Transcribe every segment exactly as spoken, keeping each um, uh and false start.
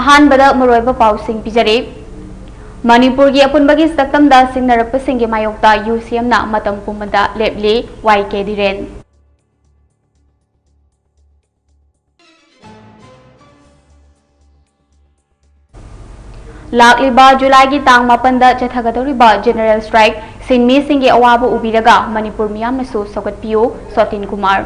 ꯑꯍꯥꯟꯕꯗ ꯃꯔꯨꯑꯣꯏꯕ ꯄꯥꯎꯁꯤꯡ ꯄꯤꯖꯔꯤ꯫ ꯃꯅꯤꯄꯨꯔꯒꯤ ꯑꯄꯨꯟꯕꯒꯤ ꯁꯛꯇꯝꯗ ꯁꯤꯡꯅꯔꯛꯄꯁꯤꯡꯒꯤ ꯃꯥꯌꯣꯛꯇ ꯌꯨ ꯁꯤ ꯑꯦꯝꯅ ꯃꯇꯝ ꯄꯨꯝꯕꯗ ꯂꯦꯞꯂꯤ, ꯋꯥꯏ ꯀꯦ ꯙꯤꯔꯦꯟ꯫ ꯂꯥꯛꯂꯤꯕ ꯖꯨꯂꯥꯏꯒꯤ ꯇꯥꯡ ꯃꯥꯄꯟꯗ ꯆꯠꯊꯒꯗꯧꯔꯤꯕ ꯖꯦꯅꯔꯦꯜ ꯁ꯭ꯇ꯭ꯔꯥꯏꯛ, ꯁꯤꯟꯃꯤꯁꯤꯡꯒꯤ ꯑꯋꯥꯕ ꯎꯕꯤꯔꯒ ꯃꯅꯤꯄꯨꯔ ꯃꯤꯌꯥꯝꯅꯁꯨ ꯁꯧꯒꯠꯄꯤꯌꯨ, ꯁꯣꯇꯤꯟ ꯀꯨꯃꯥꯔ꯫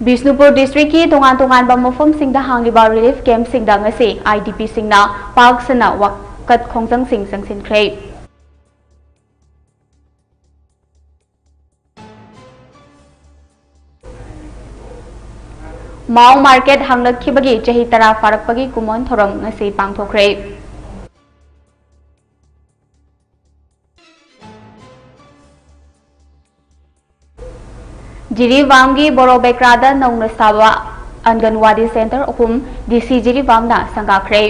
ꯕꯤꯁꯅꯨꯄꯨꯔ ꯗꯤꯁꯇ꯭ꯔꯤꯛꯀꯤ ꯇꯣꯉꯥꯟ ꯇꯣꯉꯥꯟꯕ ꯃꯐꯝꯁꯤꯡꯗ ꯍꯥꯡꯂꯤꯕ ꯔꯤꯂꯤꯐ ꯀꯦꯝꯞꯁꯤꯡꯗ ꯉꯁꯤ ꯑꯥꯏ ꯗꯤ ꯄꯤꯁꯤꯡꯅ ꯄꯥꯛ ꯁꯟꯅ ꯋꯥꯀꯠ ꯈꯣꯡꯖꯪꯁꯤꯡ ꯆꯪꯁꯤꯟꯈ꯭ꯔꯦ꯫ ꯃꯥꯎ ꯃꯥꯔꯀꯦꯠ ꯍꯥꯡꯂꯛꯈꯤꯕꯒꯤ ꯆꯍꯤ ꯇꯔꯥ ꯐꯥꯔꯛꯄꯒꯤ ꯀꯨꯝꯑꯣꯟ ꯊꯧꯔꯝ ꯉꯁꯤ ꯄꯥꯡꯊꯣꯛꯈ꯭ꯔꯦ꯫ ꯖꯤꯔꯤꯕꯥꯝꯒꯤ ꯕꯣꯔꯣꯕꯦꯀ꯭ꯔꯥꯗ ꯅꯧꯅ ꯁꯥꯕ ꯑꯪꯒꯟꯋꯥꯗꯤ ꯁꯦꯟꯇꯔ ꯑꯍꯨꯝ ꯗꯤ ꯁꯤ ꯖꯤꯔꯤꯕꯥꯝꯅ ꯁꯪꯒꯥꯈ꯭ꯔꯦ꯫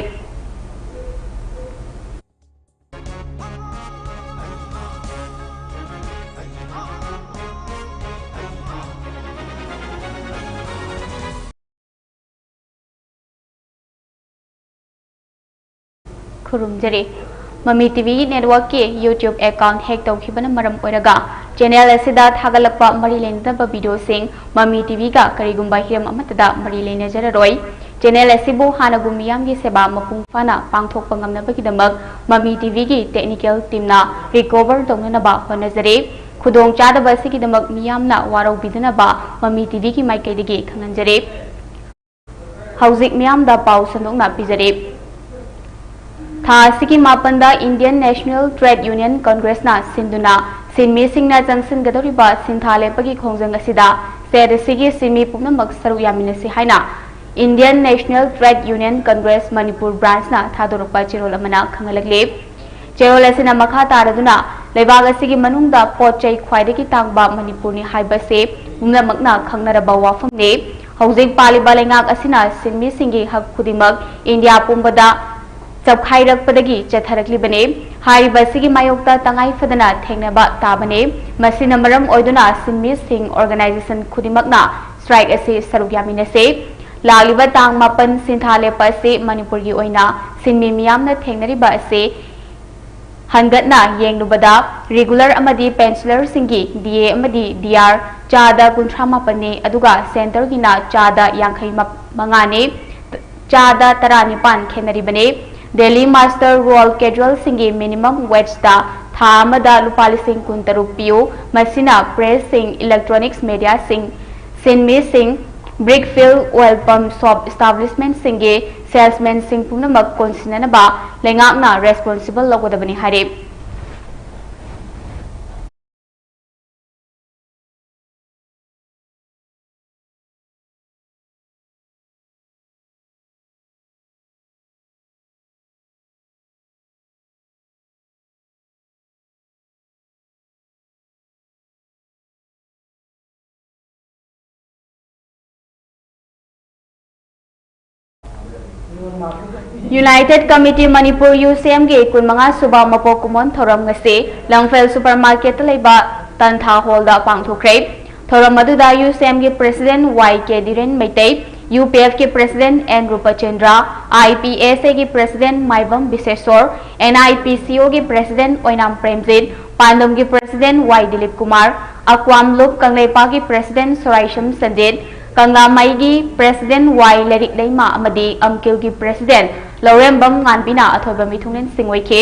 ꯈꯨꯔꯨꯝꯖꯔꯤ꯫ ꯃꯃꯤ ꯇꯤ ꯚꯤ ꯅꯦꯠꯋꯥꯔꯛꯀꯤ YouTube account hack ꯇꯧꯈꯤꯕꯅ ꯃꯔꯝ ꯑꯣꯏꯔꯒ channel ꯑꯁꯤꯗ ꯊꯥꯒꯠꯂꯛꯄ ꯃꯔꯤ ꯂꯩꯅꯗꯕ videoꯁꯤꯡ ꯃꯃꯤ ꯇꯤ ꯚꯤꯒ ꯀꯔꯤꯒꯨꯝꯕ ꯍꯤꯔꯝ ꯑꯃꯠꯇꯗ ꯃꯔꯤ ꯂꯩꯅꯖꯔꯔꯣꯏ꯫ Channel ꯑꯁꯤꯕꯨ ꯍꯥꯟꯅꯒꯨꯝ ꯃꯤꯌꯥꯝꯒꯤ ꯁꯦꯕꯥ ꯃꯄꯨꯡ ꯐꯥꯅ ꯄꯥꯡꯊꯣꯛꯄ ꯉꯝꯅꯕꯒꯤꯗꯃꯛ ꯃꯃꯤ ꯇꯤ ꯚꯤꯒꯤ technical teamꯅ recover ꯇꯧꯅꯅꯕ ꯍꯣꯠꯅꯖꯔꯤ꯫ ꯈꯨꯗꯣꯡꯆꯥꯗꯕ ꯑꯁꯤꯒꯤꯗꯃꯛ ꯃꯤꯌꯥꯝꯅ ꯋꯥꯔꯧꯕꯤꯗꯅꯕ ꯃꯃꯤ ꯇꯤ ꯚꯤꯒꯤ ꯃꯥꯏꯀꯩꯗꯒꯤ ꯈꯪꯍꯟꯖꯔꯤ꯫ ꯍꯧꯖꯤꯛ ꯃꯤꯌꯥꯝꯗ ꯄꯥꯎ ꯁꯟꯗꯣꯛꯅ ꯄꯤꯖꯔꯤ꯫ ꯊꯥ ꯑꯁꯤꯒꯤ ꯃꯥꯄꯟꯗ Indian National Trade Union Congressꯅ ꯁꯤꯟꯗꯨꯅ ꯁꯤꯟꯃꯤꯁꯤꯡꯅ ꯆꯪꯁꯤꯟꯒꯗꯧꯔꯤꯕ ꯁꯤꯟꯊꯥ ꯂꯦꯞꯄꯒꯤ ꯈꯣꯡꯖꯪ ꯑꯁꯤꯗ state ꯑꯁꯤꯒꯤ ꯁꯤꯟꯃꯤ ꯄꯨꯝꯅꯃꯛ ꯁꯔꯨꯛ ꯌꯥꯃꯤꯟꯅꯁꯤ ꯍꯥꯏꯅ Indian National Trade Union Congress Manipur branchꯅ ꯊꯥꯗꯣꯔꯛꯄ ꯆꯦꯔꯣꯜ ꯑꯃꯅ ꯈꯪꯍꯜꯂꯛꯂꯤ꯫ ꯆꯦꯔꯣꯜ ꯑꯁꯤꯅ ꯃꯈꯥ ꯇꯥꯔꯗꯨꯅ, ꯂꯩꯕꯥꯛ ꯑꯁꯤꯒꯤ ꯃꯅꯨꯡꯗ ꯄꯣꯠ ꯆꯩ ꯈ꯭ꯋꯥꯏꯗꯒꯤ ꯇꯥꯡꯕ ꯃꯅꯤꯄꯨꯔꯅꯤ ꯍꯥꯏꯕꯁꯤ ꯄꯨꯝꯅꯃꯛꯅ ꯈꯪꯅꯔꯕ ꯋꯥꯐꯝꯅꯤ꯫ ꯍꯧꯖꯤꯛ ꯄꯥꯜꯂꯤꯕ ꯂꯩꯉꯥꯛ ꯑꯁꯤꯅ ꯁꯤꯟꯃꯤꯁꯤꯡꯒꯤ ꯍꯛ ꯈꯨꯗꯤꯡꯃꯛ ꯏꯟꯗꯤꯌꯥ ꯄꯨꯝꯕꯗ ꯆꯞꯈꯥꯏꯔꯛꯄꯗꯒꯤ ꯆꯠꯊꯔꯛꯂꯤꯕꯅꯤ꯫ ꯍꯥꯏꯔꯤꯕ ꯑꯁꯤꯒꯤ ꯃꯥꯌꯣꯛꯇ ꯇꯉꯥꯏ ꯐꯗꯅ ꯊꯦꯡꯅꯕ ꯇꯥꯕꯅꯤ꯫ ꯃꯁꯤꯅ ꯃꯔꯝ ꯑꯣꯏꯗꯨꯅ ꯁꯤꯟꯃꯤꯁꯤꯡ organization ꯈꯨꯗꯤꯡꯃꯛꯅ strike ꯑꯁꯤ ꯁꯔꯨꯛ ꯌꯥꯃꯤꯟꯅꯁꯤ꯫ ꯂꯥꯛꯂꯤꯕ ꯇꯥꯡ ꯃꯥꯄꯟ ꯁꯤꯟꯊꯥ ꯂꯦꯞꯄ ꯑꯁꯤ ꯃꯅꯤꯄꯨꯔꯒꯤ ꯑꯣꯏꯅ ꯁꯤꯟꯃꯤ ꯃꯤꯌꯥꯝꯅ ꯊꯦꯡꯅꯔꯤꯕ ꯑꯁꯤ ꯍꯟꯒꯠꯅ ꯌꯦꯡꯂꯨꯕꯗ regular ꯑꯃꯗꯤ pensionerꯁꯤꯡꯒꯤ D A ꯑꯃꯗꯤ D R ꯆꯥꯗ ꯀꯨꯟꯊ꯭ꯔꯥ ꯃꯥꯄꯟꯅꯤ, ꯑꯗꯨꯒ centreꯒꯤꯅ ꯆꯥꯗ ꯌꯥꯡꯈꯩ ꯃꯉꯥꯅꯤ, ꯆꯥꯗ ꯇꯔꯥꯅꯤꯄꯥꯟ ꯈꯦꯠꯅꯔꯤꯕꯅꯤ꯫ Daily muster roll casualꯁꯤꯡꯒꯤ minimum wageꯇ ꯊꯥ ꯑꯃꯗ ꯂꯨꯄꯥ ꯂꯤꯁꯤꯡ ꯀꯨꯟꯇꯔꯨꯛ ꯄꯤꯌꯨ꯫ ꯃꯁꯤꯅ pressꯁꯤꯡ, electronics mediaꯁꯤꯡ, ꯁꯤꯟꯃꯤꯁꯤꯡ, brick field, oil pump shop establishmentꯁꯤꯡꯒꯤ salesmanꯁꯤꯡ ꯄꯨꯝꯅꯃꯛ ꯀꯣꯟꯁꯤꯟꯅꯅꯕ ꯂꯩꯉꯥꯛꯅ responsible ꯂꯧꯒꯗꯕꯅꯤ ꯍꯥꯏꯔꯤ꯫ United Committee Manipur, UCMꯒꯤ ꯀꯨꯟꯃꯉꯥ ꯁꯨꯕ ꯃꯄꯣꯛ ꯀꯨꯝꯑꯣꯟ ꯊꯧꯔꯝ ꯉꯁꯤ ꯂꯪꯐꯦꯜ supermarketꯇ ꯂꯩꯕ ꯇꯟꯊꯥ hallꯗ ꯄꯥꯡꯊꯣꯛꯈ꯭ꯔꯦ꯫ ꯊꯧꯔꯝ ꯑꯗꯨꯗ UCMꯒꯤ president Y K ꯙꯤꯔꯦꯟ Meitei, UPFꯀꯤ president N ꯔꯨꯄꯆꯟꯗ꯭ꯔ, IPSAꯒꯤ president ꯃꯥꯏꯕꯝ ꯕꯤꯁꯦꯁꯣꯔ, NIPCOꯒꯤ president ꯑꯣꯏꯅꯥꯝ ꯄ꯭ꯔꯦꯝꯖꯤꯠ, ꯄꯥꯟꯗꯝꯒꯤ president Y ꯗꯤꯂꯤꯞ ꯀꯨꯃꯥꯔ, ꯑꯀ꯭ꯋꯥꯝ ꯂꯨꯞ ꯀꯪꯂꯩꯄꯥꯛꯀꯤ president ꯁꯣꯔꯥꯏꯁꯝ ꯁꯟꯖꯤꯠ, ꯀꯪꯂꯥꯃꯩꯒꯤ president Y ꯂꯥꯏꯔꯤꯛ ꯂꯩꯃ ꯑꯃꯗꯤ ꯑꯝꯀꯤꯜꯒꯤ president ꯂꯧꯔꯦꯝꯕꯝ ꯉꯥꯟꯕꯤꯅ ꯑꯊꯣꯏꯕ ꯃꯤꯊꯨꯡꯂꯦꯟꯁꯤꯡ ꯑꯣꯏꯈꯤ꯫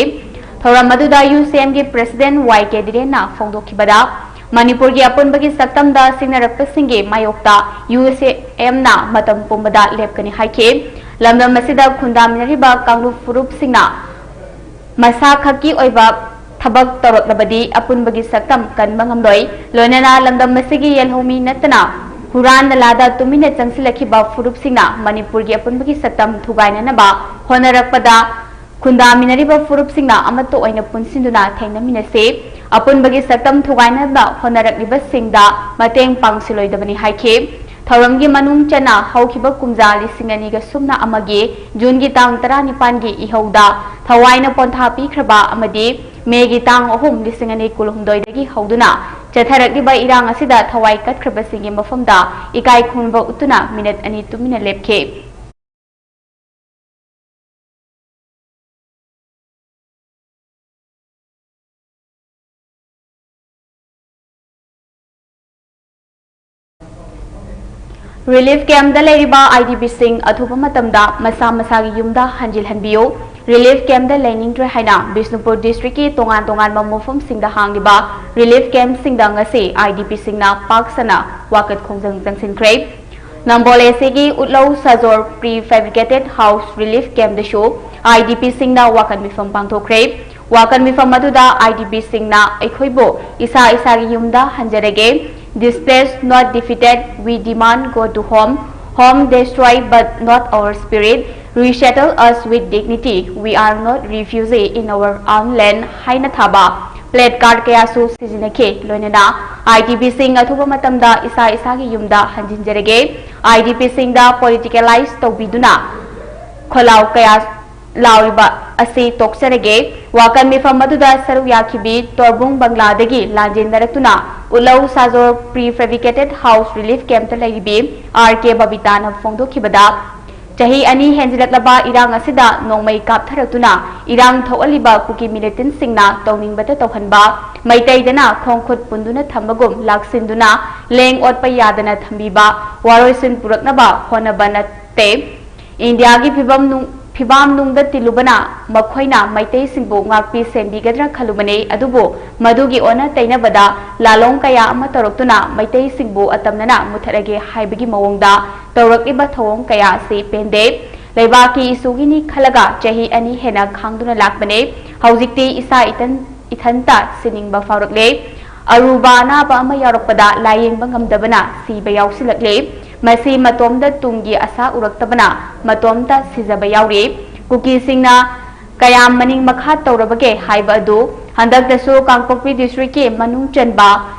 ꯊꯧꯔꯝ ꯑꯗꯨꯗ UCMꯒꯤ president Y K ꯙꯤꯔꯦꯟꯅ ꯐꯣꯡꯗꯣꯛꯈꯤꯕꯗ, ꯃꯅꯤꯄꯨꯔꯒꯤ ꯑꯄꯨꯟꯕꯒꯤ ꯁꯛꯇꯝꯗ ꯁꯤꯡꯅꯔꯛꯄꯁꯤꯡꯒꯤ ꯃꯥꯌꯣꯛꯇ UCMꯅ ꯃꯇꯝ ꯄꯨꯝꯕꯗ ꯂꯦꯞꯀꯅꯤ ꯍꯥꯏꯈꯤ꯫ ꯂꯝꯗꯝ ꯑꯁꯤꯗ ꯈꯨꯟꯗꯥꯃꯤꯟꯅꯔꯤꯕ ꯀꯥꯡꯂꯨꯞ ꯐꯨꯔꯨꯞꯁꯤꯡꯅ ꯃꯁꯥ ꯈꯛꯀꯤ ꯑꯣꯏꯕ ꯊꯕꯛ ꯇꯧꯔꯛꯂꯕꯗꯤ ꯑꯄꯨꯟꯕꯒꯤ ꯁꯛꯇꯝ ꯀꯟꯕ ꯉꯝꯂꯣꯏ꯫ ꯂꯣꯏꯅꯅ ꯂꯝꯗꯝ ꯑꯁꯤꯒꯤ ꯌꯦꯜꯍꯧꯃꯤ ꯅꯠꯇꯅ ꯍꯨꯔꯥꯟ ꯅꯂꯥꯗ ꯇꯨꯃꯤꯟꯅ ꯆꯪꯁꯤꯜꯂꯛꯈꯤꯕ ꯐꯨꯔꯨꯞꯁꯤꯡꯅ ꯃꯅꯤꯄꯨꯔꯒꯤ ꯑꯄꯨꯟꯕꯒꯤ ꯁꯛꯇꯝ ꯊꯨꯒꯥꯏꯅꯅꯕ ꯍꯣꯠꯅꯔꯛꯄꯗ ꯈꯨꯟꯗꯥꯃꯤꯟꯅꯔꯤꯕ ꯐꯨꯔꯨꯞꯁꯤꯡꯅ ꯑꯃꯠꯇ ꯑꯣꯏꯅ ꯄꯨꯟꯁꯤꯟꯗꯨꯅ ꯊꯦꯡꯅꯃꯤꯟꯅꯁꯤ꯫ ꯑꯄꯨꯟꯕꯒꯤ ꯁꯛꯇꯝ ꯊꯨꯒꯥꯏꯅꯕ ꯍꯣꯠꯅꯔꯛꯂꯤꯕꯁꯤꯡꯗ ꯃꯇꯦꯡ ꯄꯥꯡꯁꯤꯜꯂꯣꯏꯗꯕꯅꯤ ꯍꯥꯏꯈꯤ꯫ ꯊꯧꯔꯝꯒꯤ ꯃꯅꯨꯡ ꯆꯟꯅ ꯍꯧꯈꯤꯕ ꯀꯨꯝꯖꯥ ꯂꯤꯁꯤꯡ ꯑꯅꯤꯒ ꯁꯨꯞꯅ ꯑꯃꯒꯤ ꯖꯨꯟꯒꯤ ꯇꯥꯡ ꯇꯔꯥꯅꯤꯄꯥꯟꯒꯤ ꯏꯍꯧꯗ ꯊꯋꯥꯏꯅ ꯄꯣꯟꯊꯥ ꯄꯤꯈ꯭ꯔꯕ ꯑꯃꯗꯤ ꯃꯦꯒꯤ ꯇꯥꯡ ꯑꯍꯨꯝ, ꯂꯤꯁꯤꯡ ꯑꯅꯤ ꯀꯨꯟꯍꯨꯝꯗꯣꯏꯗꯒꯤ ꯍꯧꯗꯨꯅ ꯆꯠꯊꯔꯛꯂꯤꯕ ꯏꯔꯥꯡ ꯑꯁꯤꯗ ꯊꯋꯥꯏ ꯀꯠꯈ꯭ꯔꯕꯁꯤꯡꯒꯤ ꯃꯐꯝꯗ ꯏꯀꯥꯏ ꯈꯨꯝꯅꯕ ꯎꯠꯇꯨꯅ ꯃꯤꯅꯠ ꯑꯅꯤ ꯇꯨꯃꯤꯟꯅ ꯂꯦꯞꯈꯤ꯫ ꯔꯤꯂꯤꯐ ꯀꯦꯝꯞꯇ ꯂꯩꯔꯤꯕ ꯑꯥꯏ ꯗꯤ ꯄꯤꯁꯤꯡ ꯑꯊꯨꯕ ꯃꯇꯝꯗ ꯃꯁꯥ ꯃꯁꯥꯒꯤ ꯌꯨꯝꯗ ꯍꯟꯖꯤꯜꯍꯟꯕꯤꯌꯨ꯫ ꯔꯤꯂꯤꯐ ꯀꯦꯝꯞꯇ ꯂꯩꯅꯤꯡꯗ꯭ꯔꯦ ꯍꯥꯏꯅ ꯕꯤꯁꯅꯨꯄꯨꯔ ꯗꯤꯁꯇ꯭ꯔꯤꯛꯀꯤ ꯇꯣꯉꯥꯟ ꯇꯣꯉꯥꯟꯕ ꯃꯐꯝꯁꯤꯡꯗ ꯍꯥꯡꯂꯤꯕ ꯔꯤꯂꯤꯐ ꯀꯦꯝꯞꯁꯤꯡꯗ ꯉꯁꯤ ꯑꯥꯏ ꯗꯤ ꯄꯤꯁꯤꯡꯅ ꯄꯥꯛ ꯁꯟꯅ ꯋꯥꯀꯠ ꯈꯣꯡꯖꯪ ꯆꯪꯁꯤꯟꯈ꯭ꯔꯦ꯫ ꯅꯝꯕꯣꯜ ꯑꯦ ꯁꯤꯒꯤ ꯎꯠꯂꯧ ꯁꯥꯖꯣꯔ Pre Fabricated House Relief Campꯗꯁꯨ I D ꯄꯤꯁꯤꯡꯅ ꯋꯥꯀꯠ ꯃꯤꯐꯝ ꯄꯥꯡꯊꯣꯛꯈ꯭ꯔꯦ꯫ ꯋꯥꯀꯠ ꯃꯤꯐꯝ ꯑꯗꯨꯗ ꯑꯥꯏ ꯗꯤ ꯄꯤꯁꯤꯡꯅ ꯑꯩꯈꯣꯏꯕꯨ ꯏꯁꯥ ꯏꯁꯥꯒꯤ ꯌꯨꯝꯗ ꯍꯟꯖꯔꯒꯦ, Displaced, not defeated, we demand go to home, home destroyed but not our spirit, resettle us with dignity, we are not refugee in our own land ꯍꯥꯏꯅ ꯊꯥꯕ ꯄ꯭ꯂꯦꯠ ꯀꯥꯔꯠ ꯀꯌꯥꯁꯨ ꯁꯤꯖꯤꯟꯅꯈꯤ꯫ ꯂꯣꯏꯅꯅ ꯑꯥꯏ ꯗꯤ ꯄꯤꯁꯤꯡ ꯑꯊꯨꯕ ꯃꯇꯝꯗ ꯏꯁꯥ ꯏꯁꯥꯒꯤ ꯌꯨꯝꯗ ꯍꯟꯖꯤꯟꯖꯔꯒꯦ, ꯑꯥꯏ ꯗꯤ ꯄꯤꯁꯤꯡꯗ ꯄꯣꯂꯤꯇꯤꯀꯦꯂꯥꯏꯖ ꯇꯧꯕꯤꯗꯨꯅ ꯈꯣꯜꯂꯥꯎ ꯀꯌꯥ ꯂꯥꯎꯔꯤꯕ ꯑꯁꯤ ꯇꯣꯛꯆꯔꯒꯦ꯫ ꯋꯥꯀꯠ ꯃꯤꯐꯝ ꯑꯗꯨꯗ ꯁꯔꯨꯛ ꯌꯥꯈꯤꯕꯤ ꯇꯣꯔꯕꯨꯡ ꯕꯪꯒ꯭ꯂꯥꯗꯒꯤ ꯂꯥꯟꯖꯦꯟꯅꯔꯛꯇꯨꯅ ꯎꯠꯂꯧ ꯁꯥꯖꯣꯔ Pre Fabricated House Relief Campꯇ ꯂꯩꯔꯤꯕꯤ ꯑꯥꯔ ꯀꯦ ꯕꯕꯤꯇꯥꯅ ꯐꯣꯡꯗꯣꯛꯈꯤꯕꯗ, ꯆꯍꯤ ꯑꯅꯤ ꯍꯦꯟꯖꯤꯜꯂꯛꯂꯕ ꯏꯔꯥꯡ ꯑꯁꯤꯗ ꯅꯣꯡꯃꯩ ꯀꯥꯞꯊꯔꯛꯇꯨꯅ ꯏꯔꯥꯡ ꯊꯣꯛꯍꯜꯂꯤꯕ ꯀꯨꯀꯤ ꯃꯤꯂꯤꯇꯦꯟꯠꯁꯤꯡꯅ ꯇꯧꯅꯤꯡꯕꯇ ꯇꯧꯍꯟꯕ, ꯃꯩꯇꯩꯗꯅ ꯈꯣꯡ ꯈꯨꯠ ꯄꯨꯟꯗꯨꯅ ꯊꯝꯕꯒꯨꯝ ꯂꯥꯛꯁꯤꯟꯗꯨꯅ ꯂꯦꯡ ꯑꯣꯠꯄ ꯌꯥꯗꯅ ꯊꯝꯕꯤꯕ, ꯋꯥꯔꯣꯏꯁꯤꯟ ꯄꯨꯔꯛꯅꯕ ꯍꯣꯠꯅꯕ ꯅꯠꯇꯦ꯫ ꯏꯟꯗꯤꯌꯥꯒꯤ ꯐꯤꯕꯝ ꯅꯨꯡ-, ꯐꯤꯕꯥꯝ ꯅꯨꯡꯗ ꯇꯤꯜꯂꯨꯕꯅ ꯃꯈꯣꯏꯅ ꯃꯩꯇꯩꯁꯤꯡꯕꯨ ꯉꯥꯛꯄꯤ ꯁꯦꯟꯕꯤꯒꯗ꯭ꯔꯥ ꯈꯜꯂꯨꯕꯅꯤ, ꯑꯗꯨꯕꯨ ꯃꯗꯨꯒꯤ ꯑꯣꯟꯅ ꯇꯩꯅꯕꯗ ꯂꯥꯂꯣꯡ ꯀꯌꯥ ꯑꯃ ꯇꯧꯔꯛꯇꯨꯅ ꯃꯩꯇꯩꯁꯤꯡꯕꯨ ꯑꯇꯝꯅꯅ ꯃꯨꯠꯊꯠꯂꯒꯦ ꯍꯥꯏꯕꯒꯤ ꯃꯑꯣꯡꯗ ꯇꯧꯔꯛꯂꯤꯕ ꯊꯧꯑꯣꯡ ꯀꯌꯥ ꯑꯁꯤ ꯄꯦꯟꯗꯦ꯫ ꯂꯩꯕꯥꯛꯀꯤ ꯏꯁꯨꯒꯤꯅꯤ ꯈꯜꯂꯒ ꯆꯍꯤ ꯑꯅꯤ ꯍꯦꯟꯅ ꯈꯥꯡꯗꯨꯅ ꯂꯥꯛꯄꯅꯦ꯫ ꯍꯧꯖꯤꯛꯇꯤ ꯏꯁꯥ ꯏꯊꯟ, ꯏꯊꯟꯇ ꯁꯤꯅꯤꯡꯕ ꯐꯥꯎꯔꯛꯂꯦ꯫ ꯑꯔꯨꯕ ꯑꯅꯥꯕ ꯑꯃ ꯌꯥꯎꯔꯛꯄꯗ ꯂꯥꯌꯦꯡꯕ ꯉꯝꯗꯕꯅ ꯁꯤꯕ ꯌꯥꯎꯁꯤꯜꯂꯛꯂꯦ꯫ ꯃꯁꯤ ꯃꯇꯣꯝꯇ ꯇꯨꯡꯒꯤ ꯑꯁꯥ ꯎꯔꯛꯇꯕꯅ ꯃꯇꯣꯝꯇ ꯁꯤꯖꯕ ꯌꯥꯎꯔꯤ꯫ ꯀꯨꯀꯤꯁꯤꯡꯅ ꯀꯌꯥꯝ ꯃꯅꯤꯡ ꯃꯈꯥ ꯇꯧꯔꯕꯒꯦ ꯍꯥꯏꯕ ꯑꯗꯨ ꯍꯟꯗꯛꯇꯁꯨ ꯀꯥꯡꯄꯣꯛꯄꯤ ꯗꯤꯁꯇ꯭ꯔꯤꯛꯀꯤ ꯃꯅꯨꯡ ꯆꯟꯕ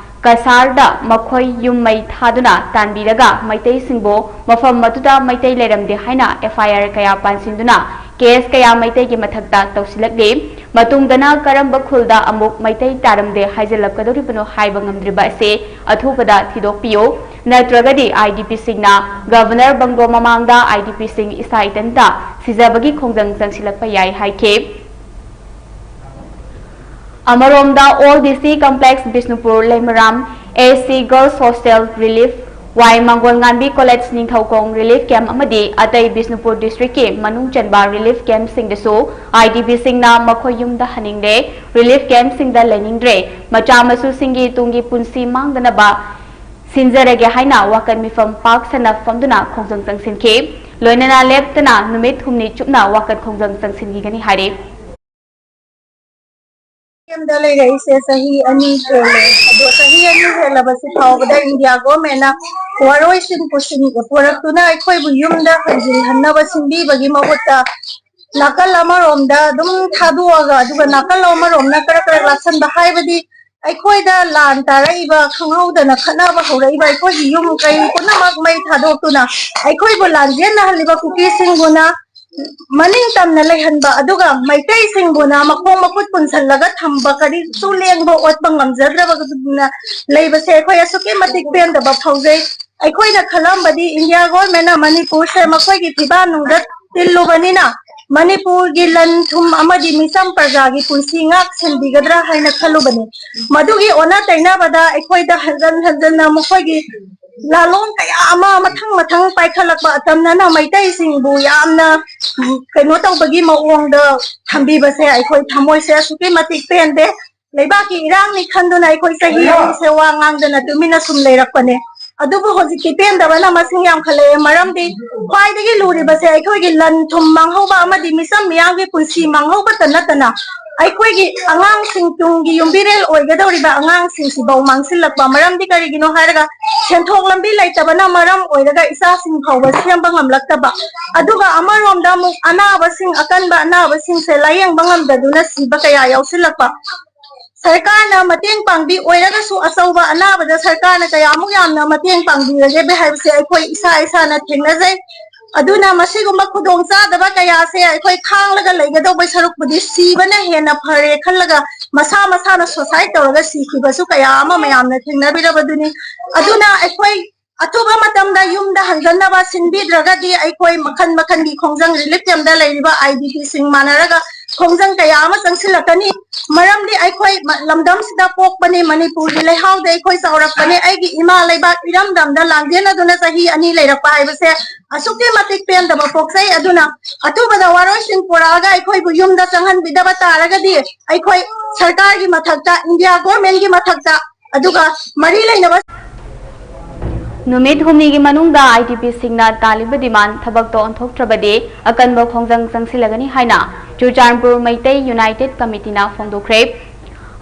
ꯀꯁꯥꯔꯗ ꯃꯈꯣꯏ ꯌꯨꯝ ꯃꯩ ꯊꯥꯗꯨꯅ ꯇꯥꯟꯕꯤꯔꯒ ꯃꯩꯇꯩꯁꯤꯡꯕꯨ ꯃꯐꯝ ꯑꯗꯨꯗ ꯃꯩꯇꯩ ꯂꯩꯔꯝꯗꯦ ꯍꯥꯏꯅ F I R ꯀꯌꯥ ꯄꯥꯟꯁꯤꯟꯗꯨꯅ case ꯀꯌꯥ ꯃꯩꯇꯩꯒꯤ ꯃꯊꯛꯇ ꯇꯧꯁꯤꯜꯂꯛꯂꯤ꯫ ꯃꯇꯨꯡꯗꯅ ꯀꯔꯝꯕ ꯈꯨꯜꯗ ꯑꯃꯨꯛ ꯃꯩꯇꯩ ꯇꯥꯔꯝꯗꯦ ꯍꯥꯏꯖꯤꯜꯂꯛꯀꯗꯧꯔꯤꯕꯅꯣ ꯍꯥꯏꯕ ꯉꯝꯗ꯭ꯔꯤꯕ ꯑꯁꯤ ꯑꯊꯨꯕꯗ ꯊꯤꯗꯣꯛꯄꯤꯌꯨ, ꯅꯠꯇ꯭ꯔꯒꯗꯤ I D Pꯁꯤꯡꯅ Governor ꯕꯪꯒ꯭ꯂꯣ ꯃꯃꯥꯡꯗ I D Pꯁꯤꯡ ꯏꯁꯥ ꯏꯊꯟꯇ ꯁꯤꯖꯕꯒꯤ ꯈꯣꯡꯖꯪ ꯆꯪꯁꯤꯜꯂꯛꯄ ꯌꯥꯏ ꯍꯥꯏꯈꯤ꯫ ꯑꯃꯔꯣꯝꯗ, Old D C Complex Bishnupur Leimaram, A C Girls Hostel Relief, Y ꯃꯪꯒꯣꯜꯉꯥꯟꯕꯤ College Ningthoukhong Relief Camp ꯑꯃꯗꯤ ꯑꯇꯩ ꯕꯤꯁꯅꯨꯄꯨꯔ districtꯀꯤ ꯃꯅꯨꯡ ꯆꯟꯕ relief campꯁꯤꯡꯗꯁꯨ I D Pꯁꯤꯡꯅ ꯃꯈꯣꯏ ꯌꯨꯝꯗ ꯍꯟꯅꯤꯡꯂꯦ, relief campꯁꯤꯡꯗ ꯂꯩꯅꯤꯡꯗ꯭ꯔꯦ, ꯃꯆꯥ ꯃꯁꯨꯁꯤꯡꯒꯤ ꯇꯨꯡꯒꯤ ꯄꯨꯟꯁꯤ ꯃꯥꯡꯗꯅꯕ ꯁꯤꯟꯖꯔꯒꯦ ꯍꯥꯏꯅ ꯋꯥꯀꯠ ꯃꯤꯐꯝ ꯄꯥꯛ ꯁꯟꯅ ꯐꯝꯗꯨꯅ ꯈꯣꯡꯖꯪ ꯆꯪꯁꯤꯟꯈꯤ꯫ ꯂꯣꯏꯅꯅ ꯂꯦꯞꯇꯅ ꯅꯨꯃꯤꯠ ꯍꯨꯝꯅꯤ ꯆꯨꯞꯅ ꯋꯥꯀꯠ ꯈꯣꯡꯖꯪ ꯆꯪꯁꯤꯟꯈꯤꯒꯅꯤ ꯍꯥꯏꯔꯤ꯫ ꯌꯨꯝꯗ ꯂꯩꯔꯛꯏꯁꯦ ꯆꯍꯤ ꯑꯅꯤ ꯍꯦꯜꯂꯦ꯫ ꯑꯗꯣ ꯆꯍꯤ ꯑꯅꯤ ꯍꯦꯜꯂꯕꯁꯤ ꯐꯥꯎꯕꯗ ꯏꯟꯗꯤꯌꯥ ꯒꯣꯔꯃꯦꯟꯅ ꯋꯥꯔꯣꯏꯁꯤꯟ ꯄꯨꯁꯤꯟ ꯄꯨꯔꯛꯇꯨꯅ ꯑꯩꯈꯣꯏꯕꯨ ꯌꯨꯝꯗ ꯍꯟꯖꯤꯜꯍꯟꯅꯕ ꯁꯤꯟꯕꯤꯕꯒꯤ ꯃꯍꯨꯠꯇ ꯅꯥꯀꯜ ꯑꯃꯔꯣꯝꯗ ꯑꯗꯨꯝ ꯊꯥꯗꯣꯛꯑꯒ, ꯑꯗꯨꯒ ꯅꯥꯀꯜ ꯑꯃꯔꯣꯝꯅ ꯀꯔꯛ ꯀꯔꯛ ꯂꯥꯛꯁꯟꯕ, ꯍꯥꯏꯕꯗꯤ ꯑꯩꯈꯣꯏꯗ ꯂꯥꯟ ꯇꯥꯔꯛꯏꯕ, ꯈꯪꯍꯧꯗꯅ ꯈꯠꯅꯕ ꯍꯧꯔꯛꯏꯕ ꯑꯩꯈꯣꯏꯒꯤ ꯌꯨꯝ ꯀꯩ ꯄꯨꯝꯅꯃꯛ ꯃꯩ ꯊꯥꯗꯣꯛꯇꯨꯅ ꯑꯩꯈꯣꯏꯕꯨ ꯂꯥꯟꯖꯦꯟꯅꯍꯜꯂꯤꯕ ꯀꯨꯀꯤꯁꯤꯡꯕꯨꯅ ꯃꯅꯤꯡ ꯇꯝꯅ ꯂꯩꯍꯟꯕ, ꯑꯗꯨꯒ ꯃꯩꯇꯩꯁꯤꯡꯕꯨꯅ ꯃꯈꯣꯡ ꯃꯈꯨꯠ ꯄꯨꯟꯁꯜꯂꯒ ꯊꯝꯕ, ꯀꯔꯤꯁꯨ ꯂꯦꯡꯕ ꯑꯣꯠꯄ ꯉꯝꯖꯗ꯭ꯔꯕꯒꯨꯝꯅ ꯂꯩꯕꯁꯦ ꯑꯩꯈꯣꯏ ꯑꯁꯨꯛꯀꯤ ꯃꯇꯤꯛ ꯄꯦꯟꯗꯕ ꯐꯥꯎꯖꯩ꯫ ꯑꯩꯈꯣꯏꯅ ꯈꯜꯂꯝꯕꯗꯤ ꯏꯟꯗꯤꯌꯥ ꯒꯣꯔꯃꯦꯟꯅ ꯃꯅꯤꯄꯨꯔꯁꯦ ꯃꯈꯣꯏꯒꯤ ꯐꯤꯕꯥꯟꯅꯨꯡꯗ ꯇꯤꯜꯂꯨꯕꯅꯤꯅ ꯃꯅꯤꯄꯨꯔꯒꯤ ꯂꯟ ꯊꯨꯝ ꯑꯃꯗꯤ ꯃꯤꯆꯝ ꯄ꯭ꯔꯖꯥꯒꯤ ꯄꯨꯟꯁꯤ ꯉꯥꯛ ꯁꯦꯟꯕꯤꯒꯗ꯭ꯔꯥ ꯍꯥꯏꯅ ꯈꯜꯂꯨꯕꯅꯤ꯫ ꯃꯗꯨꯒꯤ ꯑꯣꯟꯅ ꯇꯩꯅꯕꯗ ꯑꯩꯈꯣꯏꯗ ꯍꯟꯖꯟ ꯍꯟꯖꯟꯅ ꯃꯈꯣꯏꯒꯤ ꯂꯥꯂꯣꯡ ꯀꯌꯥ ꯑꯃ ꯃꯊꯪ ꯃꯊꯪ ꯄꯥꯏꯈꯠꯂꯛꯄ ꯑꯇꯝꯅꯅ ꯃꯩꯇꯩꯁꯤꯡꯕꯨ ꯌꯥꯝꯅ ꯀꯩꯅꯣ ꯇꯧꯕꯒꯤ ꯃꯑꯣꯡꯗ ꯊꯝꯕꯤꯕꯁꯦ ꯑꯩꯈꯣꯏ ꯊꯃꯣꯏꯁꯦ ꯑꯁꯨꯛꯀꯤ ꯃꯇꯤꯛ ꯄꯦꯟꯗꯦ꯫ ꯂꯩꯕꯥꯛꯀꯤ ꯏꯔꯥꯡꯅꯤ ꯈꯟꯗꯨꯅ ꯑꯩꯈꯣꯏ ꯆꯍꯤ ꯑꯅꯤꯁꯦ ꯋꯥ ꯉꯥꯡꯗꯅ ꯇꯨꯃꯤꯟꯅ ꯁꯨꯝ ꯂꯩꯔꯛꯄꯅꯦ꯫ ꯑꯗꯨꯕꯨ ꯍꯧꯖꯤꯛꯇꯤ ꯄꯦꯟꯗꯕꯅ ꯃꯁꯤꯡ ꯌꯥꯝꯈꯠꯂꯛꯑꯦ꯫ ꯃꯔꯝꯗꯤ ꯈ꯭ꯋꯥꯏꯗꯒꯤ ꯂꯨꯔꯤꯕꯁꯦ ꯑꯩꯈꯣꯏꯒꯤ ꯂꯟ ꯊꯨꯝ ꯃꯥꯡꯍꯧꯕ ꯑꯃꯗꯤ ꯃꯤꯆꯝ ꯃꯤꯌꯥꯝꯒꯤ ꯄꯨꯟꯁꯤ ꯃꯥꯡꯍꯧꯕꯇ ꯅꯠꯇꯅ ꯑꯩꯈꯣꯏꯒꯤ ꯑꯉꯥꯡꯁꯤꯡ, ꯇꯨꯡꯒꯤ ꯌꯨꯝꯕꯤꯔꯦꯜ ꯑꯣꯏꯒꯗꯧꯔꯤꯕ ꯑꯉꯥꯡꯁꯤꯡꯁꯤꯐꯥꯎ ꯃꯥꯡꯁꯤꯜꯂꯛꯄ꯫ ꯃꯔꯝꯗꯤ ꯀꯔꯤꯒꯤꯅꯣ ꯍꯥꯏꯔꯒ ꯁꯦꯟꯊꯣꯛ ꯂꯝꯕꯤ ꯂꯩꯇꯕꯅ ꯃꯔꯝ ꯑꯣꯏꯔꯒ ꯏꯆꯥꯁꯤꯡ ꯐꯥꯎꯕ ꯁꯦꯝꯕ ꯉꯝꯂꯛꯇꯕ꯫ ꯑꯗꯨꯒ ꯑꯃꯔꯣꯝꯗ ꯑꯃꯨꯛ ꯑꯅꯥꯕꯁꯤꯡ, ꯑꯀꯟꯕ ꯑꯅꯥꯕꯁꯤꯡꯁꯦ ꯂꯥꯌꯦꯡꯕ ꯉꯝꯗꯗꯨꯅ ꯁꯤꯕ ꯀꯌꯥ ꯌꯥꯎꯁꯤꯜꯂꯛꯄ꯫ ꯁꯔꯀꯥꯔꯅ ꯃꯇꯦꯡ ꯄꯥꯡꯕꯤ ꯑꯣꯏꯔꯒꯁꯨ, ꯑꯆꯧꯕ ꯑꯅꯥꯕꯗ ꯁꯔꯀꯥꯔꯅ ꯀꯌꯥꯃꯨꯛ ꯌꯥꯝꯅ ꯃꯇꯦꯡ ꯄꯥꯡꯕꯤꯔꯒꯦ ꯍꯥꯏꯕꯁꯦ ꯑꯩꯈꯣꯏ ꯏꯁꯥ ꯏꯁꯥꯅ ꯊꯦꯡꯅꯖꯩ꯫ ꯑꯗꯨꯅ ꯃꯁꯤꯒꯨꯝꯕ ꯈꯨꯗꯣꯡꯆꯥꯗꯕ ꯀꯌꯥꯁꯦ ꯑꯩꯈꯣꯏ ꯈꯥꯡꯂꯒ ꯂꯩꯒꯗꯧꯕꯩ ꯁꯔꯨꯛꯄꯨꯗꯤ ꯁꯤꯕꯅ ꯍꯦꯟꯅ ꯐꯔꯦ ꯈꯜꯂꯒ ꯃꯁꯥ ꯃꯁꯥꯅ suicide ꯇꯧꯔꯒ ꯁꯤꯈꯤꯕꯁꯨ ꯀꯌꯥ ꯑꯃ ꯃꯌꯥꯝꯅ ꯊꯦꯡꯅꯕꯤꯔꯕꯗꯨꯅꯤ꯫ ꯑꯗꯨꯅ ꯑꯩꯈꯣꯏ ꯑꯊꯨꯕ ꯃꯇꯝꯗ ꯌꯨꯝꯗ ꯍꯟꯖꯟꯅꯕ ꯁꯤꯟꯕꯤꯗ꯭ꯔꯒꯗꯤ ꯑꯩꯈꯣꯏ ꯃꯈꯜ ꯃꯈꯜꯒꯤ ꯈꯣꯡꯖꯪ relief camp ꯇ ꯂꯩꯔꯤꯕ IDP ꯁꯤꯡ ꯃꯥꯟꯅꯔꯒ ꯈꯣꯡꯖꯪ ꯀꯌꯥ ꯑꯃ ꯆꯪꯁꯤꯜꯂꯛꯀꯅꯤ꯫ ꯃꯔꯝꯗꯤ ꯑꯩꯈꯣꯏ ꯃ-, ꯂꯝꯗꯝꯁꯤꯗ ꯄꯣꯛꯄꯅꯤ, ꯃꯅꯤꯄꯨꯔꯒꯤ ꯂꯩꯍꯥꯎꯗ ꯑꯩꯈꯣꯏ ꯆꯥꯎꯔꯛꯄꯅꯤ꯫ ꯑꯩꯒꯤ ꯏꯃꯥ ꯂꯩꯕꯥꯛ ꯏꯔꯝꯗꯝꯗ ꯂꯥꯡꯖꯦꯟ ꯑꯗꯨꯅ ꯆꯍꯤ ꯑꯅꯤ ꯂꯩꯔꯛꯄ ꯍꯥꯏꯕꯁꯦ ꯑꯁꯨꯛꯀꯤ ꯃꯇꯤꯛ ꯄꯦꯟꯗꯕ ꯄꯣꯛꯆꯩ꯫ ꯑꯗꯨꯅ ꯑꯊꯨꯕꯗ ꯋꯥꯔꯣꯏꯁꯤꯟ ꯄꯨꯔꯛꯑꯒ ꯑꯩꯈꯣꯏꯕꯨ ꯌꯨꯝꯗ ꯆꯪꯍꯟꯕꯤꯗꯕ ꯇꯥꯔꯒꯗꯤ ꯑꯩꯈꯣꯏ ꯁꯔꯀꯥꯔꯒꯤ ꯃꯊꯛꯇ, ꯏꯟꯗꯤꯌꯥ ꯒꯣꯔꯃꯦꯟꯒꯤ ꯃꯊꯛꯇ, ꯑꯗꯨꯒ ꯃꯔꯤ ꯂꯩꯅꯕ ꯅꯨꯃꯤꯠ ꯍꯨꯝꯅꯤꯒꯤ ꯃꯅꯨꯡꯗ IDP ꯁꯤꯡꯅ ꯇꯥꯜꯂꯤꯕ demand ꯊꯕꯛꯇ ꯑꯣꯟꯊꯣꯛꯇ꯭ꯔꯕꯗꯤ ꯑꯀꯟꯕ ꯈꯣꯡꯖꯪ ꯆꯪꯁꯤꯜꯂꯒꯅꯤ ꯍꯥꯏꯅ ꯆꯨꯔꯆꯥꯟꯄꯨꯔ ꯃꯩꯇꯩ United Committee ꯅ ꯐꯣꯡꯗꯣꯛꯈ꯭ꯔꯦ꯫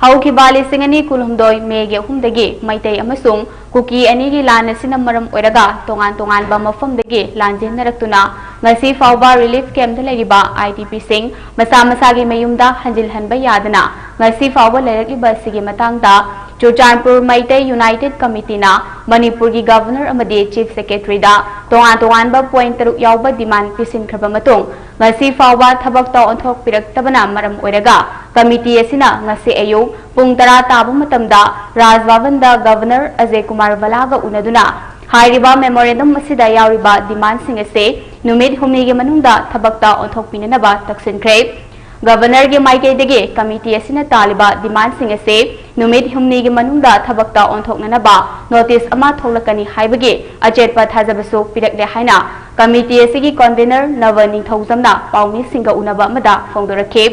ꯍꯧꯈꯤꯕ ꯂꯤꯁꯤꯡ ꯑꯅꯤ ꯀꯨꯟꯍꯨꯝꯗꯣꯏ May ꯒꯤ ꯑꯍꯨꯝꯗꯒꯤ ꯃꯩꯇꯩ ꯑꯃꯁꯨꯡ ꯀꯨꯀꯤ ꯑꯅꯤꯒꯤ ꯂꯥꯟ ꯑꯁꯤꯅ ꯃꯔꯝ ꯑꯣꯏꯔꯒ ꯇꯣꯉꯥꯟ ꯇꯣꯉꯥꯟꯕ ꯃꯐꯝꯗꯒꯤ ꯂꯥꯟꯖꯦꯟꯅꯔꯛꯇꯨꯅ ꯉꯁꯤ ꯐꯥꯎꯕ relief camp ꯇ ꯂꯩꯔꯤꯕ IDP ꯁꯤꯡ ꯃꯁꯥ ꯃꯁꯥꯒꯤ ꯃꯌꯨꯝꯗ ꯍꯟꯖꯤꯜꯍꯟꯕ ꯌꯥꯗꯅ ꯉꯁꯤ ꯐꯥꯎꯕ ꯂꯩꯔꯛꯂꯤꯕ ꯑꯁꯤꯒꯤ ꯃꯇꯥꯡꯗ ꯆꯨꯔꯆꯥꯟꯄꯨꯔ ꯃꯩꯇꯩ United Committee ꯅ ꯃꯅꯤꯄꯨꯔꯒꯤ Governor ꯑꯃꯗꯤ Chief Secretary ꯗ ꯇꯣꯉꯥꯟ ꯇꯣꯉꯥꯟꯕ point ꯇꯔꯨꯛ ꯌꯥꯎꯕ demand ꯄꯤꯁꯤꯟꯈ꯭ꯔꯕ ꯃꯇꯨꯡ, ꯉꯁꯤ ꯐꯥꯎꯕ ꯊꯕꯛꯇ ꯑꯣꯟꯊꯣꯛꯄꯤꯔꯛꯇꯕꯅ ꯃꯔꯝ ꯑꯣꯏꯔꯒ committee ꯑꯁꯤꯅ ꯉꯁꯤ ꯑꯌꯨꯛ ꯄꯨꯡ ꯇꯔꯥ ꯇꯥꯕ ꯃꯇꯝꯗ ꯔꯥꯖ ꯚꯕꯟꯗ Governor ꯑꯖꯌ ꯀꯨꯃꯥꯔ ꯚꯜꯂꯥꯒ ꯎꯅꯗꯨꯅ ꯍꯥꯏꯔꯤꯕ memorandum ꯑꯁꯤꯗ ꯌꯥꯎꯔꯤꯕ demand ꯁꯤꯡ ꯑꯁꯤ ꯅꯨꯃꯤꯠ ꯍꯨꯝꯅꯤꯒꯤ ꯃꯅꯨꯡꯗ ꯊꯕꯛꯇ ꯑꯣꯟꯊꯣꯛꯄꯤꯅꯅꯕ ꯇꯛꯁꯤꯟꯈ꯭ꯔꯦ꯫ Governor ꯒꯤ ꯃꯥꯏꯀꯩꯗꯒꯤ committee ꯑꯁꯤꯅ ꯇꯥꯜꯂꯤꯕ demand ꯁꯤꯡ ꯑꯁꯤ ꯅꯨꯃꯤꯠ ꯍꯨꯝꯅꯤꯒꯤ ꯃꯅꯨꯡꯗ ꯊꯕꯛꯇ ꯑꯣꯟꯊꯣꯛꯅꯅꯕ notice ꯑꯃ ꯊꯣꯛꯂꯛꯀꯅꯤ ꯍꯥꯏꯕꯒꯤ ꯑꯆꯦꯠꯄ ꯊꯥꯖꯕꯁꯨ ꯄꯤꯔꯛꯂꯦ ꯍꯥꯏꯅ committee ꯑꯁꯤꯒꯤ convener ꯅꯕ ꯅꯤꯡꯊꯧꯖꯝꯅ ꯄꯥꯎꯃꯤꯁꯤꯡꯒ ꯎꯅꯕ ꯑꯃꯗ ꯐꯣꯡꯗꯣꯔꯛꯈꯤ꯫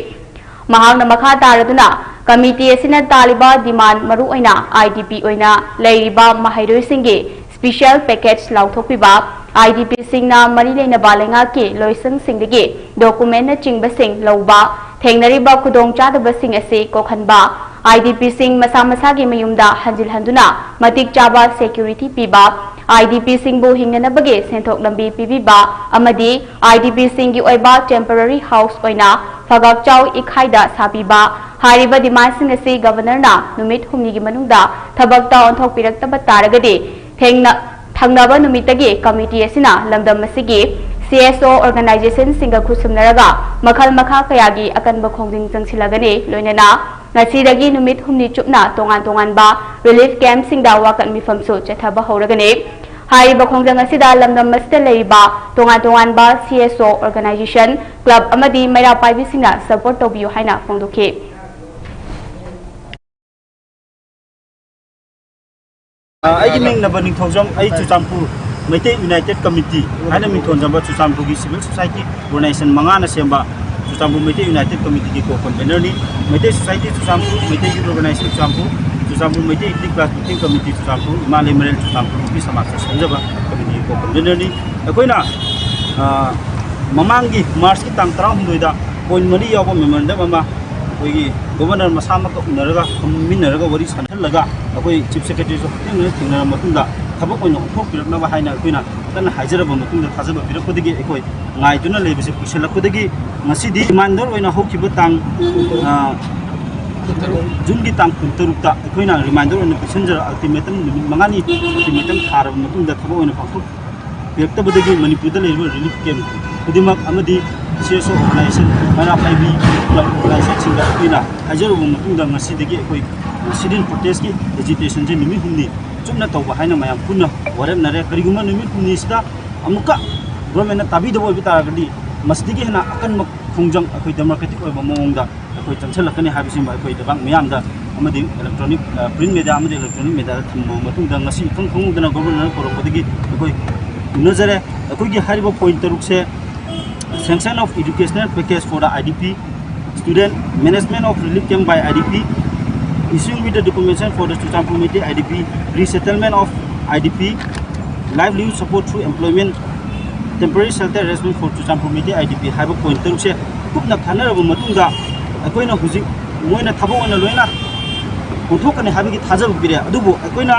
ꯃꯍꯥꯛꯅ ꯃꯈꯥ ꯇꯥꯔꯗꯨꯅ committee ꯑꯁꯤꯅ ꯇꯥꯜꯂꯤꯕ demand, ꯃꯔꯨꯑꯣꯏꯅ IDP ꯑꯣꯏꯅ ꯂꯩꯔꯤꯕ ꯃꯍꯩꯔꯣꯏꯁꯤꯡꯒꯤ special package ꯂꯥꯎꯊꯣꯛꯄꯤꯕ, IDP ꯁꯤꯡꯅ ꯃꯔꯤ ꯂꯩꯅꯕ ꯂꯩꯉꯥꯛꯀꯤ ꯂꯣꯏꯁꯪꯁꯤꯡꯗꯒꯤ document ꯅꯆꯤꯡꯕꯁꯤꯡ ꯂꯧꯕ, ꯊꯦꯡꯅꯔꯤꯕ ꯈꯨꯗꯣꯡꯆꯥꯗꯕꯁꯤꯡ ꯑꯁꯤ ꯀꯣꯛꯍꯟꯕ, IDP ꯁꯤꯡ ꯃꯁꯥ ꯃꯁꯥꯒꯤ ꯃꯌꯨꯝꯗ ꯍꯟꯖꯤꯜꯍꯟꯗꯨꯅ ꯃꯇꯤꯛ ꯆꯥꯕ security ꯄꯤꯕ, IDPꯁꯤꯡꯕꯨ ꯍꯤꯡꯅꯅꯕꯒꯤ ꯁꯦꯟꯊꯣꯛ ꯂꯝꯕꯤ ꯄꯤꯕꯤꯕ ꯑꯃꯗꯤ IDPꯁꯤꯡꯒꯤ ꯑꯣꯏꯕ temporary house ꯑꯣꯏꯅ ꯐꯒꯥꯛꯆꯥꯎ ꯏꯈꯥꯏꯗ ꯁꯥꯕꯤꯕ ꯍꯥꯏꯔꯤꯕ demandꯁꯤꯡ ꯑꯁꯤ Governorꯅ ꯅꯨꯃꯤꯠ ꯍꯨꯝꯅꯤꯒꯤ ꯃꯅꯨꯡꯗ ꯊꯕꯛꯇ ꯑꯣꯟꯊꯣꯛꯄꯤꯔꯛꯇꯕ ꯇꯥꯔꯒꯗꯤ ꯊꯦꯡꯅ ꯊꯪꯅꯕ ꯅꯨꯃꯤꯠꯇꯒꯤ committee ꯑꯁꯤꯅ ꯂꯝꯗꯝ ꯑꯁꯤꯒꯤ CSO organizationꯁꯤꯡꯒ ꯈꯨꯠꯁꯝꯅꯔꯒ ꯃꯈꯜ ꯃꯈꯥ ꯀꯌꯥꯒꯤ ꯑꯀꯟꯕ ꯈꯣꯡꯖꯪ ꯆꯪꯁꯤꯜꯂꯒꯅꯤ꯫ ꯂꯣꯏꯅꯅ ꯉꯁꯤꯗꯒꯤ ꯅꯨꯃꯤꯠ ꯍꯨꯝꯅꯤ ꯆꯨꯞꯅ ꯇꯣꯉꯥꯟ ꯇꯣꯉꯥꯟꯕ relief campꯁꯤꯡꯗ ꯋꯥꯀꯠ ꯃꯤꯐꯝꯁꯨ ꯆꯠꯊꯕ ꯍꯧꯔꯒꯅꯤ꯫ ꯍꯥꯏꯔꯤꯕ ꯈꯣꯡꯖꯪ ꯑꯁꯤꯗ ꯂꯝꯗꯝ ꯑꯁꯤꯗ ꯂꯩꯔꯤꯕ ꯇꯣꯉꯥꯟ ꯇꯣꯉꯥꯟꯕ CSO organization, club ꯑꯃꯗꯤ ꯃꯩꯔꯥ ꯄꯥꯏꯕꯤꯁꯤꯡꯅ support ꯇꯧꯕꯤꯌꯨ ꯍꯥꯏꯅ ꯐꯣꯡꯗꯣꯛꯈꯤ꯫ ꯑ, ꯑꯩꯒꯤ ꯃꯤꯡ ꯅꯕ ꯅꯤꯡꯊꯧꯖꯝ, ꯑꯩ ꯆꯨꯔꯆꯥꯟꯄꯨꯔ ꯃꯩꯇꯩ United Committee ꯍꯥꯏꯅ ꯃꯤꯡꯊꯣꯟꯖꯕ ꯆꯨꯔꯆꯥꯟꯄꯨꯔꯒꯤ civil society organization ꯃꯉꯥꯅ ꯁꯦꯝꯕ Churachandpur Meitei United Committeeꯒꯤ co-convenorꯅꯤ꯫ Meitei society Churachandpur, Meitei youth organization Churachandpur, Churachandpur Meitei ethnic class meeting committee Churachandpur, ꯏꯃꯥ ꯂꯩꯃꯔꯦꯜ ꯆꯨꯔꯆꯥꯟꯄꯨꯔ ꯅꯨꯄꯤ ꯁꯃꯥꯖꯇ ꯁꯦꯝꯖꯕ committeeꯒꯤ co-convenorꯅꯤ꯫ ꯑꯩꯈꯣꯏꯅ, ꯑ, ꯃꯃꯥꯡꯒꯤ Marchꯀꯤ ꯇꯥꯡ ꯇꯔꯥꯍꯨꯝꯗꯣꯏꯗ point ꯃꯔꯤ ꯌꯥꯎꯕ memorandum ꯑꯃ ꯑꯩꯈꯣꯏꯒꯤ Governor ꯃꯁꯥꯃꯛꯀ ꯎꯅꯔꯒ, ꯐꯝꯃꯤꯟꯅꯔꯒ ꯋꯥꯔꯤ ꯁꯥꯟꯅꯍꯜꯂꯒ ꯑꯩꯈꯣꯏ Chief Secretaryꯁꯨ ꯍꯛꯊꯦꯡꯅꯅ ꯊꯦꯡꯅꯔꯕ ꯃꯇꯨꯡꯗ ꯊꯕꯛ ꯑꯣꯏꯅ ꯑꯣꯟꯊꯣꯛꯄꯤꯔꯛꯅꯕ ꯍꯥꯏꯅ ꯑꯩꯈꯣꯏꯅ ꯀꯟꯅ ꯍꯥꯏꯖꯔꯕ ꯃꯇꯨꯡꯗ ꯊꯥꯖꯕ ꯄꯤꯔꯛꯄꯗꯒꯤ ꯑꯩꯈꯣꯏ ꯉꯥꯏꯗꯨꯅ ꯂꯩꯕꯁꯦ ꯀꯨꯏꯁꯜꯂꯛꯄꯗꯒꯤ ꯉꯁꯤꯗꯤ reminder ꯑꯣꯏꯅ ꯍꯧꯈꯤꯕ ꯇꯥꯡ, ꯑ, Juneꯒꯤ ꯇꯥꯡ ꯀꯨꯟꯇꯔꯨꯛꯇ ꯑꯩꯈꯣꯏꯅ reminder ꯑꯣꯏꯅ ꯄꯤꯁꯤꯟꯖꯔ-, ultimatum ꯅꯨꯃꯤꯠ ꯃꯉꯥꯅꯤ ultimatum ꯊꯥꯔꯕ ꯃꯇꯨꯡꯗ ꯊꯕꯛ ꯑꯣꯏꯅ ꯄꯥꯡꯊꯣꯛ ꯄꯤꯔꯛꯇꯕꯗꯒꯤ ꯃꯅꯤꯄꯨꯔꯗ ꯂꯩꯔꯤꯕ relief camp ꯈꯨꯗꯤꯡꯃꯛ ꯑꯃꯗꯤ CSO organization, ꯃꯩꯔꯥ ꯄꯥꯏꯕꯤ club organizationꯁꯤꯡꯗ ꯑꯩꯈꯣꯏꯅ ꯍꯥꯏꯖꯔꯨꯕ ꯃꯇꯨꯡꯗ ꯉꯁꯤꯗꯒꯤ ꯑꯩꯈꯣꯏ sit-in protestꯀꯤ agitationꯁꯦ ꯅꯨꯃꯤꯠ ꯍꯨꯝꯅꯤ ꯆꯨꯞꯅ ꯇꯧꯕ ꯍꯥꯏꯅ ꯃꯌꯥꯝ ꯄꯨꯟꯅ ꯋꯥꯔꯦꯞꯅꯔꯦ꯫ ꯀꯔꯤꯒꯨꯝꯕ ꯅꯨꯃꯤꯠ ꯍꯨꯝꯅꯤꯁꯤꯗ ꯑꯃꯨꯛꯀ governmentꯅ ꯇꯥꯕꯤꯗꯕ ꯑꯣꯏꯕ ꯇꯥꯔꯒꯗꯤ ꯃꯁꯤꯗꯒꯤ ꯍꯦꯟꯅ ꯑꯀꯟꯕ ꯈꯣꯡꯖꯪ ꯑꯩꯈꯣꯏ democratic ꯑꯣꯏꯕ ꯃꯑꯣꯡꯗ ꯑꯩꯈꯣꯏ ꯆꯪꯁꯤꯜꯂꯛꯀꯅꯤ ꯍꯥꯏꯕꯁꯤꯃ ꯑꯩꯈꯣꯏ ꯂꯩꯕꯥꯛ ꯃꯤꯌꯥꯝꯗ ꯑꯃꯗꯤ electronic, ꯑ, print media ꯑꯃꯗꯤ electronic mediaꯗ ꯊꯝꯃꯕ ꯃꯇꯨꯡꯗ ꯉꯁꯤ ꯏꯈꯪ ꯈꯪꯍꯧꯗꯅ governor ꯀꯧꯔꯛꯄꯗꯒꯤ ꯑꯩꯈꯣꯏ ꯎꯅꯖꯔꯦ꯫ ꯑꯩꯈꯣꯏꯒꯤ ꯍꯥꯏꯔꯤꯕ point ꯇꯔꯨꯛꯁꯦ, sanction of educational package for the IDP student, management of relief camp by IDP, issuing with the documentation for the Churachandpur Meitei IDP, resettlement of IDP, livelihood support through employment, temporary shelter arrangement for Churachandpur Meitei IDP ꯍꯥꯏꯕ point ꯇꯔꯨꯛꯁꯦ ꯀꯨꯞꯅ ꯈꯟꯅꯔꯕ ꯃꯇꯨꯡꯗ ꯑꯩꯈꯣꯏꯅ ꯍꯧꯖꯤꯛ ꯃꯣꯏꯅ ꯊꯕꯛ ꯑꯣꯏꯅ ꯂꯣꯏꯅ ꯑꯣꯟꯊꯣꯛꯀꯅꯤ ꯍꯥꯏꯕꯒꯤ ꯊꯥꯖꯕ ꯄꯤꯔꯦ꯫ ꯑꯗꯨꯕꯨ ꯑꯩꯈꯣꯏꯅ,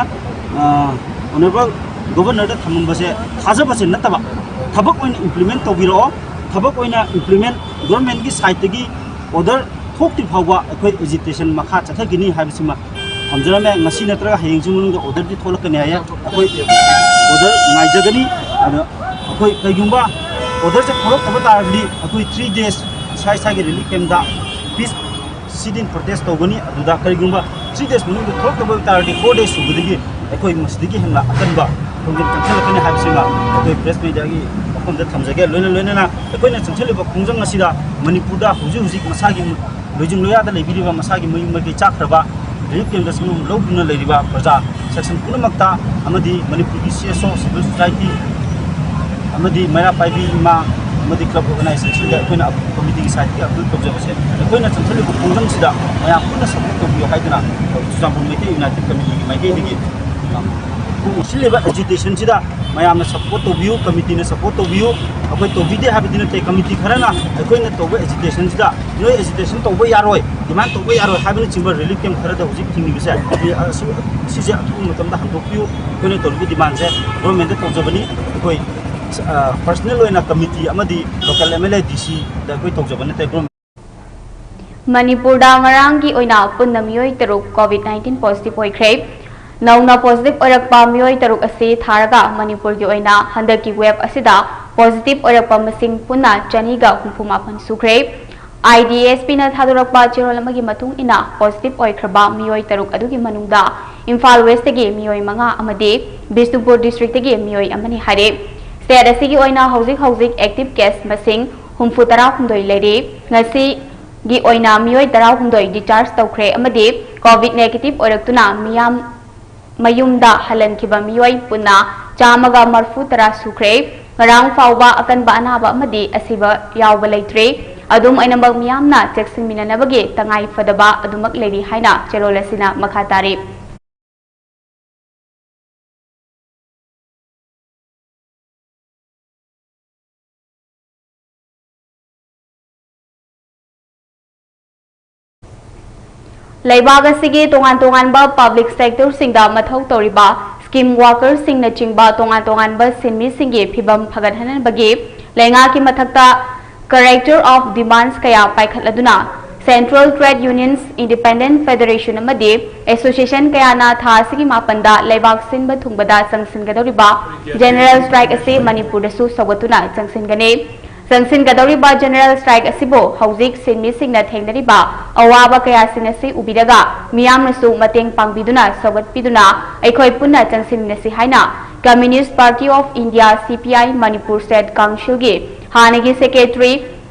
ꯑ, Honorable ꯒꯣꯕꯔꯅꯔꯗ ꯊꯝꯃꯝꯕꯁꯦ ꯊꯥꯖꯕꯁꯦ ꯅꯠꯇꯕ, ꯊꯕꯛ ꯑꯣꯏꯅ ꯏꯝꯄ꯭ꯂꯤꯃꯦꯟ ꯇꯧꯕꯤꯔꯛꯑꯣ꯫ ꯊꯕꯛ ꯑꯣꯏꯅ ꯏꯝꯄ꯭ꯂꯤꯃꯦꯟ, ꯒꯣꯔꯃꯦꯟꯒꯤ ꯁꯥꯏꯠꯇꯒꯤ ꯑꯣꯔꯗꯔ ꯊꯣꯛꯇ꯭ꯔꯤ ꯐꯥꯎꯕ ꯑꯩꯈꯣꯏ ꯑꯦꯖꯤꯇꯦꯁꯟ ꯃꯈꯥ ꯆꯠꯊꯈꯤꯅꯤ ꯍꯥꯏꯕꯁꯤꯃ ꯊꯝꯖꯔꯝꯃꯦ꯫ ꯉꯁꯤ ꯅꯠꯇ꯭ꯔꯒ ꯍꯌꯦꯡꯁꯤ ꯃꯅꯨꯡꯗ ꯑꯣꯔꯗꯔꯗꯤ ꯊꯣꯛꯂꯛꯀꯅꯤ ꯍꯥꯏꯌꯦ꯫ ꯑꯩꯈꯣꯏ ꯑꯣꯔꯗꯔ ꯉꯥꯏꯖꯒꯅꯤ꯫ ꯑꯗꯣ ꯑꯩꯈꯣꯏ ꯀꯩꯒꯨꯝꯕ ꯑꯣꯔꯗꯔꯁꯦ ꯊꯣꯛꯂꯛꯇꯕ ꯇꯥꯔꯒꯗꯤ ꯑꯩꯈꯣꯏ ꯊ꯭ꯔꯤ ꯗꯦꯖ ꯏꯁꯥ ꯏꯁꯥꯒꯤ ꯔꯤꯂꯤꯐ ꯀꯦꯝꯗ ꯄꯤꯁ ꯁꯤꯠ ꯏꯟ ꯄ꯭ꯔꯣꯇꯦꯁ ꯇꯧꯒꯅꯤ꯫ ꯑꯗꯨꯗ ꯀꯔꯤꯒꯨꯝꯕ ꯊ꯭ꯔꯤ ꯗꯦꯖ ꯃꯅꯨꯡꯗ ꯊꯣꯛꯂꯛꯇꯕ ꯑꯣꯏꯕ ꯇꯥꯔꯒꯗꯤ ꯐꯣꯔ ꯗꯦꯖ ꯁꯨꯕꯗꯒꯤ ꯑꯩꯈꯣꯏ ꯃꯁꯤꯗꯒꯤ ꯍꯦꯟꯅ ꯑꯀꯟꯕ ꯈꯣꯡꯖꯪ ꯆꯪꯁꯤꯜꯂꯛꯀꯅꯤ ꯍꯥꯏꯕꯁꯤꯃ ꯑꯩꯈꯣꯏ ꯄ꯭ꯔꯦꯁ ꯃꯦꯗꯤꯌꯥꯒꯤ ꯃꯐꯝꯗ ꯊꯝꯖꯒꯦ꯫ ꯂꯣꯏꯅ ꯂꯣꯏꯅꯅ ꯑꯩꯈꯣꯏꯅ ꯆꯪꯁꯤꯜꯂꯤꯕ ꯈꯣꯡꯖꯪ ꯑꯁꯤꯗ ꯃꯅꯤꯄꯨꯔꯗ ꯍꯧꯖꯤꯛ ꯍꯧꯖꯤꯛ ꯃꯁꯥꯒꯤ ꯂꯣꯏꯖꯤꯡ ꯂꯣꯌꯥꯗ ꯂꯩꯕꯤꯔꯤꯕ ꯃꯁꯥꯒꯤ ꯃꯌꯨꯝ ꯃꯀꯩ ꯆꯥꯛꯈ꯭ꯔꯕ, ꯔꯤꯂꯤꯐ ꯀꯦꯝꯗ ꯁꯪꯒꯨꯝ ꯂꯧꯗꯨꯅ ꯂꯩꯔꯤꯕ ꯄ꯭ꯔꯖꯥ ꯁꯦꯛꯁꯟ ꯄꯨꯝꯅꯃꯛꯇ ꯑꯃꯗꯤ ꯃꯅꯤꯄꯨꯔꯒꯤ ꯁꯤ ꯑꯦꯁ ꯑꯣ, ꯁꯤꯚꯤꯜ ꯁꯣꯁꯥꯏꯇꯤ ꯑꯃꯗꯤ ꯃꯩꯔꯥ ꯄꯥꯏꯕꯤ ꯏꯃꯥ ꯑꯃꯗꯤ ꯀ꯭ꯂꯕ ꯑꯣꯔꯒꯅꯥꯏꯖꯦꯁꯟꯁꯤꯡꯗ ꯑꯩꯈꯣꯏꯅ ꯀꯃꯤꯇꯤꯒꯤ ꯁꯥꯏꯠꯇꯒꯤ ꯑꯄꯤꯜ ꯇꯧꯖꯕꯁꯦ, ꯑꯩꯈꯣꯏꯅ ꯆꯪꯁꯤꯜꯂꯤꯕ ꯈꯣꯡꯖꯪꯁꯤꯗ ꯃꯌꯥꯝ ꯄꯨꯟꯅ ꯁꯄꯣꯔꯠ ꯇꯧꯕꯤꯌꯨ ꯍꯥꯏꯗꯨꯅ ꯆꯨꯔꯆꯥꯟꯄꯨꯔ ꯃꯩꯇꯩ ꯌꯨꯅꯥꯏꯇꯦꯠ ꯀꯃꯤꯇꯤꯒꯤ ꯃꯥꯏꯀꯩꯗꯒꯤ ꯎꯠꯁꯤꯜꯂꯤꯕ ꯑꯦꯖꯤꯇꯦꯁꯟꯁꯤꯗ ꯃꯌꯥꯝꯅ ꯁꯄꯣꯔꯠ ꯇꯧꯕꯤꯌꯨ, ꯀꯃꯤꯇꯤꯅ ꯁꯄꯣꯔꯠ ꯇꯧꯕꯤꯌꯨ꯫ ꯑꯩꯈꯣꯏ ꯇꯧꯕꯤꯗꯦ ꯍꯥꯏꯕꯗꯤ ꯅꯠꯇꯦ, ꯀꯃꯤꯇꯤ ꯈꯔꯅ ꯑꯩꯈꯣꯏꯅ ꯇꯧꯕ ꯑꯦꯖꯤꯇꯦꯁꯟꯁꯤꯗ ꯅꯣꯏ ꯑꯦꯖꯤꯇꯦꯁꯟ ꯇꯧꯕ ꯌꯥꯔꯣꯏ, ꯗꯤꯃꯥꯟ ꯇꯧꯕ ꯌꯥꯔꯣꯏ ꯍꯥꯏꯕꯅꯆꯤꯡꯕ ꯔꯤꯂꯤꯐ ꯀꯦꯝ ꯈꯔꯗ ꯍꯧꯖꯤꯛ ꯊꯤꯡꯉꯤꯕꯁꯦ, ꯑꯁꯤ-, ꯑꯁꯤꯁꯦ ꯑꯊꯨꯕ ꯃꯇꯝꯗ ꯍꯟꯗꯣꯛꯄꯤꯌꯨ꯫ ꯑꯩꯈꯣꯏꯅ ꯇꯧꯔꯤꯕ ꯗꯤꯃꯥꯟꯁꯦ ꯒꯣꯔꯃꯦꯟꯗ ꯇꯧꯖꯕꯅꯤ꯫ ꯑꯩꯈꯣꯏ, ꯑ, ꯄꯔꯁꯅꯦꯜ ꯑꯣꯏꯅ ꯀꯃꯤꯇꯤ ꯑꯃꯗꯤ ꯂꯣꯀꯦꯜ ꯑꯦꯝ ꯑꯦꯜ ꯑꯦ, ꯗꯤ ꯁꯤꯗ ꯑꯩꯈꯣꯏ ꯇꯧꯖꯕ ꯅꯠꯇꯦ꯫ ꯒꯣꯔꯃꯦꯟ ꯃꯅꯤꯄꯨꯔꯗ ꯉꯔꯥꯡꯒꯤ ꯑꯣꯏꯅ ꯄꯨꯟꯅ ꯃꯤꯑꯣꯏ ꯇꯔꯨꯛ ꯀꯣꯚꯤꯗ ꯅꯥꯏꯟꯇꯤꯟ ꯄꯣꯖꯤꯇꯤꯚ ꯑꯣꯏꯈ꯭ꯔꯦ꯫ ꯅꯧꯅ ꯄꯣꯖꯤꯇꯤꯚ ꯑꯣꯏꯔꯛꯄ ꯃꯤꯑꯣꯏ ꯇꯔꯨꯛ ꯑꯁꯤ ꯊꯥꯔꯒ ꯃꯅꯤꯄꯨꯔꯒꯤ ꯑꯣꯏꯅ ꯍꯟꯗꯛꯀꯤ ꯋꯦꯕ ꯑꯁꯤꯗ ꯄꯣꯖꯤꯇꯤꯚ ꯑꯣꯏꯔꯛꯄ ꯃꯁꯤꯡ ꯄꯨꯟꯅ ꯆꯅꯤꯒ ꯍꯨꯝꯐꯨ ꯃꯥꯄꯟ ꯁꯨꯈ꯭ꯔꯦ꯫ ꯑꯥꯏ ꯗꯤ ꯑꯦꯁ ꯄꯤꯅ ꯊꯥꯗꯣꯔꯛꯄ ꯆꯦꯔꯣꯜ ꯑꯃꯒꯤ ꯃꯇꯨꯡ ꯏꯟꯅ ꯄꯣꯖꯤꯇꯤꯚ ꯑꯣꯏꯈ꯭ꯔꯕ ꯃꯤꯑꯣꯏ ꯇꯔꯨꯛ ꯑꯗꯨꯒꯤ ꯃꯅꯨꯡꯗ ꯏꯝꯐꯥꯜ ꯋꯦꯁꯇꯒꯤ ꯃꯤꯑꯣꯏ ꯃꯉꯥ ꯑꯃꯗꯤ ꯕꯤꯁꯅꯨꯄꯨꯔ ꯗꯤꯁꯇ꯭ꯔꯤꯛꯇꯒꯤ ꯃꯤꯑꯣꯏ ꯑꯃꯅꯤ ꯍꯥꯏꯔꯦ꯫ ꯁ꯭ꯇꯦꯠ ꯑꯁꯤꯒꯤ ꯑꯣꯏꯅ ꯍꯧꯖꯤꯛ ꯍꯧꯖꯤꯛ ꯑꯦꯛꯇꯤꯚ ꯀꯦꯁ ꯃꯁꯤꯡ ꯍꯨꯝꯐꯨ ꯇꯔꯥ ꯍꯨꯝꯗꯣꯏ ꯂꯩꯔꯤ꯫ ꯉꯁꯤꯒꯤ ꯑꯣꯏꯅ ꯃꯤꯑꯣꯏ ꯇꯔꯥ ꯍꯨꯝꯗꯣꯏ ꯗꯤꯁꯆꯥꯔꯖ ꯇꯧꯈ꯭ꯔꯦ ꯑꯃꯗꯤ ꯀꯣꯚꯤꯗ ꯅꯦꯒꯦꯇꯤꯚ ꯑꯣꯏꯔꯛꯇꯨꯅ ꯃꯤꯌꯥꯝ ꯃꯌꯨꯝꯗ ꯍꯜꯍꯟꯈꯤꯕ ꯃꯤꯑꯣꯏ ꯄꯨꯟꯅ ꯆꯥꯝꯃꯒ ꯃꯔꯐꯨ ꯇꯔꯥ ꯁꯨꯈ꯭ꯔꯦ꯫ ꯉꯔꯥꯡ ꯐꯥꯎꯕ ꯑꯀꯟꯕ ꯑꯅꯥꯕ ꯑꯃꯗꯤ ꯑꯁꯤꯕ ꯌꯥꯎꯕ ꯂꯩꯇ꯭ꯔꯤ꯫ ꯑꯗꯨꯝ ꯑꯣꯏꯅꯃꯛ ꯃꯤꯌꯥꯝꯅ ꯆꯦꯛꯁꯤꯟꯃꯤꯟꯅꯅꯕꯒꯤ ꯇꯉꯥꯏ ꯐꯗꯕ ꯑꯗꯨꯃꯛ ꯂꯩꯔꯤ ꯍꯥꯏꯅ ꯆꯦꯔꯣꯜ ꯑꯁꯤꯅ ꯃꯈꯥ ꯇꯥꯔꯤ꯫ ꯂꯩꯕꯥꯛ ꯑꯁꯤꯒꯤ ꯇꯣꯉꯥꯟ ꯇꯣꯉꯥꯟꯕ ꯄꯕ꯭ꯂꯤꯛ ꯁꯦꯛꯇꯔꯁꯤꯡꯗ ꯃꯊꯧ ꯇꯧꯔꯤꯕ ꯀꯤꯝ ꯋꯥꯀꯔꯁꯤꯡꯅꯆꯤꯡꯕ ꯇꯣꯉꯥꯟ ꯇꯣꯉꯥꯟꯕ ꯁꯤꯟꯃꯤꯁꯤꯡꯒꯤ ꯐꯤꯚꯝ ꯐꯒꯠꯍꯟꯅꯕꯒꯤ ꯂꯩꯉꯥꯛꯀꯤ ꯃꯊꯛꯇ character of demands ꯀꯌꯥ ꯄꯥꯏꯈꯠꯂꯗꯨꯅ Central Trade Unions Independent Federation ꯑꯃꯗꯤ association ꯀꯌꯥꯅ ꯊꯥ ꯑꯁꯤꯒꯤ ꯃꯥꯄꯟꯗ ꯂꯩꯕꯥꯛ ꯁꯤꯟꯕ ꯊꯨꯡꯕꯗ ꯆꯪꯁꯤꯟꯒꯗꯧꯔꯤꯕ general strike ꯑꯁꯤ ꯃꯅꯤꯄꯨꯔꯗꯁꯨ ꯁꯧꯒꯠꯇꯨꯅ ꯆꯪꯁꯤꯟꯒꯅꯤ꯫ ꯆꯪꯁꯤꯟꯒꯗꯧꯔꯤꯕ general strike ꯑꯁꯤꯕꯨ ꯍꯧꯖꯤꯛ ꯁꯤꯟꯃꯤꯁꯤꯡꯅ ꯊꯦꯡꯅꯔꯤꯕ ꯑꯋꯥꯕ ꯀꯌꯥꯁꯤꯡ ꯑꯁꯤ ꯎꯕꯤꯔꯒ ꯃꯤꯌꯥꯝꯅꯁꯨ ꯃꯇꯦꯡ ꯄꯥꯡꯕꯤꯗꯨꯅ ꯁꯧꯒꯠꯄꯤꯗꯨꯅ ꯑꯩꯈꯣꯏ ꯄꯨꯟꯅ ꯆꯪꯁꯤꯟꯃꯤꯟꯅꯁꯤ ꯍꯥꯏꯅ Communist Party of India, C P I, Manipur State Council ꯒꯤ ꯍꯥꯟꯅꯒꯤ secretary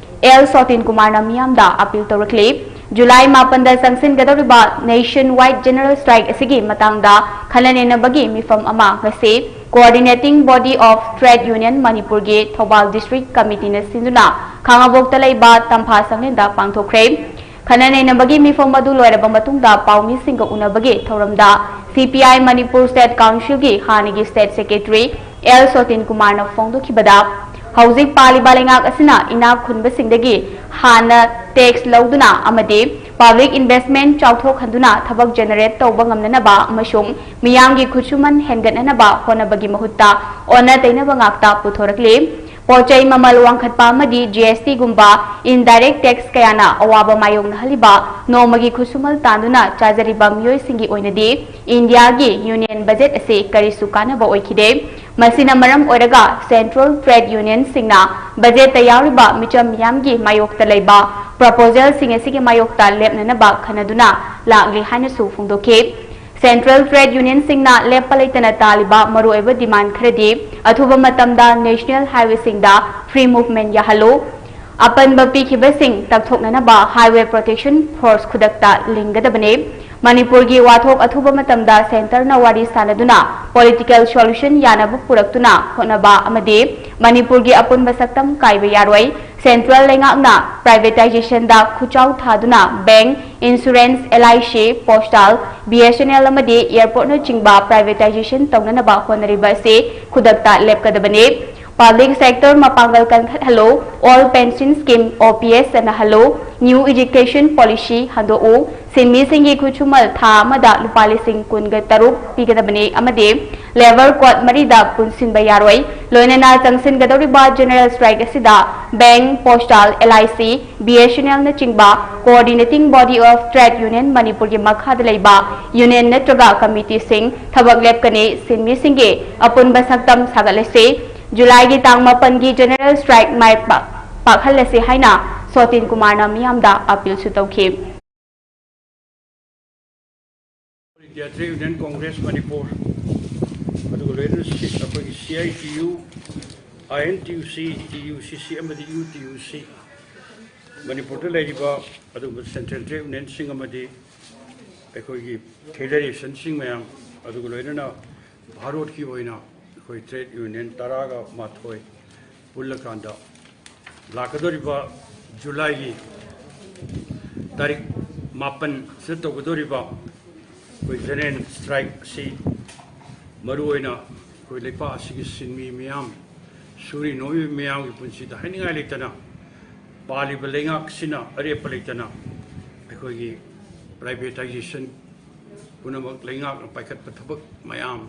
L ꯁꯣꯇꯤꯟ ꯀꯨꯃꯥꯔꯅ ꯃꯤꯌꯥꯝꯗ appeal ꯇꯧꯔꯛꯂꯤ꯫ ꯖꯨꯂꯥꯏ ꯃꯥꯄꯟꯗ ꯆꯪꯁꯤꯟꯒꯗꯧꯔꯤꯕ nation wide general strike ꯑꯁꯤꯒꯤ ꯃꯇꯥꯡꯗ ꯈꯟꯅ ꯅꯩꯅꯕꯒꯤ ꯃꯤꯐꯝ ꯑꯃ ꯉꯁꯤ Coordinating Body of Trade Union ꯃꯅꯤꯄꯨꯔꯒꯤ ꯊꯧꯕꯥꯜ district committeeꯅ ꯁꯤꯟꯗꯨꯅ ꯈꯥꯉꯕꯣꯛꯇ ꯂꯩꯕ ꯇꯝꯐꯥ ꯁꯪꯂꯦꯟꯗ ꯄꯥꯡꯊꯣꯛꯈ꯭ꯔꯦ꯫ ꯈꯟꯅ ꯅꯩꯅꯕꯒꯤ ꯃꯤꯐꯝ ꯑꯗꯨ ꯂꯣꯏꯔꯕ ꯃꯇꯨꯡꯗ ꯄꯥꯎꯃꯤꯁꯤꯡꯒ ꯎꯅꯕꯒꯤ ꯊꯧꯔꯝꯗ C P I Manipur State Council ꯒꯤ ꯍꯥꯟꯅꯒꯤ state secretary L ꯁꯣꯇꯤꯟ ꯀꯨꯃꯥꯔꯅ ꯐꯣꯡꯗꯣꯛꯈꯤꯕꯗ, ꯍꯧꯖꯤꯛ ꯄꯥꯜꯂꯤꯕ ꯂꯩꯉꯥꯛ ꯑꯁꯤꯅ ꯏꯅꯥꯛ ꯈꯨꯟꯕꯁꯤꯡꯗꯒꯤ ꯍꯥꯟꯅ tax ꯂꯧꯗꯨꯅ ꯑꯃꯗꯤ public investment ꯆꯥꯎꯊꯣꯛꯍꯟꯗꯨꯅ ꯊꯕꯛ generate ꯇꯧꯕ ꯉꯝꯅꯅꯕ ꯑꯃꯁꯨꯡ ꯃꯤꯌꯥꯝꯒꯤ ꯈꯨꯠꯁꯨꯃꯟ ꯍꯦꯟꯒꯠꯅꯅꯕ ꯍꯣꯠꯅꯕꯒꯤ ꯃꯍꯨꯠꯇ ꯑꯣꯟꯅ ꯇꯩꯅꯕ ꯉꯥꯛꯇ ꯄꯨꯊꯣꯔꯛꯂꯤ꯫ ꯄꯣꯠ ꯆꯩ ꯃꯃꯜ ꯋꯥꯡꯈꯠꯄ ꯑꯃꯗꯤ G S T ꯒꯨꯝꯕ indirect tax ꯀꯌꯥꯅ ꯑꯋꯥꯕ ꯃꯥꯌꯣꯛꯅꯍꯜꯂꯤꯕ ꯅꯣꯡꯃꯒꯤ ꯈꯨꯠꯁꯨꯃꯜ ꯇꯥꯟꯗꯨꯅ ꯆꯥꯖꯔꯤꯕ ꯃꯤꯑꯣꯏꯁꯤꯡꯒꯤ ꯑꯣꯏꯅꯗꯤ India ꯒꯤ union budget ꯑꯁꯤ ꯀꯔꯤꯁꯨ ꯀꯥꯟꯅꯕ ꯑꯣꯏꯈꯤꯗꯦ꯫ ꯃꯁꯤꯅ ꯃꯔꯝ ꯑꯣꯏꯔꯒ Central Trade Union ꯁꯤꯡꯅ budget ꯇ ꯌꯥꯎꯔꯤꯕ ꯃꯤꯆꯝ ꯃꯤꯌꯥꯝꯒꯤ ꯃꯥꯌꯣꯛꯇ ꯂꯩꯕ proposal ꯁꯤꯡ ꯑꯁꯤꯒꯤ ꯃꯥꯌꯣꯛꯇ ꯂꯦꯞꯅꯅꯕ ꯈꯟꯅꯗꯨꯅ ꯂꯥꯛꯂꯤ ꯍꯥꯏꯅꯁꯨ ꯐꯣꯡꯗꯣꯛꯈꯤ꯫ Central Trade Union ꯁꯤꯡꯅ ꯂꯦꯞꯄ ꯂꯩꯇꯅ ꯇꯥꯜꯂꯤꯕ ꯃꯔꯨꯑꯣꯏꯕ demand ꯈꯔꯗꯤ ꯑꯊꯨꯕ ꯃꯇꯝꯗ national highway ꯁꯤꯡꯗ free movement ꯌꯥꯍꯜꯂꯨ, ꯑꯄꯟꯕ ꯄꯤꯈꯤꯕꯁꯤꯡ ꯇꯛꯊꯣꯛꯅꯅꯕ Highway Protection Force ꯈꯨꯗꯛꯇ ꯂꯤꯡꯒꯗꯕꯅꯤ꯫ ꯃꯅꯤꯄꯨꯔꯒꯤ ꯋꯥꯊꯣꯛ ꯑꯊꯨꯕ ꯃꯇꯝꯗ centre ꯅ ꯋꯥꯔꯤ ꯁꯥꯅꯗꯨꯅ political solution ꯌꯥꯅꯕ ꯄꯨꯔꯛꯇꯨꯅ ꯍꯣꯠꯅꯕ ꯑꯃꯗꯤ ꯃꯅꯤꯄꯨꯔꯒꯤ ꯑꯄꯨꯟꯕ ꯁꯛꯇꯝ ꯀꯥꯏꯕ ꯌꯥꯔꯣꯏ꯫ Central ꯂꯩꯉꯥꯛꯅ privatisation ꯗ ꯈꯨꯠꯆꯥꯎ ꯊꯥꯗꯨꯅ bank, insurance, L I C, postal, B S N L ꯑꯃꯗꯤ airport ꯅꯆꯤꯡꯕ privatisation ꯇꯧꯅꯅꯕ ꯍꯣꯠꯅꯔꯤꯕ ꯑꯁꯤ ꯈꯨꯗꯛꯇ ꯂꯦꯞꯀꯗꯕꯅꯤ꯫ Public sector ꯃꯄꯥꯡꯒꯜ ꯀꯟꯈꯠꯍꯜꯂꯨ, Old Pension Scheme, O P S ꯆꯠꯅꯍꯜꯂꯨ, New Education Policy ꯍꯟꯗꯣꯛꯎ, ꯁꯤꯟꯃꯤꯁꯤꯡꯒꯤ ꯈꯨꯠꯁꯨꯃꯜ ꯊꯥ ꯑꯃꯗ ꯂꯨꯄꯥ ꯂꯤꯁꯤꯡ ꯀꯨꯟꯒ ꯇꯔꯨꯛ ꯄꯤꯒꯗꯕꯅꯤ ꯑꯃꯗꯤ Labour Code ꯃꯔꯤꯗ ꯄꯨꯟꯁꯤꯟꯕ ꯌꯥꯔꯣꯏ꯫ ꯂꯣꯏꯅꯅ ꯆꯪꯁꯤꯟꯒꯗꯧꯔꯤꯕ General Strike ꯑꯁꯤꯗ Bank, Postal, L I C, B S N L ꯅꯆꯤꯡꯕ Coordinating Body of Trade Union ꯃꯅꯤꯄꯨꯔꯒꯤ ꯃꯈꯥꯗ ꯂꯩꯕ Union ꯅꯠꯇ꯭ꯔꯒ Committeeꯁꯤꯡ ꯊꯕꯛ ꯂꯦꯞꯀꯅꯤ꯫ ꯁꯤꯟꯃꯤꯁꯤꯡꯒꯤ ꯑꯄꯨꯟꯕ ꯁꯛꯇꯝ ꯁꯥꯒꯠꯂꯁꯤ꯫ ꯖꯨꯂꯥꯏꯒꯤ ꯇꯥꯡ ꯃꯥꯄꯟꯒꯤ General Strike ꯃꯥꯏ ꯄꯥꯛ-, ꯄꯥꯛꯍꯜꯂꯁꯤ ꯍꯥꯏꯅ ꯁꯣꯇꯤꯟ ꯀꯨꯃꯥꯔꯅ ꯃꯤꯌꯥꯝꯗ appealꯁꯨ ꯇꯧꯈꯤ꯫ India Trade Union Congress Manipur, ꯑꯗꯨꯒ ꯂꯣꯏꯅꯅ ꯁꯤ-, ꯑꯩꯈꯣꯏꯒꯤ C I T U, I N T U C, T U C C ꯑꯃꯗꯤ U T U C, ꯃꯅꯤꯄꯨꯔꯗ ꯂꯩꯔꯤꯕ ꯑꯗꯨꯒꯨꯝꯕ Central Trade Unionꯁꯤꯡ ꯑꯃꯗꯤ ꯑꯩꯈꯣꯏꯒꯤ Federationꯁꯤꯡ ꯃꯌꯥꯝ, ꯑꯗꯨꯒ ꯂꯣꯏꯅꯅ ꯚꯥꯔꯠꯀꯤ ꯑꯣꯏꯅ ꯑꯩꯈꯣꯏ Trade Union ꯇꯔꯥꯒ ꯃꯥꯊꯣꯏ ꯄꯨꯜꯂꯀꯥꯟꯗ ꯂꯥꯛꯀꯗꯧꯔꯤꯕ ꯖꯨꯂꯥꯏꯒꯤ ꯇꯥꯔꯤꯛ ꯃꯥꯄꯟꯁꯤꯗ ꯇꯧꯒꯗꯧꯔꯤꯕ ꯑꯩꯈꯣꯏ General Strike ꯑꯁꯤ ꯃꯔꯨꯑꯣꯏꯅ ꯑꯩꯈꯣꯏ ꯂꯩꯄꯥꯛ ꯑꯁꯤꯒꯤ ꯁꯤꯟꯃꯤ ꯃꯤꯌꯥꯝ, ꯁꯨꯔꯤ ꯅꯣꯝꯂꯤꯕ ꯃꯤꯌꯥꯝꯒꯤ ꯄꯨꯟꯁꯤꯗ ꯍꯥꯏꯅꯤꯡꯉꯥꯏ ꯂꯩꯇꯅ ꯄꯥꯜꯂꯤꯕ ꯂꯩꯉꯥꯛꯁꯤꯅ ꯑꯔꯦꯞꯄ ꯂꯩꯇꯅ ꯑꯩꯈꯣꯏꯒꯤ privatization ꯄꯨꯝꯅꯃꯛ ꯂꯩꯉꯥꯛꯅ ꯄꯥꯏꯈꯠꯄ ꯊꯕꯛ ꯃꯌꯥꯝ,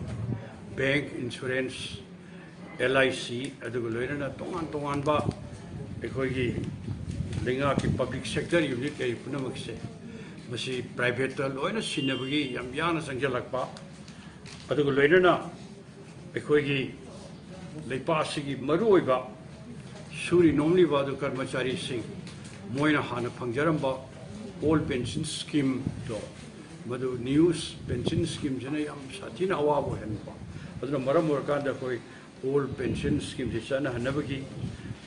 bank, insurance, L I C, ꯑꯗꯨꯒ ꯂꯣꯏꯅꯅ ꯇꯣꯉꯥꯟ ꯇꯣꯉꯥꯟꯕ ꯑꯩꯈꯣꯏꯒꯤ ꯂꯩꯉꯥꯛꯀꯤ public sector unit ꯂꯩꯔꯤꯕ ꯄꯨꯝꯅꯃꯛꯁꯦ ꯃꯁꯤ privateꯇ ꯂꯣꯏꯅ ꯁꯤꯟꯅꯕꯒꯤ ꯌꯥꯝ ꯌꯥꯡꯅ ꯆꯪꯁꯤꯜꯂꯛꯄ, ꯑꯗꯨꯒ ꯂꯣꯏꯅꯅ ꯑꯩꯈꯣꯏꯒꯤ ꯂꯩꯄꯥꯛ ꯑꯁꯤꯒꯤ ꯃꯔꯨꯑꯣꯏꯕ ꯁꯨꯔꯤ ꯅꯣꯝꯂꯤꯕ ꯑꯗꯨ ꯀꯔꯃꯆꯥꯔꯤꯁꯤꯡ, ꯃꯣꯏꯅ ꯍꯥꯟꯅ ꯐꯪꯖꯔꯝꯕ Old Pension Schemeꯗꯣ, ꯃꯗꯨ New Pension Schemeꯁꯤꯅ ꯌꯥꯝ ꯁꯥꯊꯤꯅ ꯑꯋꯥꯕ ꯑꯣꯏꯍꯟꯕ꯫ ꯑꯗꯨꯅ ꯃꯔꯝ ꯑꯣꯏꯔꯀꯥꯟꯗ ꯑꯩꯈꯣꯏ Old Pension Schemeꯁꯤ ꯆꯠꯅꯍꯟꯅꯕꯒꯤ,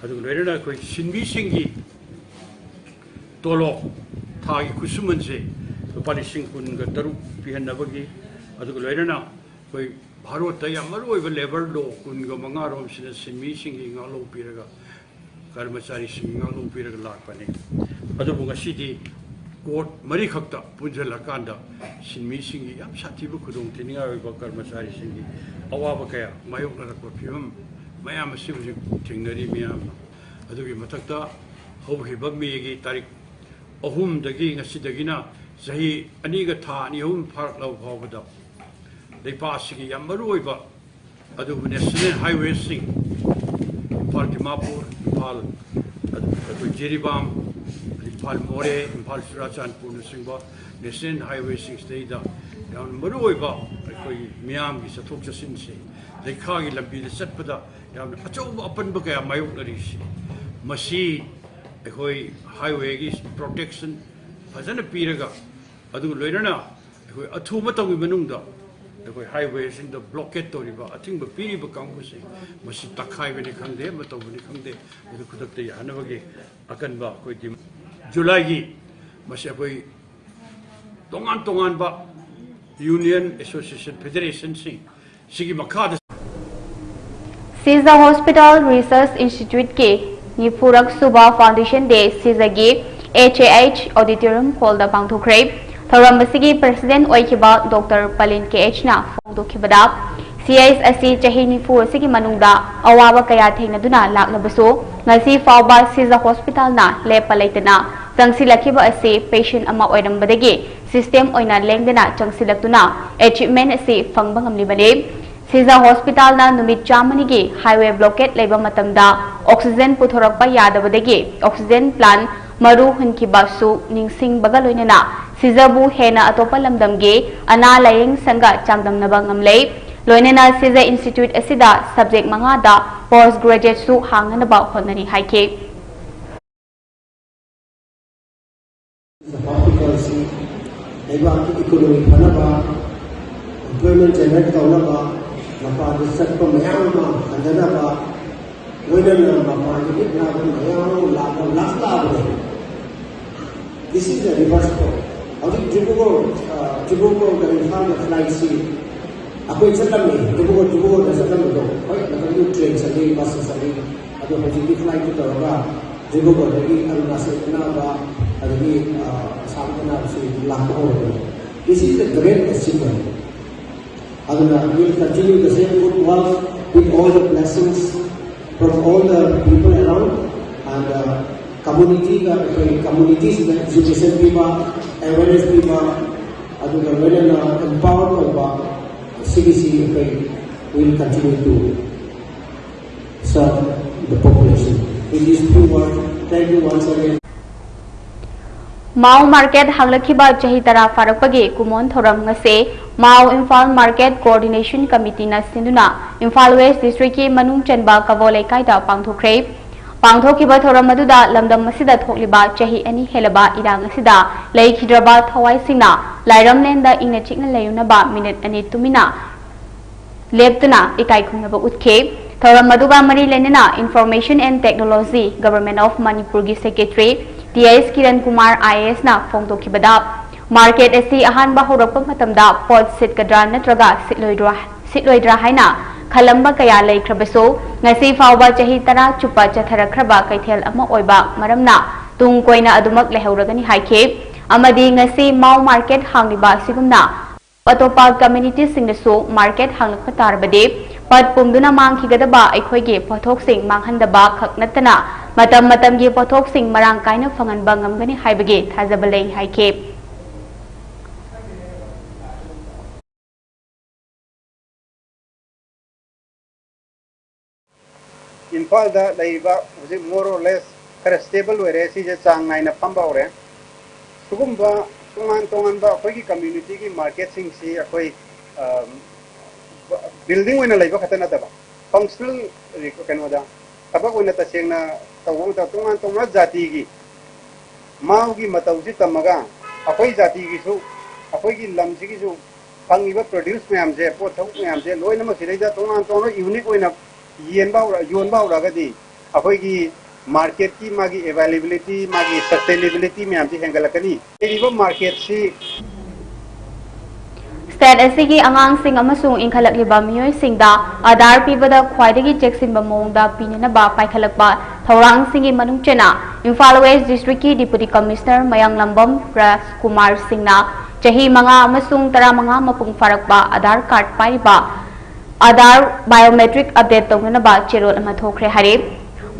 ꯑꯗꯨꯒ ꯂꯣꯏꯅꯅ ꯑꯩꯈꯣꯏ ꯁꯤꯟꯃꯤꯁꯤꯡꯒꯤ ꯇꯣꯂꯣꯞ, ꯊꯥꯒꯤ ꯈꯨꯠꯁꯨꯃꯟꯁꯦ ꯂꯨꯄꯥ ꯂꯤꯁꯤꯡ ꯀꯨꯟꯒ ꯇꯔꯨꯛ ꯄꯤꯍꯟꯅꯕꯒꯤ, ꯑꯗꯨꯒ ꯂꯣꯏꯅꯅ ꯑꯩꯈꯣꯏ ꯚꯥꯔꯠꯇ ꯌꯥꯝ ꯃꯔꯨꯑꯣꯏꯕ labour law ꯀꯨꯟꯒ ꯃꯉꯥꯔꯣꯝꯁꯤꯅ ꯁꯤꯟꯃꯤꯁꯤꯡꯒꯤ ꯉꯥꯛꯂꯧ ꯄꯤꯔꯒ, ꯀꯔꯃꯆꯥꯔꯤꯁꯤꯡꯒꯤ ꯉꯥꯛꯂꯧ ꯄꯤꯔꯒ ꯂꯥꯛꯄꯅꯤ꯫ ꯑꯗꯨꯕꯨ ꯉꯁꯤꯗꯤ court ꯃꯔꯤꯈꯛꯇ ꯄꯨꯟꯁꯤꯜꯂꯀꯥꯟꯗ ꯁꯤꯟꯃꯤꯁꯤꯡꯒꯤ ꯌꯥꯝ ꯁꯥꯊꯤꯕ ꯈꯨꯗꯣꯡꯊꯤꯅꯤꯡꯉꯥꯏ ꯑꯣꯏꯕ, ꯀꯔꯃꯆꯥꯔꯤꯁꯤꯡꯒꯤ ꯑꯋꯥꯕ ꯀꯌꯥ ꯃꯥꯌꯣꯛꯅꯔꯛꯄ ꯐꯤꯕꯝ ꯃꯌꯥꯝ ꯑꯁꯤ ꯍꯧꯖꯤꯛ ꯊꯦꯡꯅꯔꯤ ꯃꯌꯥꯝ꯫ ꯑꯗꯨꯒꯤ ꯃꯊꯛꯇ ꯍꯧꯈꯤꯕ ꯃꯦꯒꯤ ꯇꯥꯔꯤꯛ ꯑꯍꯨꯝꯗꯒꯤ ꯉꯁꯤꯗꯒꯤꯅ ꯆꯍꯤ ꯑꯅꯤꯒ ꯊꯥ ꯑꯅꯤ ꯑꯍꯨꯝ ꯐꯥꯔꯛꯂꯕ ꯐꯥꯎꯕꯗ ꯂꯩꯄꯥꯛ ꯑꯁꯤꯒꯤ ꯌꯥꯝ ꯃꯔꯨ ꯑꯣꯏꯕ ꯑꯗꯨꯕꯨ ꯅꯦꯁꯅꯦꯜ ꯍꯥꯏꯋꯦꯁꯤꯡ, ꯏꯝꯐꯥꯜ ꯗꯤꯃꯥꯄꯨꯔ, ꯏꯝꯐꯥꯜ, ꯑꯗꯨ ꯑꯩꯈꯣꯏ ꯖꯤꯔꯤꯕꯥꯝ, ꯏꯝꯐꯥꯜ ꯃꯣꯔꯦ, ꯏꯝꯐꯥꯜ ꯆꯨꯔꯥꯆꯥꯟꯄꯨꯔꯅꯆꯤꯡꯕ ꯅꯦꯁꯅꯦꯜ ꯍꯥꯏꯋꯦꯁꯤꯡꯁꯤꯗꯩꯗ ꯌꯥꯝꯅ ꯃꯔꯨ ꯑꯣꯏꯕ ꯑꯩꯈꯣꯏꯒꯤ ꯃꯤꯌꯥꯝꯒꯤ ꯆꯠꯊꯣꯛ ꯆꯠꯁꯤꯟꯁꯦ, ꯂꯩꯈꯥꯒꯤ ꯂꯝꯕꯤꯗ ꯆꯠꯄꯗ ꯌꯥꯝꯅ ꯑꯆꯧꯕ ꯑꯄꯟꯕ ꯀꯌꯥ ꯃꯥꯌꯣꯛꯅꯔꯤꯁꯤ, ꯃꯁꯤ ꯑꯩꯈꯣꯏ ꯍꯥꯏꯋꯦꯒꯤ ꯄ꯭ꯔꯣꯇꯦꯛꯁꯟ ꯐꯖꯅ ꯄꯤꯔꯒ, ꯑꯗꯨꯒ ꯂꯣꯏꯅꯅ ꯑꯩꯈꯣꯏ ꯑꯊꯨꯕ ꯃꯇꯝꯒꯤ ꯃꯅꯨꯡꯗ ꯑꯩꯈꯣꯏ ꯍꯥꯏꯋꯦꯁꯤꯡꯗ ꯕ꯭ꯂꯣꯀꯦꯠ ꯇꯧꯔꯤꯕ, ꯑꯊꯤꯡꯕ ꯄꯤꯔꯤꯕ ꯀꯥꯡꯕꯨꯁꯦ, ꯃꯁꯤ ꯇꯛꯈꯥꯏꯕꯅꯤ ꯈꯪꯗꯦ, ꯑꯃ ꯇꯧꯕꯅꯤ ꯈꯪꯗꯦ, ꯃꯗꯨ ꯈꯨꯗꯛꯇ ꯌꯥꯍꯟꯅꯕꯒꯤ ꯑꯀꯟꯕ ꯑꯩꯈꯣꯏ ꯗꯤꯝ-, ꯖꯨꯂꯥꯏꯒꯤ ꯃꯁꯤ ꯑꯩꯈꯣꯏ ꯇꯣꯉꯥꯟ ꯇꯣꯉꯥꯟꯕ ꯌꯨꯅꯤꯌꯟ, ꯑꯦꯁꯣꯁꯤꯌꯦꯁꯟ, ꯐꯦꯗꯔꯦꯁꯟꯁꯤꯡ ꯁꯤꯒꯤ ꯃꯈꯥꯗ ꯁꯤꯖ ꯍꯣꯁꯄꯤꯇꯥꯜ ꯔꯤꯁꯔꯁ ꯏꯟꯁꯇꯤꯇ꯭ꯌꯨꯠꯀꯤ ꯅꯤꯐꯨꯔꯛ ꯁꯨꯕ ꯐꯥꯎꯟꯗꯦꯁꯟ ꯗꯦ ꯁꯤꯖꯒꯤ ꯑꯦꯆ ꯑꯦ ꯑꯩꯆ ꯑꯣꯗꯤꯇꯣꯔꯤꯌꯝ ꯍꯣꯜꯗ ꯄꯥꯡꯊꯣꯛꯈ꯭ꯔꯦ꯫ ꯊꯧꯔꯝ ꯑꯁꯤꯒꯤ ꯄ꯭ꯔꯦꯁꯤꯗꯦꯟꯠ ꯑꯣꯏꯈꯤꯕ ꯗꯣꯛꯇꯔ ꯄꯂꯤꯟ ꯀꯦ ꯑꯩꯆꯅ ꯐꯣꯡꯗꯣꯛꯈꯤꯕꯗ, ꯁꯤ ꯑꯩꯆ ꯑꯁꯤ ꯆꯍꯤ ꯅꯤꯐꯨ ꯑꯁꯤꯒꯤ ꯃꯅꯨꯡꯗ ꯑꯋꯥꯕ ꯀꯌꯥ ꯊꯦꯡꯅꯗꯨꯅ ꯂꯥꯛꯂꯕꯁꯨ, ꯉꯁꯤ ꯐꯥꯎꯕ ꯁꯤꯖ ꯍꯣꯁꯄꯤꯇꯥꯜꯅ ꯂꯦꯞꯄ ꯂꯩꯇꯅ ꯆꯪꯁꯤꯜꯂꯛꯈꯤꯕ ꯑꯁꯤ ꯄꯦꯁꯦꯟꯠ ꯑꯃ ꯑꯣꯏꯔꯝꯕꯗꯒꯤ ꯁꯤꯁꯇꯦꯝ ꯑꯣꯏꯅ ꯂꯦꯡꯗꯅ ꯆꯪꯁꯤꯜꯂꯛꯇꯨꯅ ꯑꯦꯆꯤꯞꯃꯦꯟꯠ ꯑꯁꯤ ꯐꯪꯕ ꯉꯝꯂꯤꯕꯅꯤ꯫ ꯁꯤꯖ ꯍꯣꯁꯄꯤꯇꯥꯜꯅ ꯅꯨꯃꯤꯠ ꯆꯥꯝꯃꯅꯤꯒꯤ ꯍꯥꯏꯋꯦ ꯕ꯭ꯂꯣꯀꯦꯠ ꯂꯩꯕ ꯃꯇꯝꯗ ꯑꯣꯛꯁꯤꯖꯦꯟ ꯄꯨꯊꯣꯔꯛꯄ ꯌꯥꯗꯕꯗꯒꯤ ꯑꯣꯛꯁꯤꯖꯦꯟ ꯄ꯭ꯂꯥꯟꯠ ꯃꯔꯨ ꯍꯨꯟꯈꯤꯕꯁꯨ ꯅꯤꯡꯁꯤꯡꯕꯒ ꯂꯣꯏꯅꯅ ꯁꯤꯖꯕꯨ ꯍꯦꯟꯅ ꯑꯇꯣꯞꯄ ꯂꯝꯗꯝꯒꯤ ꯑꯅꯥ ꯂꯥꯌꯦꯡ ꯁꯪꯒ ꯆꯥꯡꯗꯝꯅꯕ ꯉꯝꯂꯦ꯫ ꯂꯣꯏꯅꯅ ꯁꯤꯖ ꯏꯟꯁꯇꯤꯇ꯭ꯌꯨꯠ ꯑꯁꯤꯗ ꯁꯕꯖꯦꯛ ꯃꯉꯥꯗ ꯄꯣꯁꯠ ꯒ꯭ꯔꯦꯖꯨꯑꯦꯠꯁꯨ ꯍꯥꯡꯅꯅꯕ ꯍꯣꯠꯅꯔꯤ ꯍꯥꯏꯈꯤ꯫ ꯍꯣꯁꯄꯤꯇꯥꯜꯁꯤ ꯂꯩꯕꯥꯛꯀꯤ ꯏꯀꯣꯅꯣꯃꯤ ꯐꯅꯕ, ꯑꯦꯝꯄ꯭ꯂꯣꯏꯃꯦꯟ ꯖꯦꯅꯦꯔꯦꯠ ꯇꯧꯅꯕ, ꯃꯄꯥꯟꯗ ꯆꯠꯄ ꯃꯌꯥꯝ ꯑꯃ ꯍꯟꯊꯅꯕ, ꯂꯣꯏꯅꯅ ꯃꯄꯥꯟꯗꯒꯤ ꯑꯅꯥꯕ ꯃꯌꯥꯝ ꯑꯃ ꯂꯥꯛꯅ ꯂꯥꯛ ꯂꯥꯛꯑꯕꯅꯦ꯫ This is a reverse flow. ꯍꯧꯖꯤꯛ ꯗꯤꯕ꯭ꯔꯨꯒꯔ, ꯑ, ꯗꯤꯕ꯭ꯔꯨꯒꯔꯒ ꯏꯝꯐꯥꯜꯒ ꯐ꯭ꯂꯥꯏꯠꯁꯤ ꯑꯩꯈꯣꯏ ꯆꯠꯂꯝꯃꯤ, ꯗꯤꯕ꯭ꯔꯨꯒꯔ, ꯗꯤꯕ꯭ꯔꯨꯒꯔꯗ ꯆꯠꯂꯝꯕꯗꯣ, ꯍꯣꯏ, ꯃꯇꯝꯗꯨ ꯇ꯭ꯔꯦꯟ ꯆꯠꯂꯤ, ꯕꯁ ꯆꯠꯂꯤ, ꯑꯗꯣ ꯍꯧꯖꯤꯛꯇꯤ ꯐ꯭ꯂꯥꯏꯠꯇꯨ ꯇꯧꯔꯒ ꯗꯤꯕ꯭ꯔꯨꯒꯔꯗꯒꯤ ꯑꯔꯨꯅꯥꯆꯜ ꯑꯅꯥꯕ, ꯑꯗꯒꯤ, ꯑ, ꯑꯁꯥꯝ ꯑꯅꯥꯕꯁꯤ ꯂꯥꯛꯄ ꯍꯧꯔꯕꯅꯤ꯫ This is a great achievement. ꯑꯗꯨꯅ we will continue the same good work. with all the blessings from all the people around and uh, community communities education ꯄꯤꯕ, awareness ꯄꯤꯕ, ꯑꯗꯨꯒ ꯂꯣꯏꯅꯅ empower ꯇꯧꯕ, ꯁꯤꯒꯤꯁꯤ ꯑꯩꯈꯣꯏ will continue to serve the population. With these few words, thank you once again. Mao market ꯍꯥꯡꯂꯛꯈꯤꯕ ꯆꯍꯤ ꯇꯔꯥ ꯐꯥꯔꯛꯄꯒꯤ ꯀꯨꯃꯣꯟ ꯊꯧꯔꯝ ꯉꯁꯤ ꯃꯥꯎ ꯏꯝꯐꯥꯜ ꯃꯥꯔꯀꯦꯠ ꯀꯣꯑꯣꯔꯗꯤꯅꯦꯁꯟ ꯀꯃꯤꯇꯤꯅ ꯁꯤꯟꯗꯨꯅ ꯏꯝꯐꯥꯜ ꯋꯦꯁ ꯗꯤꯁꯇ꯭ꯔꯤꯛꯀꯤ ꯃꯅꯨꯡ ꯆꯟꯕ ꯀꯕꯣ ꯂꯩꯀꯥꯏꯗ ꯄꯥꯡꯊꯣꯛꯈ꯭ꯔꯦ꯫ ꯄꯥꯡꯊꯣꯛꯈꯤꯕ ꯊꯧꯔꯝ ꯑꯗꯨꯗ ꯂꯝꯗꯝ ꯑꯁꯤꯗ ꯊꯣꯛꯂꯤꯕ ꯆꯍꯤ ꯑꯅꯤ ꯍꯦꯜꯂꯕ ꯏꯔꯥꯡ ꯑꯁꯤꯗ ꯂꯩꯈꯤꯗ꯭ꯔꯕ ꯊꯋꯥꯏꯁꯤꯡꯅ ꯂꯥꯏꯔꯝꯂꯦꯟꯗ ꯏꯪꯅ ꯆꯤꯛꯅ ꯂꯩꯔꯨꯅꯕ ꯃꯤꯅꯤꯠ ꯑꯅꯤ ꯇꯨꯃꯤꯟꯅ ꯂꯦꯞꯇꯨꯅ ꯏꯀꯥꯏ ꯈꯨꯝꯅꯕ ꯎꯠꯈꯤ꯫ ꯊꯧꯔꯝ ꯑꯗꯨꯒ ꯃꯔꯤ ꯂꯩꯅꯅ Information and Technology, Government of ꯃꯅꯤꯄꯨꯔꯒꯤ secretary T H Kiran Kumar I A ꯑꯦꯁꯅ ꯐꯣꯡꯗꯣꯛꯈꯤꯕꯗ, ꯃꯥꯔꯀꯦꯠ ꯑꯁꯤ ꯑꯍꯥꯟꯕ ꯍꯧꯔꯛꯄ ꯃꯇꯝꯗ ꯄꯣꯠ ꯁꯤꯠꯀꯗ꯭ꯔꯥ ꯅꯠꯇ꯭ꯔꯒ ꯁꯤꯠꯂꯣꯏꯗ꯭ꯔꯥ ꯁꯤꯠꯂꯣꯏꯗ꯭ꯔꯥ ꯍꯥꯏꯅ ꯈꯜꯂꯝꯕ ꯀꯌꯥ ꯂꯩꯈ꯭ꯔꯕꯁꯨ, ꯉꯁꯤ ꯐꯥꯎꯕ ꯆꯍꯤ ꯇꯔꯥ ꯆꯨꯞꯄ ꯆꯠꯊꯔꯛꯈ꯭ꯔꯕ ꯀꯩꯊꯦꯜ ꯑꯃ ꯑꯣꯏꯕ ꯃꯔꯝꯅ ꯇꯨꯡ ꯀꯣꯏꯅ ꯑꯗꯨꯃꯛ ꯂꯩꯍꯧꯔꯒꯅꯤ ꯍꯥꯏꯈꯤ꯫ ꯑꯃꯗꯤ ꯉꯁꯤ ꯃꯥꯎ ꯃꯥꯔꯀꯦꯠ ꯍꯥꯡꯂꯤꯕ ꯑꯁꯤꯒꯨꯝꯅ ꯑꯇꯣꯞꯄ ꯀꯝꯃ꯭ꯌꯨꯅꯤꯇꯤꯁꯤꯡꯗꯁꯨ ꯃꯥꯔꯀꯦꯠ ꯍꯥꯡꯂꯛꯄ ꯇꯥꯔꯕꯗꯤ, ꯄꯠ ꯄꯨꯝꯗꯨꯅ ꯃꯥꯡꯈꯤꯒꯗꯕ ꯑꯩꯈꯣꯏꯒꯤ ꯄꯣꯠꯊꯣꯛꯁꯤꯡ ꯃꯥꯡꯍꯟꯗꯕ ꯈꯛ ꯅꯠꯇꯅ, ꯃꯇꯝ ꯃꯇꯝꯒꯤ ꯄꯣꯠꯊꯣꯛꯁꯤꯡ ꯃꯔꯥꯡ ꯀꯥꯏꯅ ꯐꯪꯍꯟꯕ ꯉꯝꯒꯅꯤ ꯍꯥꯏꯕꯒꯤ ꯊꯥꯖꯕ ꯂꯩ ꯍꯥꯏꯈꯤ꯫ ꯏꯝꯐꯥꯜꯗ ꯂꯩꯔꯤꯕ ꯍꯧꯖꯤꯛ more or less ꯈꯔ stable ꯑꯣꯏꯔꯦ, ꯁꯤꯁꯦ ꯆꯥꯡ ꯅꯥꯏꯅ ꯐꯝꯕ ꯍꯧꯔꯦ꯫ ꯁꯤꯒꯨꯝꯕ ꯇꯣꯉꯥꯟ ꯇꯣꯉꯥꯟꯕ ꯑꯩꯈꯣꯏꯒꯤ community ꯒꯤ market ꯁꯤꯡꯁꯤ ꯑꯩꯈꯣꯏ building ꯑꯣꯏꯅ ꯂꯩꯕ ꯈꯛꯇ ꯅꯠꯇꯕ, functional ꯀꯩꯅꯣꯗ ꯊꯕꯛ ꯑꯣꯏꯅ ꯇꯁꯦꯡꯅ ꯇꯧꯕ ꯃꯇꯝꯗ ꯇꯣꯉꯥꯟ ꯇꯣꯉꯥꯟꯕ ꯖꯥꯇꯤꯒꯤ ꯃꯥꯒꯤ ꯃꯇꯧꯁꯤ ꯇꯝꯃꯒ ꯑꯩꯈꯣꯏ ꯖꯥꯇꯤꯒꯤꯁꯨ, ꯑꯩꯈꯣꯏꯒꯤ ꯂꯝꯁꯤꯒꯤꯁꯨ ꯐꯪꯉꯤꯕ produce ꯃꯌꯥꯝꯁꯦ, ꯄꯣꯠꯊꯣꯛ ꯃꯌꯥꯝꯁꯦ ꯂꯣꯏꯅꯃꯛ ꯁꯤꯗꯩꯗ ꯇꯣꯉꯥꯟ ꯇꯣꯉꯥꯟꯕ unique ꯑꯣꯏꯅ ꯌꯦꯟꯕ ꯍꯧꯔ-, ꯌꯣꯟꯕ ꯍꯧꯔꯛꯑꯒꯗꯤ ꯑꯩꯈꯣꯏꯒꯤ market ꯀꯤ ꯃꯥꯒꯤ availability, ꯃꯥꯒꯤ sustainability ꯃꯌꯥꯝꯁꯤ ꯍꯦꯟꯒꯠꯂꯛꯀꯅꯤ꯫ ꯂꯩꯔꯤꯕ market ꯁꯤ ꯁ꯭ꯇꯦꯠ ꯑꯁꯤꯒꯤ ꯑꯉꯥꯡꯁꯤꯡ ꯑꯃꯁꯨꯡ ꯏꯟꯈꯠꯂꯛꯂꯤꯕ ꯃꯤꯑꯣꯏꯁꯤꯡꯗ ꯑꯥꯙꯥꯔ ꯄꯤꯕꯗ ꯈ꯭ꯋꯥꯏꯗꯒꯤ ꯆꯦꯛꯁꯤꯟꯕ ꯃꯑꯣꯡꯗ ꯄꯤꯅꯅꯕ ꯄꯥꯏꯈꯠꯂꯛꯄ ꯊꯧꯔꯥꯡꯁꯤꯡꯒꯤ ꯃꯅꯨꯡ ꯆꯟꯅ ꯏꯝꯐꯥꯜ ꯋꯦꯁ ꯗꯤꯁꯇ꯭ꯔꯤꯛꯀꯤ ꯗꯤꯄꯨꯇꯤ ꯀꯃꯤꯁꯅꯔ ꯃꯌꯥꯡꯂꯝꯕꯝ ꯔꯥꯖꯀꯨꯃꯥꯔ ꯁꯤꯡꯅ ꯆꯍꯤ ꯃꯉꯥ ꯑꯃꯁꯨꯡ ꯇꯔꯥꯃꯉꯥ ꯃꯄꯨꯡ ꯐꯥꯔꯛꯄ ꯑꯥꯙꯥꯔ ꯀꯥꯔꯗ ꯄꯥꯏꯔꯤꯕ ꯑꯥꯙꯥꯔ biometric update ꯇꯧꯅꯅꯕ ꯆꯦꯔꯣꯜ ꯑꯃ ꯊꯣꯛꯈ꯭ꯔꯦ ꯍꯥꯏꯔꯦ꯫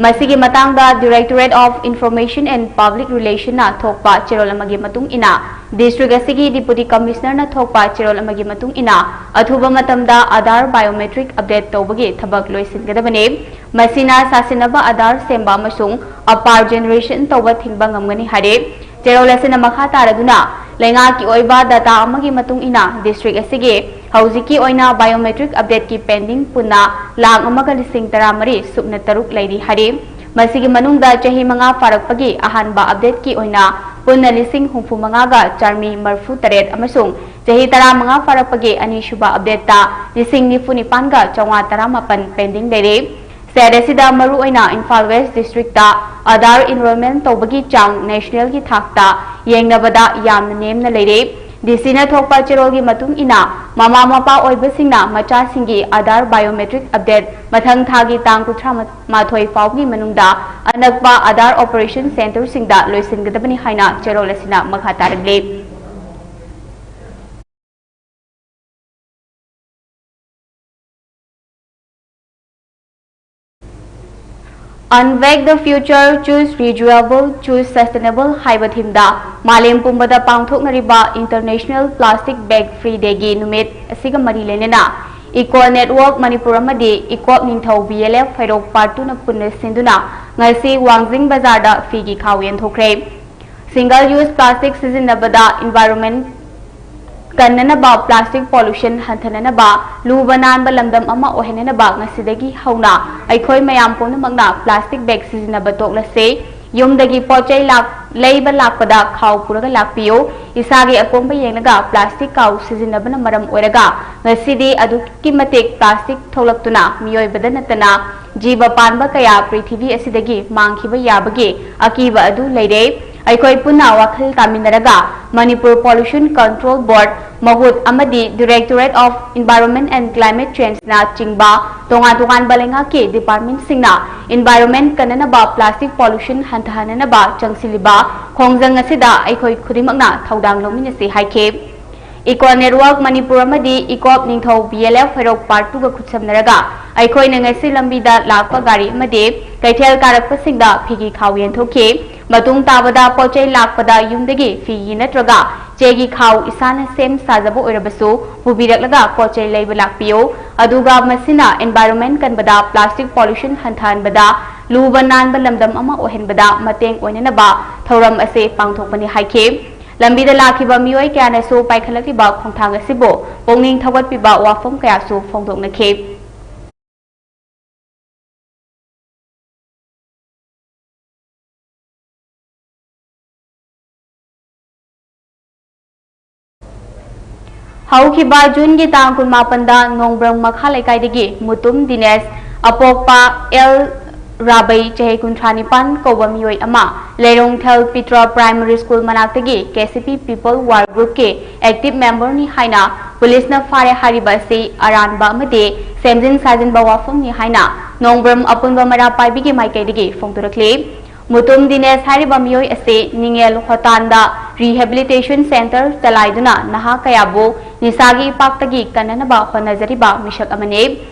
ꯃꯁꯤꯒꯤ ꯃꯇꯥꯡꯗ Directorate of Information and Public Relationꯅ ꯊꯣꯛꯄ ꯆꯦꯔꯣꯜ ꯑꯃꯒꯤ ꯃꯇꯨꯡ ꯏꯟꯅ, district ꯑꯁꯤꯒꯤ Deputy Commissionerꯅ ꯊꯣꯛꯄ ꯆꯦꯔꯣꯜ ꯑꯃꯒꯤ ꯃꯇꯨꯡ ꯏꯟꯅ, ꯑꯊꯨꯕ ꯃꯇꯝꯗ ꯑꯥꯙꯥꯔ biometric update ꯇꯧꯕꯒꯤ ꯊꯕꯛ ꯂꯣꯏꯁꯤꯟꯒꯗꯕꯅꯤ꯫ ꯃꯁꯤꯅ ꯁꯥꯁꯤꯟꯅꯕ ꯑꯥꯙꯥꯔ ꯁꯦꯝꯕ ꯑꯃꯁꯨꯡ ꯑꯄꯥꯔ generation ꯇꯧꯕ ꯊꯤꯡꯕ ꯉꯝꯒꯅꯤ ꯍꯥꯏꯔꯦ꯫ ꯆꯦꯔꯣꯜ ꯑꯁꯤꯅ ꯃꯈꯥ ꯇꯥꯔꯗꯨꯅ, ꯂꯩꯉꯥꯛꯀꯤ ꯑꯣꯏꯕ data ꯑꯃꯒꯤ ꯃꯇꯨꯡ ꯏꯟꯅ, district ꯑꯁꯤꯒꯤ ꯍꯧꯖꯤꯛꯀꯤ ꯑꯣꯏꯅ biometric updateꯀꯤ pending ꯄꯨꯟꯅ ꯂꯥꯈ ꯑꯃꯒ ꯂꯤꯁꯤꯡ ꯇꯔꯥꯃꯔꯤ ꯁꯨꯞꯅ ꯇꯔꯨꯛ ꯂꯩꯔꯤ ꯍꯥꯏꯔꯤ꯫ ꯃꯁꯤꯒꯤ ꯃꯅꯨꯡꯗ ꯆꯍꯤ ꯃꯉꯥ ꯐꯥꯔꯛꯄꯒꯤ ꯑꯍꯥꯟꯕ updateꯀꯤ ꯑꯣꯏꯅ ꯄꯨꯟꯅ ꯂꯤꯁꯤꯡ ꯍꯨꯝꯐꯨ ꯃꯉꯥꯒ ꯆꯥꯃꯔꯤ ꯃꯔꯤꯐꯨ ꯇꯔꯦꯠ ꯑꯃꯁꯨꯡ ꯆꯍꯤ ꯇꯔꯥꯃꯉꯥ ꯐꯥꯔꯛꯄꯒꯤ ꯑꯅꯤꯁꯨꯕ updateꯇ ꯂꯤꯁꯤꯡ ꯅꯤꯐꯨ ꯅꯤꯄꯥꯟꯒ ꯆꯥꯝꯃꯉꯥ ꯇꯔꯥꯃꯥꯄꯟ pending ꯂꯩꯔꯤ꯫ State ꯑꯁꯤꯗ ꯃꯔꯨꯑꯣꯏꯅ ꯏꯝꯐꯥꯜ West districtꯇ ꯑꯥꯙꯥꯔ enrollment ꯇꯧꯕꯒꯤ ꯆꯥꯡ nationalꯒꯤ ꯊꯥꯛꯇ ꯌꯦꯡꯅꯕꯗ ꯌꯥꯝꯅ ꯅꯦꯝꯅ ꯂꯩꯔꯦ꯫ DCꯅ ꯊꯣꯛꯄ ꯆꯦꯔꯣꯜꯒꯤ ꯃꯇꯨꯡ ꯏꯟꯅ, ꯃꯃꯥ ꯃꯄꯥ ꯑꯣꯏꯕꯁꯤꯡꯅ ꯃꯆꯥꯁꯤꯡꯒꯤ ꯑꯥꯙꯥꯔ biometric update ꯃꯊꯪ ꯊꯥꯒꯤ ꯇꯥꯡ ꯀꯨꯟꯊ꯭ꯔꯥ ꯃꯥꯊꯣꯏ ꯐꯥꯎꯕꯒꯤ ꯃꯅꯨꯡꯗ ꯑꯅꯛꯄ ꯑꯥꯙꯥꯔ operation centreꯁꯤꯡꯗ ꯂꯣꯏꯁꯤꯟꯒꯗꯕꯅꯤ ꯍꯥꯏꯅ ꯆꯦꯔꯣꯜ ꯑꯁꯤꯅ ꯃꯈꯥ ꯇꯥꯔꯛꯂꯤ꯫ Unwake the Future, Choose Reusable, Choose Sustainable ꯍꯥꯏꯕ themeꯗ ꯃꯥꯂꯦꯝ ꯄꯨꯝꯕꯗ ꯄꯥꯡꯊꯣꯛꯅꯔꯤꯕ International Plastic Bag Free Dayꯒꯤ ꯅꯨꯃꯤꯠ ꯑꯁꯤꯒ ꯃꯔꯤ ꯂꯩꯅꯅ Eco Network ꯃꯅꯤꯄꯨꯔ ꯑꯃꯗꯤ ꯏꯀꯣꯞ ꯅꯤꯡꯊꯧ BLF ꯍꯩꯔꯣꯛ Part twoꯅ ꯄꯨꯟꯅ ꯁꯤꯟꯗꯨꯅ ꯉꯁꯤ ꯋꯥꯡꯖꯤꯡ ꯕꯖꯥꯔꯗ ꯐꯤꯒꯤ ꯈꯥꯎ ꯌꯦꯟꯊꯣꯛꯈ꯭ꯔꯦ꯫ Single use plastic ꯁꯤꯖꯤꯟꯅꯕꯗ environment ꯀꯟꯅꯅꯕ, plastic pollution ꯍꯟꯊꯅꯅꯕ, ꯂꯨꯕ ꯅꯥꯟꯕ ꯂꯝꯗꯝ ꯑꯃ ꯑꯣꯏꯍꯟꯅꯅꯕ ꯉꯁꯤꯗꯒꯤ ꯍꯧꯅ ꯑꯩꯈꯣꯏ ꯃꯌꯥꯝ ꯄꯨꯝꯅꯃꯛꯅ plastic bag ꯁꯤꯖꯤꯟꯅꯕ ꯇꯣꯛꯂꯁꯦ꯫ ꯌꯨꯝꯗꯒꯤ ꯄꯣꯠ ꯆꯩ ꯂꯥꯛ-, ꯂꯩꯕ ꯂꯥꯛꯄꯗ ꯈꯥꯎ ꯄꯨꯔꯒ ꯂꯥꯛꯄꯤꯌꯨ꯫ ꯏꯁꯥꯒꯤ ꯑꯀꯣꯝꯕ ꯌꯦꯡꯂꯒ plastic ꯈꯥꯎ ꯁꯤꯖꯤꯟꯅꯕꯅ ꯃꯔꯝ ꯑꯣꯏꯔꯒ ꯉꯁꯤꯗꯤ ꯑꯗꯨꯛꯀꯤ ꯃꯇꯤꯛ plastic ꯊꯣꯛꯂꯛꯇꯨꯅ ꯃꯤꯑꯣꯏꯕꯗ ꯅꯠꯇꯅ ꯖꯤꯕ ꯄꯥꯟꯕ ꯀꯌꯥ ꯄ꯭ꯔꯤꯊꯤꯕꯤ ꯑꯁꯤꯗꯒꯤ ꯃꯥꯡꯈꯤꯕ ꯌꯥꯕꯒꯤ ꯑꯀꯤꯕ ꯑꯗꯨ ꯂꯩꯔꯦ꯫ ꯑꯩꯈꯣꯏ ꯄꯨꯟꯅ ꯋꯥꯈꯜ ꯇꯥꯃꯤꯟꯅꯔꯒ Manipur Pollution Control Board, ꯃꯍꯨꯠ ꯑꯃꯗꯤ Directorate of Environment and Climate Changeꯅ ꯆꯤꯡꯕ ꯇꯣꯉꯥꯟ ꯇꯣꯉꯥꯟꯕ ꯂꯩꯉꯥꯛꯀꯤ departmentꯁꯤꯡꯅ environment ꯀꯟꯅꯅꯕ plastic pollution ꯍꯟꯊꯍꯟꯅꯅꯕ ꯆꯪꯁꯤꯜꯂꯤꯕ ꯈꯣꯡꯖꯪ ꯑꯁꯤꯗ ꯑꯩꯈꯣꯏ ꯈꯨꯗꯤꯡꯃꯛꯅ ꯊꯧꯗꯥꯡ ꯂꯧꯃꯤꯟꯅꯁꯤ ꯍꯥꯏꯈꯤ꯫ Eco Network ꯃꯅꯤꯄꯨꯔ ꯑꯃꯗꯤ ꯏꯀꯣꯞ ꯅꯤꯡꯊꯧ B L F ꯍꯩꯔꯣꯛ Part two ꯒ ꯈꯨꯠꯁꯝꯅꯔꯒ ꯑꯩꯈꯣꯏꯅ ꯉꯁꯤ ꯂꯝꯕꯤꯗ ꯂꯥꯛꯄ ꯒꯥꯔꯤ ꯑꯃꯗꯤ ꯀꯩꯊꯦꯜ ꯀꯥꯔꯛꯄꯁꯤꯡꯗ ꯐꯤꯒꯤ ꯈꯥꯎ ꯌꯦꯟꯊꯣꯛꯈꯤ꯫ ꯃꯇꯨꯡ ꯇꯥꯕꯗ ꯄꯣꯠꯆꯩ ꯂꯥꯛꯄꯗ ꯌꯨꯝꯗꯒꯤ ꯐꯤꯒꯤ ꯅꯠꯇ꯭ꯔꯒ ꯆꯦꯒꯤ ꯈꯥꯎ ꯏꯁꯥꯅ ꯁꯦꯝ ꯁꯥꯖꯕ ꯑꯣꯏꯔꯕꯁꯨ ꯄꯨꯕꯤꯔꯛꯂꯒ ꯄꯣꯠꯆꯩ ꯂꯩꯕ ꯂꯥꯛꯄꯤꯌꯨ꯫ ꯑꯗꯨꯒ ꯃꯁꯤꯅ environment ꯀꯟꯕꯗ, plastic pollution ꯍꯟꯊꯍꯟꯕꯗ, ꯂꯨꯕ ꯅꯥꯟꯕ ꯂꯝꯗꯝ ꯑꯃ ꯑꯣꯏꯍꯟꯕꯗ ꯃꯇꯦꯡ ꯑꯣꯏꯅꯅꯕ ꯊꯧꯔꯝ ꯑꯁꯤ ꯄꯥꯡꯊꯣꯛꯄꯅꯤ ꯍꯥꯏꯈꯤ꯫ ꯂꯝꯕꯤꯗ ꯂꯥꯛꯈꯤꯕ ꯃꯤꯑꯣꯏ ꯀꯌꯥꯅꯁꯨ ꯄꯥꯏꯈꯠꯂꯛꯂꯤꯕ ꯈꯣꯡꯊꯥꯡ ꯑꯁꯤꯕꯨ ꯄꯨꯛꯅꯤꯡ ꯊꯧꯒꯠꯄꯤꯕ ꯋꯥꯐꯝ ꯀꯌꯥꯁꯨ ꯐꯣꯡꯗꯣꯛꯅꯈꯤ꯫ ꯍꯧꯈꯤꯕ ꯖꯨꯟꯒꯤ ꯇꯥꯡ ꯀꯨꯟꯃꯥꯄꯟꯗ ꯅꯣꯡꯕ꯭ꯔꯪ ꯃꯈꯥ ꯂꯩꯀꯥꯏꯗꯒꯤ ꯃꯨꯇꯨꯝ ꯗꯤꯅꯦꯁ, ꯑꯄꯣꯛꯄ ꯑꯦꯜ ꯔꯥꯕꯩ, ꯆꯍꯤ ꯀꯨꯟꯊ꯭ꯔꯥ ꯅꯤꯄꯥꯟ ꯀꯧꯕ ꯃꯤꯑꯣꯏ ꯑꯃ ꯂꯩꯔꯣꯡꯊꯦꯜ ꯄꯤꯇ꯭ꯔ Primary School ꯃꯅꯥꯛꯇꯒꯤ K C P People War Group ꯀꯤ active member ꯅꯤ ꯍꯥꯏꯅ ꯄꯨꯂꯤꯁꯅ ꯐꯥꯔꯦ ꯍꯥꯏꯔꯤꯕ ꯑꯁꯤ ꯑꯔꯥꯟꯕ ꯑꯃꯗꯤ ꯁꯦꯝꯖꯤꯟ ꯁꯥꯖꯤꯟꯕ ꯋꯥꯐꯝꯅꯤ ꯍꯥꯏꯅ ꯅꯣꯡꯕ꯭ꯔꯪ ꯑꯄꯨꯟꯕ ꯃꯩꯔꯥ ꯄꯥꯏꯕꯤꯒꯤ ꯃꯥꯏꯀꯩꯗꯒꯤ ꯐꯣꯡꯗꯣꯔꯛꯂꯤ꯫ ꯃꯨꯇꯨꯝ ꯗꯤꯅꯦꯁ ꯍꯥꯏꯔꯤꯕ ꯃꯤꯑꯣꯏ ꯑꯁꯤ ꯅꯤꯡꯉꯦꯜ ꯍꯣꯇꯥꯟꯗ Rehabilitation Centre ꯆꯂꯥꯏꯗꯨꯅ ꯅꯍꯥ ꯀꯌꯥꯕꯨ ꯅꯤꯁꯥꯒꯤ ꯏꯄꯥꯛꯇꯒꯤ ꯀꯟꯅꯅꯕ ꯍꯣꯠꯅꯖꯔꯤꯕ ꯃꯤꯁꯛ ꯑꯃꯅꯤ꯫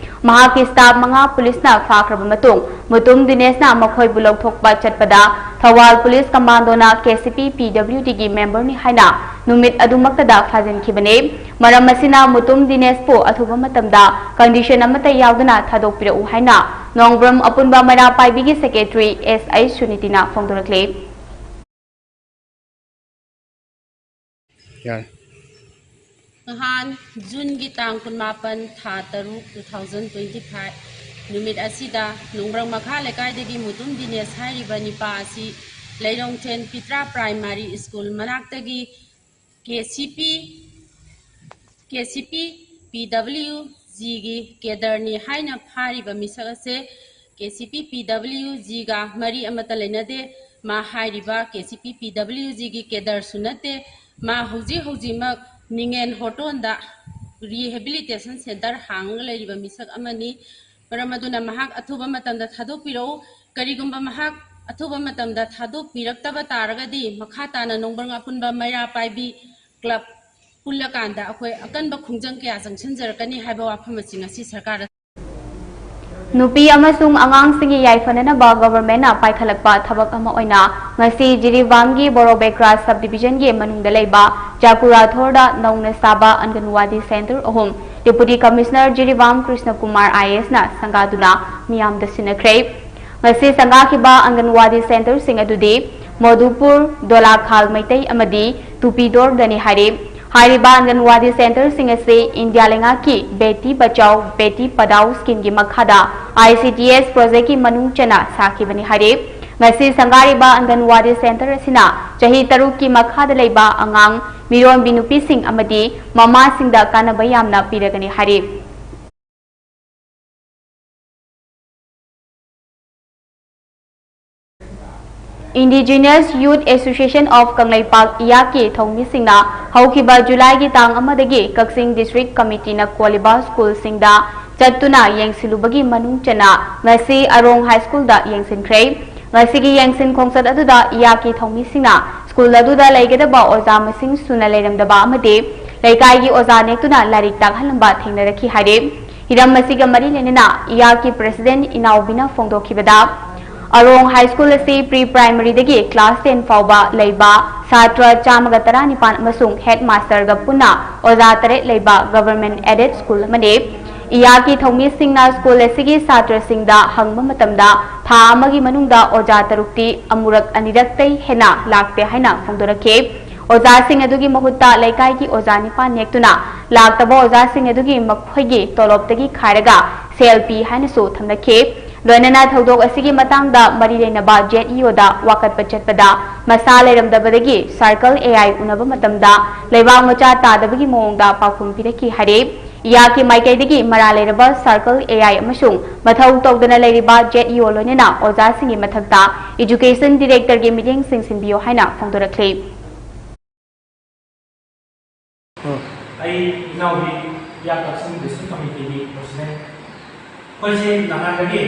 ꯃꯍꯥꯛꯀꯤ staff ꯃꯉꯥ ꯄꯨꯂꯤꯁꯅ ꯐꯥꯈ꯭ꯔꯕ ꯃꯇꯨꯡ, ꯃꯨꯇꯨꯝ ꯗꯤꯅꯦꯁꯅ ꯃꯈꯣꯏꯕꯨ ꯂꯧꯊꯣꯛꯄ ꯆꯠꯄꯗ ꯊꯧꯕꯥꯜ ꯄꯨꯂꯤꯁ ꯀꯃꯥꯟꯗꯣꯅ K C P P W D ꯒꯤ member ꯅꯤ ꯍꯥꯏꯅ ꯅꯨꯃꯤꯠ ꯑꯗꯨꯃꯛꯇꯗ ꯐꯥꯖꯤꯟꯈꯤꯕꯅꯤ꯫ ꯃꯔꯝ ꯑꯁꯤꯅ ꯃꯨꯇꯨꯝ ꯗꯤꯅꯦꯁꯄꯨ ꯑꯊꯨꯕ ꯃꯇꯝꯗ condition ꯑꯃꯠꯇ ꯌꯥꯎꯗꯅ ꯊꯥꯗꯣꯛꯄꯤꯔꯛꯎ ꯍꯥꯏꯅ ꯅꯣꯡꯕ꯭ꯔꯪ ꯑꯄꯨꯟꯕ ꯃꯩꯔꯥ ꯄꯥꯏꯕꯤꯒꯤ secretary S I ꯁꯨꯅꯤꯇꯤꯅ ꯐꯣꯡꯗꯣꯔꯛꯂꯤ꯫ ꯌꯥꯔꯦ꯫ ꯅꯍꯥꯟ ꯖꯨꯟꯒꯤ ꯇꯥꯡ ꯀꯨꯟꯃꯥꯄꯟ, ꯊꯥ ꯇꯔꯨꯛ, two thousand twenty-five ꯅꯨꯃꯤꯠ ꯑꯁꯤꯗ ꯅꯣꯡꯕ꯭ꯔꯪ ꯃꯈꯥ ꯂꯩꯀꯥꯏꯗꯒꯤ ꯃꯨꯇꯨꯝ ꯗꯤꯅꯦꯁ ꯍꯥꯏꯔꯤꯕ ꯅꯤꯄꯥ ꯑꯁꯤ ꯂꯩꯔꯣꯡꯊꯦꯟ ꯄꯤꯇ꯭ꯔꯥ Primary School ꯃꯅꯥꯛꯇꯒꯤ K C P, K C P P W G ꯒꯤ cadre ꯅꯤ ꯍꯥꯏꯅ ꯐꯥꯔꯤꯕ ꯃꯤꯁꯛ ꯑꯁꯦ K C P P W G ꯒ ꯃꯔꯤ ꯑꯃꯠꯇ ꯂꯩꯅꯗꯦ꯫ ꯃꯥ ꯍꯥꯏꯔꯤꯕ K C P P W G ꯒꯤ cadre ꯁꯨ ꯅꯠꯇꯦ꯫ ꯃꯥ ꯍꯧꯖꯤꯛ ꯍꯧꯖꯤꯛꯃꯛ ꯅꯤꯡꯉꯦꯟ ꯍꯣꯇꯣꯟꯗ Rehabilitation Centre ꯍꯥꯡꯂꯒ ꯂꯩꯔꯤꯕ ꯃꯤꯁꯛ ꯑꯃꯅꯤ꯫ ꯃꯔꯝ ꯑꯗꯨꯅ ꯃꯍꯥꯛ ꯑꯊꯨꯕ ꯃꯇꯝꯗ ꯊꯥꯗꯣꯛꯄꯤꯔꯛꯎ꯫ ꯀꯔꯤꯒꯨꯝꯕ ꯃꯍꯥꯛ ꯑꯊꯨꯕ ꯃꯇꯝꯗ ꯊꯥꯗꯣꯛꯄꯤꯔꯛꯇꯕ ꯇꯥꯔꯒꯗꯤ ꯃꯈꯥ ꯇꯥꯅ ꯅꯣꯡꯕ꯭ꯔꯪ ꯑꯄꯨꯟꯕ ꯃꯩꯔꯥ ꯄꯥꯏꯕꯤ club ꯄꯨꯜꯂꯀꯥꯟꯗ ꯑꯩꯈꯣꯏ ꯑꯀꯟꯕ ꯈꯣꯡꯖꯪ ꯀꯌꯥ ꯆꯪꯁꯤꯟꯖꯔꯛꯀꯅꯤ ꯍꯥꯏꯕ ꯋꯥꯐꯝ ꯑꯁꯤ ꯉꯁꯤ ꯁꯔꯀꯥꯔꯗ ꯅꯨꯄꯤ ꯑꯃꯁꯨꯡ ꯑꯉꯥꯡꯁꯤꯡꯒꯤ ꯌꯥꯏꯐꯅꯅꯕ ꯒꯣꯚꯔꯟꯃꯦꯟꯠꯅ ꯄꯥꯏꯈꯠꯂꯛꯄ ꯊꯕꯛ ꯑꯃ ꯑꯣꯏꯅ ꯉꯁꯤ ꯖꯤꯔꯤꯕꯥꯝꯒꯤ ꯕꯣꯔꯣꯕꯦꯀ꯭ꯔꯥ ꯁꯕ ꯗꯤꯕꯤꯖꯟꯒꯤ ꯃꯅꯨꯡꯗ ꯂꯩꯕ ꯆꯥꯀꯨꯔꯥꯊꯣꯔꯗ ꯅꯧꯅ ꯁꯥꯕ ꯑꯪꯒꯟꯋꯥꯗꯤ ꯁꯦꯟꯇꯔ ꯑꯍꯨꯝ ꯗꯤꯄꯨꯇꯤ ꯀꯃꯤꯁꯅꯔ ꯖꯤꯔꯤꯕꯥꯝ ꯀ꯭ꯔꯤꯁꯅ ꯀꯨꯃꯥꯔ ꯑꯥꯏ ꯑꯦꯁꯅ ꯁꯪꯒꯥꯗꯨꯅ ꯃꯤꯌꯥꯝꯗ ꯁꯤꯟꯅꯈ꯭ꯔꯦ꯫ ꯉꯁꯤ ꯁꯪꯒꯥꯈꯤꯕ ꯑꯪꯒꯟꯋꯥꯗꯤ ꯁꯦꯟꯇꯔꯁꯤꯡ ꯑꯗꯨꯗꯤ ꯃꯣꯗꯨꯄꯨꯔ, ꯗꯣꯂꯥꯈꯥꯜ ꯃꯩꯇꯩ ꯑꯃꯗꯤ ꯇꯨꯄꯤꯗꯣꯔꯗꯅꯤ ꯍꯥꯏꯔꯤ꯫ ꯍꯥꯏꯔꯤꯕ ꯑꯪꯒꯟꯋꯥꯗꯤ ꯁꯦꯟꯇꯔꯁꯤꯡ ꯑꯁꯤ ꯏꯟꯗꯤꯌꯥ ꯂꯩꯉꯥꯛꯀꯤ ꯕꯦꯇꯤ ꯕꯆꯥꯎ ꯕꯦꯇꯤ ꯄꯗꯥꯎ ꯁ꯭ꯀꯤꯝꯒꯤ ꯃꯈꯥꯗ ꯑꯥꯏ ꯁꯤ ꯗꯤ ꯑꯦꯁ ꯄ꯭ꯔꯣꯖꯦꯛꯀꯤ ꯃꯅꯨꯡ ꯆꯟꯅ ꯁꯥꯈꯤꯕꯅꯤ ꯍꯥꯏꯔꯤ꯫ ꯉꯁꯤ ꯁꯪꯒꯥꯔꯤꯕ ꯑꯪꯒꯟꯋꯥꯗꯤ ꯁꯦꯟꯇꯔ ꯑꯁꯤꯅ ꯆꯍꯤ ꯇꯔꯨꯛꯀꯤ ꯃꯈꯥꯗ ꯂꯩꯕ ꯑꯉꯥꯡ, ꯃꯤꯔꯣꯟꯕꯤ ꯅꯨꯄꯤꯁꯤꯡ ꯑꯃꯗꯤ ꯃꯃꯥꯁꯤꯡꯗ ꯀꯥꯟꯅꯕ ꯌꯥꯝꯅ ꯄꯤꯔꯒꯅꯤ ꯍꯥꯏꯔꯤ꯫ Indigenous Youth Association of Kangleipak, ꯏꯌꯥꯛꯀꯤ ꯊꯧꯃꯤꯁꯤꯡꯅ ꯍꯧꯈꯤꯕ ꯖꯨꯂꯥꯏꯒꯤ ꯇꯥꯡ ꯑꯃꯗꯒꯤ ꯀꯛꯆꯤꯡ ꯗꯤꯁꯇ꯭ꯔꯤꯛ ꯀꯃꯤꯇꯤꯅ ꯀꯣꯜꯂꯤꯕ ꯁ꯭ꯀꯨꯜꯁꯤꯡꯗ ꯆꯠꯇꯨꯅ ꯌꯦꯡꯁꯤꯜꯂꯨꯕꯒꯤ ꯃꯅꯨꯡ ꯆꯟꯅ ꯉꯁꯤ ꯑꯔꯣꯡ ꯍꯥꯏ ꯁ꯭ꯀꯨꯜꯗ ꯌꯦꯡꯁꯤꯟꯈ꯭ꯔꯦ꯫ ꯉꯁꯤꯒꯤ ꯌꯦꯡꯁꯤꯟ ꯈꯣꯡꯆꯠ ꯑꯗꯨꯗ ꯏꯌꯥꯛꯀꯤ ꯊꯧꯃꯤꯁꯤꯡꯅ ꯁ꯭ꯀꯨꯜ ꯑꯗꯨꯗ ꯂꯩꯒꯗꯕ ꯑꯣꯖꯥ ꯃꯁꯤꯡ ꯁꯨꯅ ꯂꯩꯔꯝꯗꯕ ꯑꯃꯗꯤ ꯂꯩꯀꯥꯏꯒꯤ ꯑꯣꯖꯥ ꯅꯦꯛꯇꯨꯅ ꯂꯥꯏꯔꯤꯛ ꯇꯥꯛꯍꯜꯂꯝꯕ ꯊꯦꯡꯅꯔꯛꯈꯤ ꯍꯥꯏꯔꯤ꯫ ꯍꯤꯔꯝ ꯑꯁꯤꯒ ꯃꯔꯤ ꯂꯩꯅꯅ ꯏꯌꯥꯛꯀꯤ ꯄ꯭ꯔꯦꯁꯤꯗꯦꯟꯠ ꯏꯅꯥꯎꯕꯤꯅ ꯐꯣꯡꯗꯣꯛꯈꯤꯕꯗ, ꯑꯔꯣꯡ ꯍꯥꯏ ꯁ꯭ꯀꯨꯜ ꯑꯁꯤ ꯄ꯭ꯔꯤ ꯄ꯭ꯔꯥꯏꯃꯔꯤꯗꯒꯤ ꯀ꯭ꯂꯥꯁ ꯇꯦꯟ ꯐꯥꯎꯕ ꯂꯩꯕ ꯁꯥꯇ꯭ꯔ ꯆꯥꯝꯃꯒ ꯇꯔꯥꯅꯤꯄꯥꯟ ꯑꯃꯁꯨꯡ ꯍꯦꯗ ꯃꯥꯁꯇꯔꯒ ꯄꯨꯟꯅ ꯑꯣꯖꯥ ꯇꯔꯦꯠ ꯂꯩꯕ ꯒꯚꯔꯟꯃꯦꯟꯠ ꯑꯦꯗꯦꯗ ꯁ꯭ꯀꯨꯜ ꯑꯃꯅꯤ꯫ ꯏꯌꯥꯛꯀꯤ ꯊꯧꯃꯤꯁꯤꯡꯅ ꯁ꯭ꯀꯨꯜ ꯑꯁꯤꯒꯤ ꯁꯥꯇ꯭ꯔꯁꯤꯡꯗ ꯍꯪꯕ ꯃꯇꯝꯗ, ꯊꯥ ꯑꯃꯒꯤ ꯃꯅꯨꯡꯗ ꯑꯣꯖꯥ ꯇꯔꯨꯛꯇꯤ ꯑꯃꯨꯔꯛ ꯑꯅꯤꯔꯛꯇꯩ ꯍꯦꯟꯅ ꯂꯥꯛꯇꯦ ꯍꯥꯏꯅ ꯐꯣꯡꯗꯣꯔꯛꯈꯤ꯫ ꯑꯣꯖꯥꯁꯤꯡ ꯑꯗꯨꯒꯤ ꯃꯍꯨꯠꯇ ꯂꯩꯀꯥꯏꯒꯤ ꯑꯣꯖꯥ ꯅꯤꯄꯥꯟ ꯅꯦꯛꯇꯨꯅ ꯂꯥꯛꯇꯕ ꯑꯣꯖꯥꯁꯤꯡ ꯑꯗꯨꯒꯤ ꯃꯈꯣꯏꯒꯤ ꯇꯣꯂꯣꯞꯇꯒꯤ ꯈꯥꯏꯔꯒ ꯁꯦꯜ ꯄꯤ ꯍꯥꯏꯅꯁꯨ ꯊꯝꯂꯛꯈꯤ꯫ ꯂꯣꯏꯅꯅ ꯊꯧꯗꯣꯛ ꯑꯁꯤꯒꯤ ꯃꯇꯥꯡꯗ ꯃꯔꯤ ꯂꯩꯅꯕ ꯖꯦꯠ ꯏ ꯑꯣꯗ ꯋꯥꯀꯠꯄ ꯆꯠꯄꯗ, ꯃꯁꯥ ꯂꯩꯔꯝꯗꯕꯗꯒꯤ ꯁꯥꯔꯀꯜ ꯑꯦ ꯑꯥꯏ ꯎꯅꯕ ꯃꯇꯝꯗ ꯂꯩꯕꯥꯛ ꯃꯆꯥ ꯇꯥꯗꯕꯒꯤ ꯃꯑꯣꯡꯗ ꯄꯥꯎꯈꯨꯝ ꯄꯤꯔꯛꯈꯤ ꯍꯥꯏꯔꯤ꯫ ꯏꯌꯥꯛꯀꯤ ꯃꯥꯏꯀꯩꯗꯒꯤ ꯃꯔꯥꯜ ꯂꯩꯔꯕ ꯁꯥꯔꯀꯜ ꯑꯦ ꯑꯥꯏ ꯑꯃꯁꯨꯡ ꯃꯊꯧ ꯇꯧꯗꯅ ꯂꯩꯔꯤꯕ ꯖꯦꯠ ꯏ ꯑꯣ ꯂꯣꯏꯅꯅ ꯑꯣꯖꯥꯁꯤꯡꯒꯤ ꯃꯊꯛꯇ ꯏꯖꯨꯀꯦꯁꯟ ꯗꯤꯔꯦꯛꯇꯔꯒꯤ ꯃꯤꯠꯌꯦꯡ ꯆꯤꯡꯁꯤꯟꯕꯤꯌꯨ ꯍꯥꯏꯅ ꯐꯣꯡꯗꯣꯔꯛꯂꯤ꯫ ꯑꯩ ꯏꯅꯥꯎꯗꯤ ꯏꯌꯥ ꯀꯛꯆꯤꯡ ꯗꯤꯁꯇ꯭ꯔꯤꯛ ꯀꯃꯤꯇꯤꯒꯤ ꯄ꯭ꯔꯁꯤꯗꯦꯟꯠ꯫ ꯑꯩꯈꯣꯏꯁꯤ ꯅꯍꯥꯟꯗꯒꯤ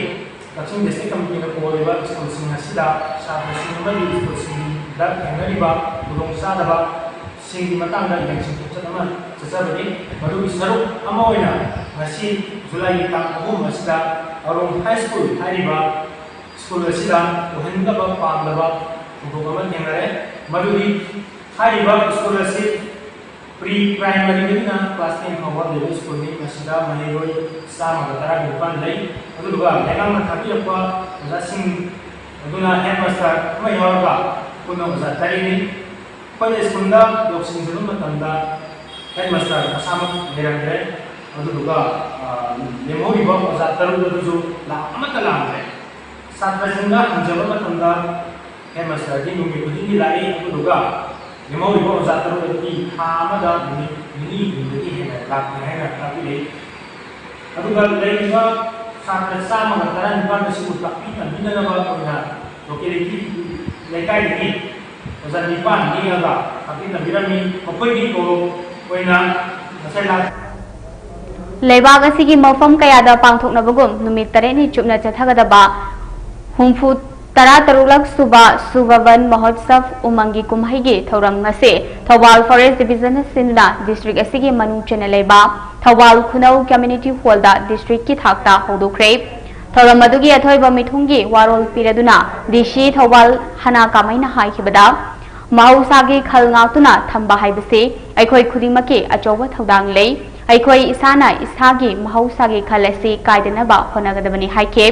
ꯀꯛꯆꯤꯡ ꯗꯤꯁꯇ꯭ꯔꯤꯛ ꯀꯃꯤꯇꯤꯅ ꯀꯣꯜꯂꯤꯕ ꯁ꯭ꯀꯨꯜꯁꯤꯡ ꯑꯁꯤꯗ ꯁꯥꯇ꯭ꯔꯁꯤꯡ ꯑꯃꯗꯤ ꯁ꯭ꯀꯨꯜꯁꯤꯡꯗ ꯊꯦꯡꯅꯔꯤꯕ ꯈꯨꯗꯣꯡꯆꯥꯗꯕ ꯁꯤꯡꯒꯤ ꯃꯇꯥꯡꯗ ꯌꯦꯡꯁꯤꯟ ꯈꯣꯠꯆꯟ ꯑꯃ ꯆꯠꯆꯕꯅꯤ꯫ ꯃꯗꯨꯒꯤ ꯁꯔꯨꯛ ꯑꯃ ꯑꯣꯏꯅ ꯉꯁꯤ ꯖꯨꯂꯥꯏꯒꯤ ꯇꯥꯡ ꯑꯍꯨꯝ ꯑꯁꯤꯗ ꯑꯔꯣꯡ ꯍꯥꯏ ꯁ꯭ꯀꯨꯜ ꯍꯥꯏꯔꯤꯕ ꯁ꯭ꯀꯨꯜ ꯑꯁꯤꯗ ꯑꯣꯏꯍꯟꯗꯕ ꯄꯥꯝꯗꯕ ꯊꯧꯗꯣꯛ ꯑꯃ ꯊꯦꯡꯅꯔꯦ꯫ ꯃꯗꯨꯗꯤ ꯍꯥꯏꯔꯤꯕ ꯁ꯭ꯀꯨꯜ ꯑꯁꯤ ꯄ꯭ꯔꯤ ꯄ꯭ꯔꯥꯏꯃꯔꯤꯗꯒꯤꯅ ꯀ꯭ꯂꯥꯁ ꯇꯦꯟ ꯐꯥꯎꯕ ꯂꯩꯕ ꯁ꯭ꯀꯨꯜꯅꯤ꯫ ꯃꯁꯤꯗ ꯃꯍꯩꯔꯣꯏ ꯆꯥꯝꯃꯒ ꯇꯔꯥꯅꯤꯄꯥꯟ ꯂꯩ꯫ ꯑꯗꯨꯗꯨꯒ ꯂꯩꯉꯥꯛꯅ ꯊꯥꯕꯤꯔꯛꯄ ꯑꯣꯖꯥꯁꯤꯡ ꯑꯗꯨꯅ ꯍꯦꯗ ꯃꯥꯁꯇꯔ ꯑꯃ ꯌꯥꯎꯔꯒ ꯄꯨꯟꯅ ꯑꯣꯖꯥ ꯇꯔꯦꯠꯅꯤ꯫ ꯑꯩꯈꯣꯏꯅ ꯁ꯭ꯀꯨꯜꯗ ꯌꯧꯁꯤꯟꯖꯕ ꯃꯇꯝꯗ ꯍꯦꯗ ꯃꯥꯁꯇꯔ ꯃꯁꯥꯃꯛ ꯂꯩꯔꯝꯗ꯭ꯔꯦ꯫ ꯑꯗꯨꯗꯨꯒ, ꯑ, ꯂꯦꯝꯍꯧꯔꯤꯕ ꯑꯣꯖꯥ ꯇꯔꯨꯛ ꯑꯗꯨꯁꯨ ꯂꯥꯛ ꯑꯃꯠꯇ ꯂꯥꯛꯇ꯭ꯔꯦ꯫ ꯁꯥꯇ꯭ꯔꯁꯤꯡꯗ ꯍꯪꯖꯕ ꯃꯇꯝꯗ ꯍꯦꯗ ꯃꯥꯁꯇꯔꯗꯤ ꯅꯨꯃꯤꯠ ꯈꯨꯗꯤꯡꯒꯤ ꯂꯥꯛꯏ, ꯑꯗꯨꯗꯨꯒ ꯂꯦꯝꯍꯧꯔꯤꯕ ꯑꯣꯖꯥ ꯇꯔꯨꯛ ꯑꯗꯨꯗꯤ ꯊꯥ ꯑꯃꯗ ꯅꯨꯃꯤꯠ ꯅꯤꯅꯤ ꯍꯨꯝꯅꯤꯗꯒꯤ ꯍꯦꯟꯅ ꯂꯥꯛꯇꯦ ꯍꯥꯏꯅ ꯇꯥꯛꯄꯤꯔꯛꯏ꯫ ꯑꯗꯨꯒ ꯂꯩꯔꯤꯕ ꯁꯥꯇ꯭ꯔ ꯆꯥꯝꯃꯒ ꯇꯔꯥꯅꯤꯄꯥꯟ ꯑꯁꯤꯕꯨ ꯇꯥꯛꯄꯤ ꯇꯝꯕꯤꯅꯅꯕ ꯑꯣꯏꯅ ꯂꯣꯀꯦꯂꯤꯇꯤ ꯂꯩꯀꯥꯏꯗꯒꯤ ꯑꯣꯖꯥ ꯅꯤꯄꯥꯟ ꯅꯦꯛꯑꯒ ꯇꯥꯛꯄꯤ ꯇꯝꯕꯤꯔꯝꯃꯤ꯫ ꯃꯈꯣꯏꯒꯤ ꯇꯣꯂꯣꯞ ꯑꯣꯏꯅ ꯉꯁꯥꯏ ꯂꯥꯛ ꯂꯩꯕꯥꯛ ꯑꯁꯤꯒꯤ ꯃꯐꯝ ꯀꯌꯥꯗ ꯄꯥꯡꯊꯣꯛꯅꯕꯒꯨꯝ ꯅꯨꯃꯤꯠ ꯇꯔꯦꯠꯅꯤ ꯆꯨꯞꯅ ꯆꯠꯊꯒꯗꯕ ꯍꯨꯝꯐꯨ ꯇꯔꯥ ꯇꯔꯨꯛꯂꯛ ꯁꯨꯕ ꯁꯨꯚꯕꯟ ꯃꯍꯣꯠꯁꯕ ꯎꯃꯪꯒꯤ ꯀꯨꯝꯍꯩꯒꯤ ꯊꯧꯔꯝ ꯉꯁꯤ ꯊꯧꯕꯥꯜ ꯐꯣꯔꯦꯁ ꯗꯤꯕꯤꯖꯟꯅ ꯁꯤꯟꯗꯨꯅ ꯗꯤꯁꯇ꯭ꯔꯤꯛ ꯑꯁꯤꯒꯤ ꯃꯅꯨꯡ ꯆꯟꯅ ꯂꯩꯕ ꯊꯧꯕꯥꯜ ꯈꯨꯅꯧ ꯀꯝꯃ꯭ꯌꯨꯅꯤꯇꯤ ꯍꯣꯜꯗ ꯗꯤꯁꯇ꯭ꯔꯤꯛꯀꯤ ꯊꯥꯛꯇ ꯍꯧꯗꯣꯛꯈ꯭ꯔꯦ꯫ ꯊꯧꯔꯝ ꯑꯗꯨꯒꯤ ꯑꯊꯣꯏꯕ ꯃꯤꯊꯨꯡꯒꯤ ꯋꯥꯔꯣꯜ ꯄꯤꯔꯗꯨꯅ ꯗꯤ ꯁꯤ ꯊꯧꯕꯥꯜ ꯍꯅꯥ ꯀꯥꯃꯩꯅ ꯍꯥꯏꯈꯤꯕꯗ, ꯃꯍꯧꯁꯥꯒꯤ ꯈꯜ ꯉꯥꯛꯇꯨꯅ ꯊꯝꯕ ꯍꯥꯏꯕꯁꯤ ꯑꯩꯈꯣꯏ ꯈꯨꯗꯤꯡꯃꯛꯀꯤ ꯑꯆꯧꯕ ꯊꯧꯗꯥꯡ ꯂꯩ꯫ ꯑꯩꯈꯣꯏ ꯏꯁꯥꯅ ꯏꯁꯥꯒꯤ ꯃꯍꯧꯁꯥꯒꯤ ꯈꯜ ꯑꯁꯤ ꯀꯥꯏꯗꯅꯕ ꯍꯣꯠꯅꯒꯗꯕꯅꯤ ꯍꯥꯏꯈꯤ꯫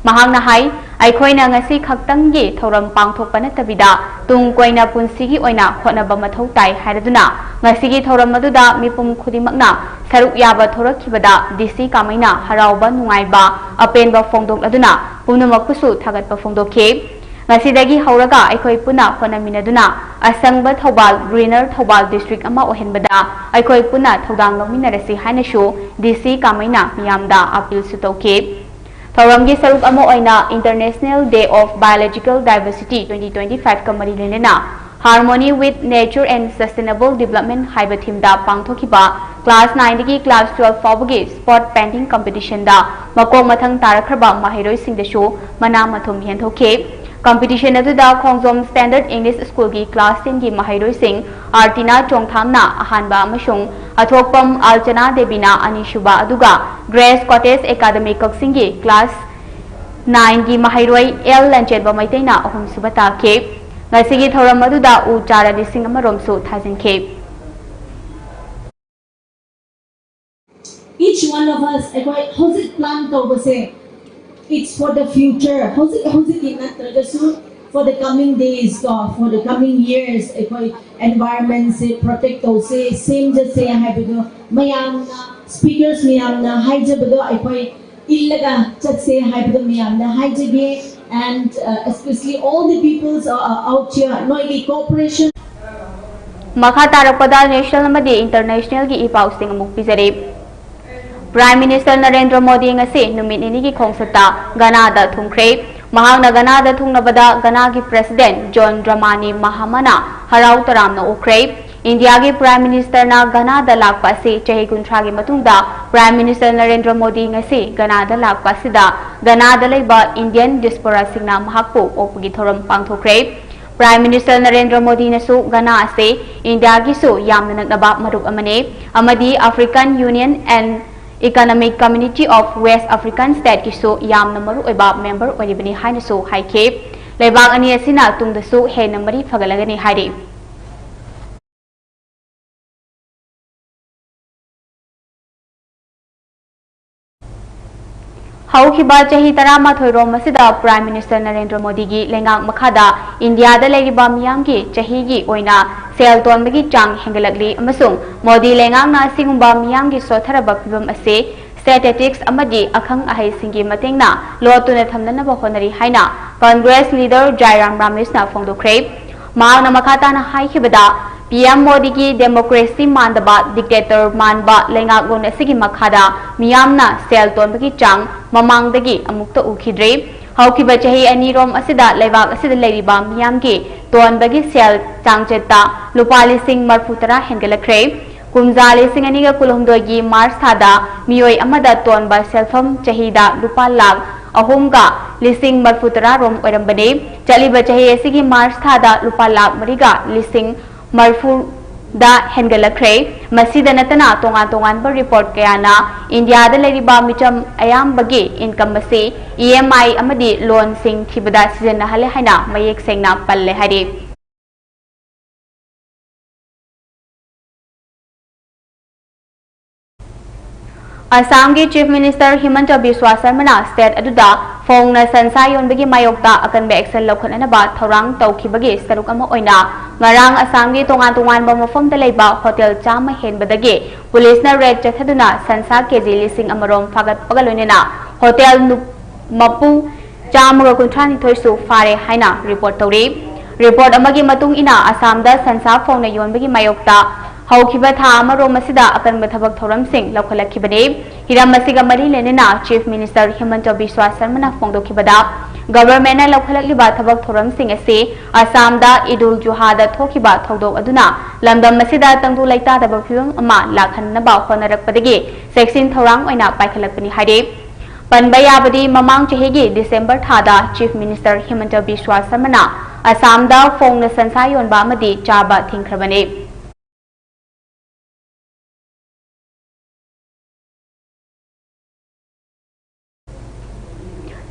ꯃꯍꯥꯛꯅ ꯍꯥꯏ, ꯑꯩꯈꯣꯏꯅ ꯉꯁꯤ ꯈꯛꯇꯪꯒꯤ ꯊꯧꯔꯝ ꯄꯥꯡꯊꯣꯛꯄ ꯅꯠꯇꯕꯤꯗ ꯇꯨꯡ ꯀꯣꯏꯅ ꯄꯨꯟꯁꯤꯒꯤ ꯑꯣꯏꯅ ꯍꯣꯠꯅꯕ ꯃꯊꯧ ꯇꯥꯏ ꯍꯥꯏꯔꯗꯨꯅ ꯉꯁꯤꯒꯤ ꯊꯧꯔꯝ ꯑꯗꯨꯗ ꯃꯤꯄꯨꯝ ꯈꯨꯗꯤꯡꯃꯛꯅ ꯁꯔꯨꯛ ꯌꯥꯕ ꯊꯣꯔꯛꯈꯤꯕꯗ ꯗꯤ ꯁꯤ ꯀꯥꯃꯩꯅ ꯍꯔꯥꯎꯕ ꯅꯨꯡꯉꯥꯏꯕ ꯑꯄꯦꯟꯕ ꯐꯣꯡꯗꯣꯛꯂꯗꯨꯅ ꯄꯨꯝꯅꯃꯛꯄꯨꯁꯨ ꯊꯥꯒꯠꯄ ꯐꯣꯡꯗꯣꯛꯈꯤ꯫ ꯉꯁꯤꯗꯒꯤ ꯍꯧꯔꯒ ꯑꯩꯈꯣꯏ ꯄꯨꯟꯅ ꯍꯣꯠꯅꯃꯤꯟꯅꯗꯨꯅ ꯑꯁꯪꯕ ꯊꯧꯕꯥꯜ, greener ꯊꯧꯕꯥꯜ district ꯑꯃ ꯑꯣꯏꯍꯟꯕꯗ ꯑꯩꯈꯣꯏ ꯄꯨꯟꯅ ꯊꯧꯗꯥꯡ ꯂꯧꯃꯤꯟꯅꯔꯁꯤ ꯍꯥꯏꯅꯁꯨ ꯗꯤ ꯁꯤ ꯀꯥꯃꯩꯅ ꯃꯤꯌꯥꯝꯗ appealꯁꯨ ꯇꯧꯈꯤ꯫ ꯊꯧꯔꯝꯒꯤ ꯁꯔꯨꯛ ꯑꯃ ꯑꯣꯏꯅ International Day of Biological Diversity twenty twenty five ꯀ ꯃꯔꯤ ꯂꯩꯅꯅ Harmony with Nature and Sustainable Development ꯍꯥꯏꯕ themeꯗ ꯄꯥꯡꯊꯣꯛꯈꯤꯕ class nineꯗꯒꯤ class twelve ꯐꯥꯎꯕꯒꯤ spot painting competitionꯗ ꯃꯀꯣꯛ ꯃꯊꯪ ꯇꯥꯔꯛꯈ꯭ꯔꯕ ꯃꯍꯩꯔꯣꯏꯁꯤꯡꯗꯁꯨ ꯃꯅꯥ ꯃꯊꯨꯝ ꯌꯦꯟꯊꯣꯛꯈꯤ꯫ Competition ꯑꯗꯨꯗ ꯈꯣꯡꯖꯣꯝ Standard English Schoolꯒꯤ class tenꯒꯤ ꯃꯍꯩꯔꯣꯏꯁꯤꯡ ꯑꯥꯔꯇꯤꯅꯥ ꯆꯣꯡꯊꯥꯝꯅ ꯑꯍꯥꯟꯕ ꯑꯃꯁꯨꯡ ꯑꯊꯣꯛꯄꯝ ꯑꯜꯆꯅꯥ ꯗꯦꯕꯤꯅ ꯑꯅꯤꯁꯨꯕ, ꯑꯗꯨꯒ Grace Cottage Academy ꯀꯛꯆꯤꯡꯒꯤ class nineꯒꯤ ꯃꯍꯩꯔꯣꯏ ꯑꯦꯜ ꯂꯟꯆꯦꯟꯕ ꯃꯩꯇꯩꯅ ꯑꯍꯨꯝꯁꯨꯕ ꯇꯥꯈꯤ꯫ ꯉꯁꯤꯒꯤ ꯊꯧꯔꯝ ꯑꯗꯨꯗ ꯎ ꯆꯥꯔ ꯂꯤꯁꯤꯡ ꯑꯃ ꯔꯣꯝꯁꯨ ꯊꯥꯖꯤꯟꯈꯤ꯫ Each one of us ꯑꯩꯈꯣꯏ ꯍꯧꯖꯤꯛ plan ꯇꯧꯕꯁꯦ, it's for the future. ꯍꯧꯖꯤꯛ ꯍꯧꯖꯤꯛꯀꯤ ꯅꯠꯇ꯭ꯔꯒꯁꯨ, for the coming days ꯀꯣ, for the coming years ꯑꯩꯈꯣꯏ environmentꯁꯦ protect ꯇꯧꯁꯦ, ꯁꯦꯝꯖꯁꯦ ꯍꯥꯏꯕꯗꯣ ꯃꯌꯥꯝꯅ, speakers ꯃꯌꯥꯝꯅ ꯍꯥꯏꯖꯕꯗꯣ ꯑꯩꯈꯣꯏ ꯏꯜꯂꯒ ꯆꯠꯁꯦ ꯍꯥꯏꯕꯗꯣ ꯃꯌꯥꯝꯗ ꯍꯥꯏꯖꯒꯦ꯫ And uh, especially all the peoples uh, uh, out here, ꯅꯣꯏꯒꯤ cooperation. ꯃꯈꯥ ꯇꯥꯔꯛꯄꯗ national ꯑꯃꯗꯤ internationalꯒꯤ ꯏ ꯄꯥꯎꯁꯤꯡ ꯑꯃꯨꯛ ꯄꯤꯖꯔꯤ꯫ Prime Minister ꯅꯔꯦꯟꯗ꯭ꯔ ꯃꯣꯗꯤ ꯉꯁꯤ ꯅꯨꯃꯤꯠ ꯅꯤꯅꯤꯒꯤ ꯈꯣꯡꯆꯠꯇ ꯒꯅꯥꯗ ꯊꯨꯡꯈ꯭ꯔꯦ꯫ ꯃꯍꯥꯛꯅ ꯒꯅꯥꯗ ꯊꯨꯡꯂꯕꯗ ꯒꯅꯥꯒꯤ President ꯖꯣꯟ ꯗ꯭ꯔꯃꯥꯅꯤ ꯃꯍꯥꯃꯥꯅ ꯍꯔꯥꯎ ꯇꯔꯥꯝꯅ ꯑꯣꯛꯈ꯭ꯔꯦ꯫ ꯏꯟꯗꯤꯌꯥꯒꯤ Prime Ministerꯅ ꯒꯅꯥꯗ ꯂꯥꯛꯄ ꯑꯁꯤ ꯆꯍꯤ ꯀꯨꯟꯊ꯭ꯔꯥꯒꯤ ꯃꯇꯨꯡꯗ Prime Minister ꯅꯔꯦꯟꯗ꯭ꯔ ꯃꯣꯗꯤ ꯉꯁꯤ ꯒꯅꯥꯗ ꯂꯥꯛꯄ ꯑꯁꯤꯗ ꯒꯅꯥꯗ ꯂꯩꯕ Indian diasporaꯁꯤꯡꯅ ꯃꯍꯥꯛꯄꯨ ꯑꯣꯛꯄꯒꯤ ꯊꯧꯔꯝ ꯄꯥꯡꯊꯣꯛꯈ꯭ꯔꯦ꯫ Prime Minister ꯅꯔꯦꯟꯗ꯭ꯔ ꯃꯣꯗꯤꯅꯁꯨ ꯒꯅꯥ ꯑꯁꯤ ꯏꯟꯗꯤꯌꯥꯒꯤꯁꯨ ꯌꯥꯝꯅ ꯅꯛꯅꯕ ꯃꯔꯨꯞ ꯑꯃꯅꯤ ꯑꯃꯗꯤ African Union and Economic Community of West African Stateꯀꯤꯁꯨ ꯌꯥꯝꯅ ꯃꯔꯨꯑꯣꯏꯕ member ꯑꯣꯏꯔꯤꯕꯅꯤ ꯍꯥꯏꯅꯁꯨ ꯍꯥꯏꯈꯤ꯫ ꯂꯩꯕꯥꯛ ꯑꯅꯤ ꯑꯁꯤꯅ ꯇꯨꯡꯗꯁꯨ ꯍꯦꯟꯅ ꯃꯔꯤ ꯐꯒꯠꯂꯒꯅꯤ ꯍꯥꯏꯔꯤ꯫ ꯍꯧꯈꯤꯕ ꯆꯍꯤ ꯇꯔꯥꯃꯥꯊꯣꯏ ꯔꯣꯝ ꯑꯁꯤꯗ Prime Minister ꯅꯔꯦꯟꯗ꯭ꯔ ꯃꯣꯗꯤꯒꯤ ꯂꯩꯉꯥꯛ ꯃꯈꯥꯗ ꯏꯟꯗꯤꯌꯥꯗ ꯂꯩꯔꯤꯕ ꯃꯤꯌꯥꯝꯒꯤ ꯆꯍꯤꯒꯤ ꯑꯣꯏꯅ ꯁꯦꯜ ꯇꯣꯟꯕꯒꯤ ꯆꯥꯡ ꯍꯦꯟꯒꯠꯂꯛꯂꯤ ꯑꯃꯁꯨꯡ ꯃꯣꯗꯤ ꯂꯩꯉꯥꯛꯅ ꯑꯁꯤꯒꯨꯝꯕ ꯃꯤꯌꯥꯝꯒꯤ ꯁꯣꯠꯊꯔꯕ ꯐꯤꯚꯝ ꯑꯁꯤ statistics ꯑꯃꯗꯤ ꯑꯈꯪ ꯑꯍꯩꯁꯤꯡꯒꯤ ꯃꯇꯦꯡꯅ ꯂꯣꯠꯇꯨꯅ ꯊꯝꯅꯅꯕ ꯍꯣꯠꯅꯔꯤ ꯍꯥꯏꯅ Congress leader ꯖꯥꯏꯔꯥꯝ ꯔꯥꯃꯦꯁꯅ ꯐꯣꯡꯗꯣꯛꯈ꯭ꯔꯦ꯫ ꯃꯍꯥꯛꯅ ꯃꯈꯥ ꯇꯥꯅ ꯍꯥꯏꯈꯤꯕꯗ, P M ꯃꯣꯗꯤꯒꯤ democracy ꯃꯥꯟꯗꯕ, dictator ꯃꯥꯟꯕ ꯂꯩꯉꯥꯛꯂꯣꯟ ꯑꯁꯤꯒꯤ ꯃꯈꯥꯗ ꯃꯤꯌꯥꯝꯅ ꯁꯦꯜ ꯇꯣꯟꯕꯒꯤ ꯆꯥꯡ ꯃꯃꯥꯡꯗꯒꯤ ꯑꯃꯨꯛꯇ ꯎꯈꯤꯗ꯭ꯔꯤ꯫ ꯍꯧꯈꯤꯕ ꯆꯍꯤ ꯑꯅꯤꯔꯣꯝ ꯑꯁꯤꯗ ꯂꯩꯕꯥꯛ ꯑꯁꯤꯗ ꯂꯩꯔꯤꯕ ꯃꯤꯌꯥꯝꯒꯤ ꯇꯣꯟꯕꯒꯤ ꯁꯦꯜ ꯆꯥꯡꯆꯠꯇ ꯂꯨꯄꯥ ꯂꯤꯁꯤꯡ ꯃꯔꯤꯐꯨ ꯇꯔꯥ ꯍꯦꯟꯒꯠꯂꯛꯈ꯭ꯔꯦ꯫ ꯀꯨꯝꯖꯥ ꯂꯤꯁꯤꯡ ꯑꯅꯤꯒ ꯀꯨꯟꯍꯨꯝꯗꯣꯏꯒꯤ March ꯊꯥꯗ ꯃꯤꯑꯣꯏ ꯑꯃꯗ ꯇꯣꯟꯕ ꯁꯦꯜꯐꯝ ꯆꯍꯤꯗ ꯂꯨꯄꯥ ꯂꯥꯈ ꯑꯍꯨꯝꯒ ꯂꯤꯁꯤꯡ ꯃꯔꯤꯐꯨ ꯇꯔꯥ ꯔꯣꯝ ꯑꯣꯏꯔꯝꯕꯅꯤ꯫ ꯆꯠꯂꯤꯕ ꯆꯍꯤ ꯑꯁꯤꯒꯤ ꯃꯥꯔꯆ ꯊꯥꯗ ꯂꯨꯄꯥ ꯂꯥꯈ ꯃꯔꯤꯒ ꯂꯤꯁꯤꯡ ꯃꯔꯤꯐꯨꯗ ꯍꯦꯟꯒꯠꯂꯛꯈ꯭ꯔꯦ꯫ ꯃꯁꯤꯗ ꯅꯠꯇꯅ ꯇꯣꯉꯥꯟ ꯇꯣꯉꯥꯟꯕ ꯔꯤꯄꯣꯔꯠ ꯀꯌꯥꯅ ꯏꯟꯗꯤꯌꯥꯗ ꯂꯩꯔꯤꯕ ꯃꯤꯆꯝ ꯑꯌꯥꯝꯕꯒꯤ ꯏꯟꯀꯝ ꯑꯁꯤ ꯏ ꯑꯦꯝ ꯑꯥꯏ ꯑꯃꯗꯤ ꯂꯣꯟꯁꯤꯡ ꯊꯤꯕꯗ ꯁꯤꯖꯤꯟꯅꯍꯜꯂꯦ ꯍꯥꯏꯅ ꯃꯌꯦꯛ ꯁꯦꯡꯅ ꯄꯜꯂꯦ ꯍꯥꯏꯔꯤ꯫ ꯑꯁꯥꯝꯒꯤ Chief Minister ꯍꯤꯃꯟꯇ ꯕꯤꯁ꯭ꯋꯥ ꯁꯔꯃꯅ state ꯑꯗꯨꯗ ꯐꯣꯡꯅ ꯁꯟꯁꯥ ꯌꯣꯟꯕꯒꯤ ꯃꯥꯌꯣꯛꯇ ꯑꯀꯟꯕ action ꯂꯧꯈꯠꯅꯅꯕ ꯊꯧꯔꯥꯡ ꯇꯧꯈꯤꯕꯒꯤ ꯁꯔꯨꯛ ꯑꯃ ꯑꯣꯏꯅ ꯉꯔꯥꯡ ꯑꯁꯥꯝꯒꯤ ꯇꯣꯉꯥꯟ ꯇꯣꯉꯥꯟꯕ ꯃꯐꯝꯗ ꯂꯩꯕ hotel ꯆꯥꯝꯃ ꯍꯦꯟꯕꯗꯒꯤ ꯄꯨꯂꯤꯁꯅ raid ꯆꯠꯊꯗꯨꯅ ꯁꯟꯁꯥ ꯀꯦꯖꯤ ꯂꯤꯁꯤꯡ ꯑꯃ ꯔꯣꯝ ꯐꯥꯒꯠꯄꯒ ꯂꯣꯏꯅꯅ hotel ꯅꯨ-, ꯃꯄꯨ ꯆꯥꯝꯃꯒ ꯀꯨꯟꯊ꯭ꯔꯥ ꯅꯤꯊꯣꯏꯁꯨ ꯐꯥꯔꯦ ꯍꯥꯏꯅ report ꯇꯧꯔꯤ꯫ Report ꯑꯃꯒꯤ ꯃꯇꯨꯡ ꯏꯟꯅ, ꯑꯁꯥꯝꯗ ꯁꯟꯁꯥ ꯐꯣꯡꯅ ꯌꯣꯟꯕꯒꯤ ꯃꯥꯌꯣꯛꯇ ꯍꯧꯈꯤꯕ ꯊꯥ ꯑꯃꯔꯣꯝ ꯑꯁꯤꯗ ꯑꯀꯟꯕ ꯊꯕꯛ ꯊꯧꯔꯝꯁꯤꯡ ꯂꯧꯈꯠꯂꯛꯈꯤꯕꯅꯤ꯫ ꯍꯤꯔꯝ ꯑꯁꯤꯒ ꯃꯔꯤ ꯂꯩꯅꯅ Chief Minister ꯍꯤꯃꯟꯇ ꯕꯤꯁ꯭ꯋꯥ ꯁꯔꯃꯅ ꯐꯣꯡꯗꯣꯛꯈꯤꯕꯗ, governmentꯅ ꯂꯧꯈꯠꯂꯛꯂꯤꯕ ꯊꯕꯛ ꯊꯧꯔꯝꯁꯤꯡ ꯑꯁꯤ ꯑꯁꯥꯝꯗ ꯏꯗ ꯎꯜ ꯖꯨꯍꯥꯗ ꯊꯣꯛꯈꯤꯕ ꯊꯧꯗꯣꯛ ꯑꯗꯨꯅ ꯂꯝꯗꯝ ꯑꯁꯤꯗ ꯇꯪꯗꯨ ꯂꯩꯇꯥꯗꯕ ꯐꯤꯚꯝ ꯑꯃ ꯂꯥꯛꯍꯟꯅꯕ ꯍꯣꯠꯅꯔꯛꯄꯗꯒꯤ ꯆꯦꯛꯁꯤꯟ ꯊꯧꯔꯥꯡ ꯑꯣꯏꯅ ꯄꯥꯏꯈꯠꯂꯛꯄꯅꯤ ꯍꯥꯏꯔꯤ꯫ ꯄꯟꯕ ꯌꯥꯕꯗꯤ, ꯃꯃꯥꯡ ꯆꯍꯤꯒꯤ December ꯊꯥꯗ Chief Minister ꯍꯤꯃꯟꯇ ꯕꯤꯁ꯭ꯋꯥ ꯁꯔꯃꯅ ꯑꯁꯥꯝꯗ ꯐꯣꯡꯅ ꯁꯟꯁꯥ ꯌꯣꯟꯕ ꯑꯃꯗꯤ ꯆꯥꯕ ꯊꯤꯡꯈ꯭ꯔꯕꯅꯤ꯫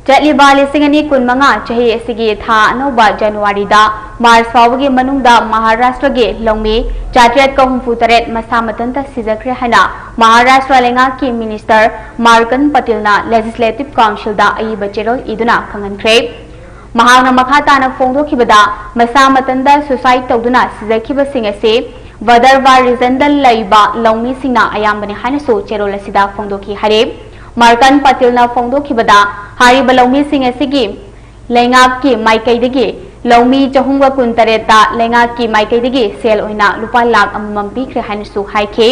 ꯆꯠꯂꯤꯕ ꯂꯤꯁꯤꯡ ꯑꯅꯤ ꯀꯨꯟꯃꯉꯥ ꯆꯍꯤ ꯑꯁꯤꯒꯤ ꯊꯥ ꯑꯅꯧꯕ ꯖꯅꯋꯥꯔꯤꯗ ꯃꯥꯔꯆ ꯐꯥꯎꯕꯒꯤ ꯃꯅꯨꯡꯗ ꯃꯍꯥꯔꯥꯁꯇ꯭ꯔꯒꯤ ꯂꯧꯃꯤ ꯆꯥꯇ꯭ꯔꯦꯠꯀ ꯍꯨꯝꯐꯨ ꯇꯔꯦꯠ ꯃꯁꯥ ꯃꯊꯟꯇ ꯁꯤꯖꯈ꯭ꯔꯦ ꯍꯥꯏꯅ ꯃꯍꯥꯔꯥꯁꯇ꯭ꯔ ꯂꯩꯉꯥꯛꯀꯤ Minister ꯃꯥꯔꯀꯟ ꯄꯇꯤꯜꯅ Legislative Councilꯗ ꯑꯏꯕ ꯆꯦꯔꯣꯜ ꯏꯗꯨꯅ ꯈꯪꯍꯟꯈ꯭ꯔꯦ꯫ ꯃꯍꯥꯛꯅ ꯃꯈꯥ ꯇꯥꯅ ꯐꯣꯡꯗꯣꯛꯈꯤꯕꯗ, ꯃꯁꯥ ꯃꯊꯟꯇ suicide ꯇꯧꯗꯨꯅ ꯁꯤꯖꯈꯤꯕꯁꯤꯡ ꯑꯁꯤ Bhaderwah regionꯗ ꯂꯩꯕ ꯂꯧꯃꯤꯁꯤꯡꯅ ꯑꯌꯥꯝꯕꯅꯤ ꯍꯥꯏꯅꯁꯨ ꯆꯦꯔꯣꯜ ꯑꯁꯤꯗ ꯐꯣꯡꯗꯣꯛꯈꯤ ꯍꯥꯏꯔꯦ꯫ ꯃꯥꯔꯀꯟ ꯄꯇꯤꯜꯅ ꯐꯣꯡꯗꯣꯛꯈꯤꯕꯗ, ꯍꯥꯏꯔꯤꯕ ꯂꯧꯃꯤꯁꯤꯡ ꯑꯁꯤꯒꯤ ꯂꯩꯉꯥꯛꯀꯤ ꯃꯥꯏꯀꯩꯗꯒꯤ ꯂꯧꯃꯤ ꯆꯍꯨꯝꯒ ꯀꯨꯟꯇꯔꯦꯠꯇ ꯂꯩꯉꯥꯛꯀꯤ ꯃꯥꯏꯀꯩꯗꯒꯤ ꯁꯦꯜ ꯑꯣꯏꯅ ꯂꯨꯄꯥ ꯂꯥꯈ ꯑꯃꯃꯝ ꯄꯤꯈ꯭ꯔꯦ ꯍꯥꯏꯅꯁꯨ ꯍꯥꯏꯈꯤ꯫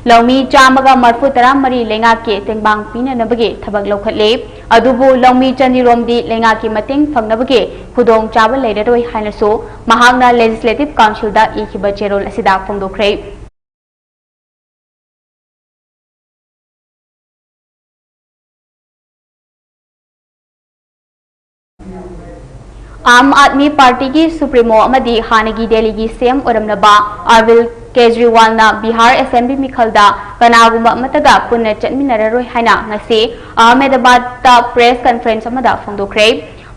ꯂꯧꯃꯤ ꯆꯥꯝꯃꯒ ꯃꯔꯤꯐꯨ ꯇꯔꯥ ꯃꯔꯤ ꯂꯩꯉꯥꯛꯀꯤ ꯇꯦꯡꯕꯥꯡ ꯄꯤꯅꯅꯕꯒꯤ ꯊꯕꯛ ꯂꯧꯈꯠꯂꯤ꯫ ꯑꯗꯨꯕꯨ ꯂꯧꯃꯤ ꯆꯅꯤꯔꯣꯝꯗꯤ ꯂꯩꯉꯥꯛꯀꯤ ꯃꯇꯦꯡ ꯐꯪꯅꯕꯒꯤ ꯈꯨꯗꯣꯡꯆꯥꯕ ꯂꯩꯔꯔꯣꯏ ꯍꯥꯏꯅꯁꯨ ꯃꯍꯥꯛꯅ Legislative Councilꯗ ꯏꯈꯤꯕ ꯆꯦꯔꯣꯜ ꯑꯁꯤꯗ ꯐꯣꯡꯗꯣꯛꯈ꯭ꯔꯦ꯫ ꯑꯥꯝ ꯑꯥꯗꯃꯤ ꯄꯥꯔꯇꯤꯒꯤ ꯁꯨꯄ꯭ꯔꯤꯃꯣ ꯑꯃꯗꯤ ꯍꯥꯟꯅꯒꯤ ꯗꯦꯜꯂꯤꯒꯤ ꯁꯤ ꯑꯦꯝ ꯑꯣꯏꯔꯝꯂꯕ ꯑꯔꯕꯤꯟꯗ ꯀꯦꯖꯔꯤꯋꯥꯜꯅ ꯕꯤꯍꯥꯔ ꯑꯦꯁꯦꯝꯕ꯭ꯂꯤ ꯃꯤꯈꯜꯗ ꯀꯅꯥꯒꯨꯝꯕ ꯑꯃꯠꯇꯒ ꯄꯨꯟꯅ ꯆꯠꯃꯤꯟꯅꯔꯔꯣꯏ ꯍꯥꯏꯅ ꯉꯁꯤ ꯑꯍꯃꯦꯗꯕꯥꯗꯇ ꯄ꯭ꯔꯦꯁ ꯀꯟꯐꯔꯦꯟꯁ ꯑꯃꯗ ꯐꯣꯡꯗꯣꯛꯈ꯭ꯔꯦ꯫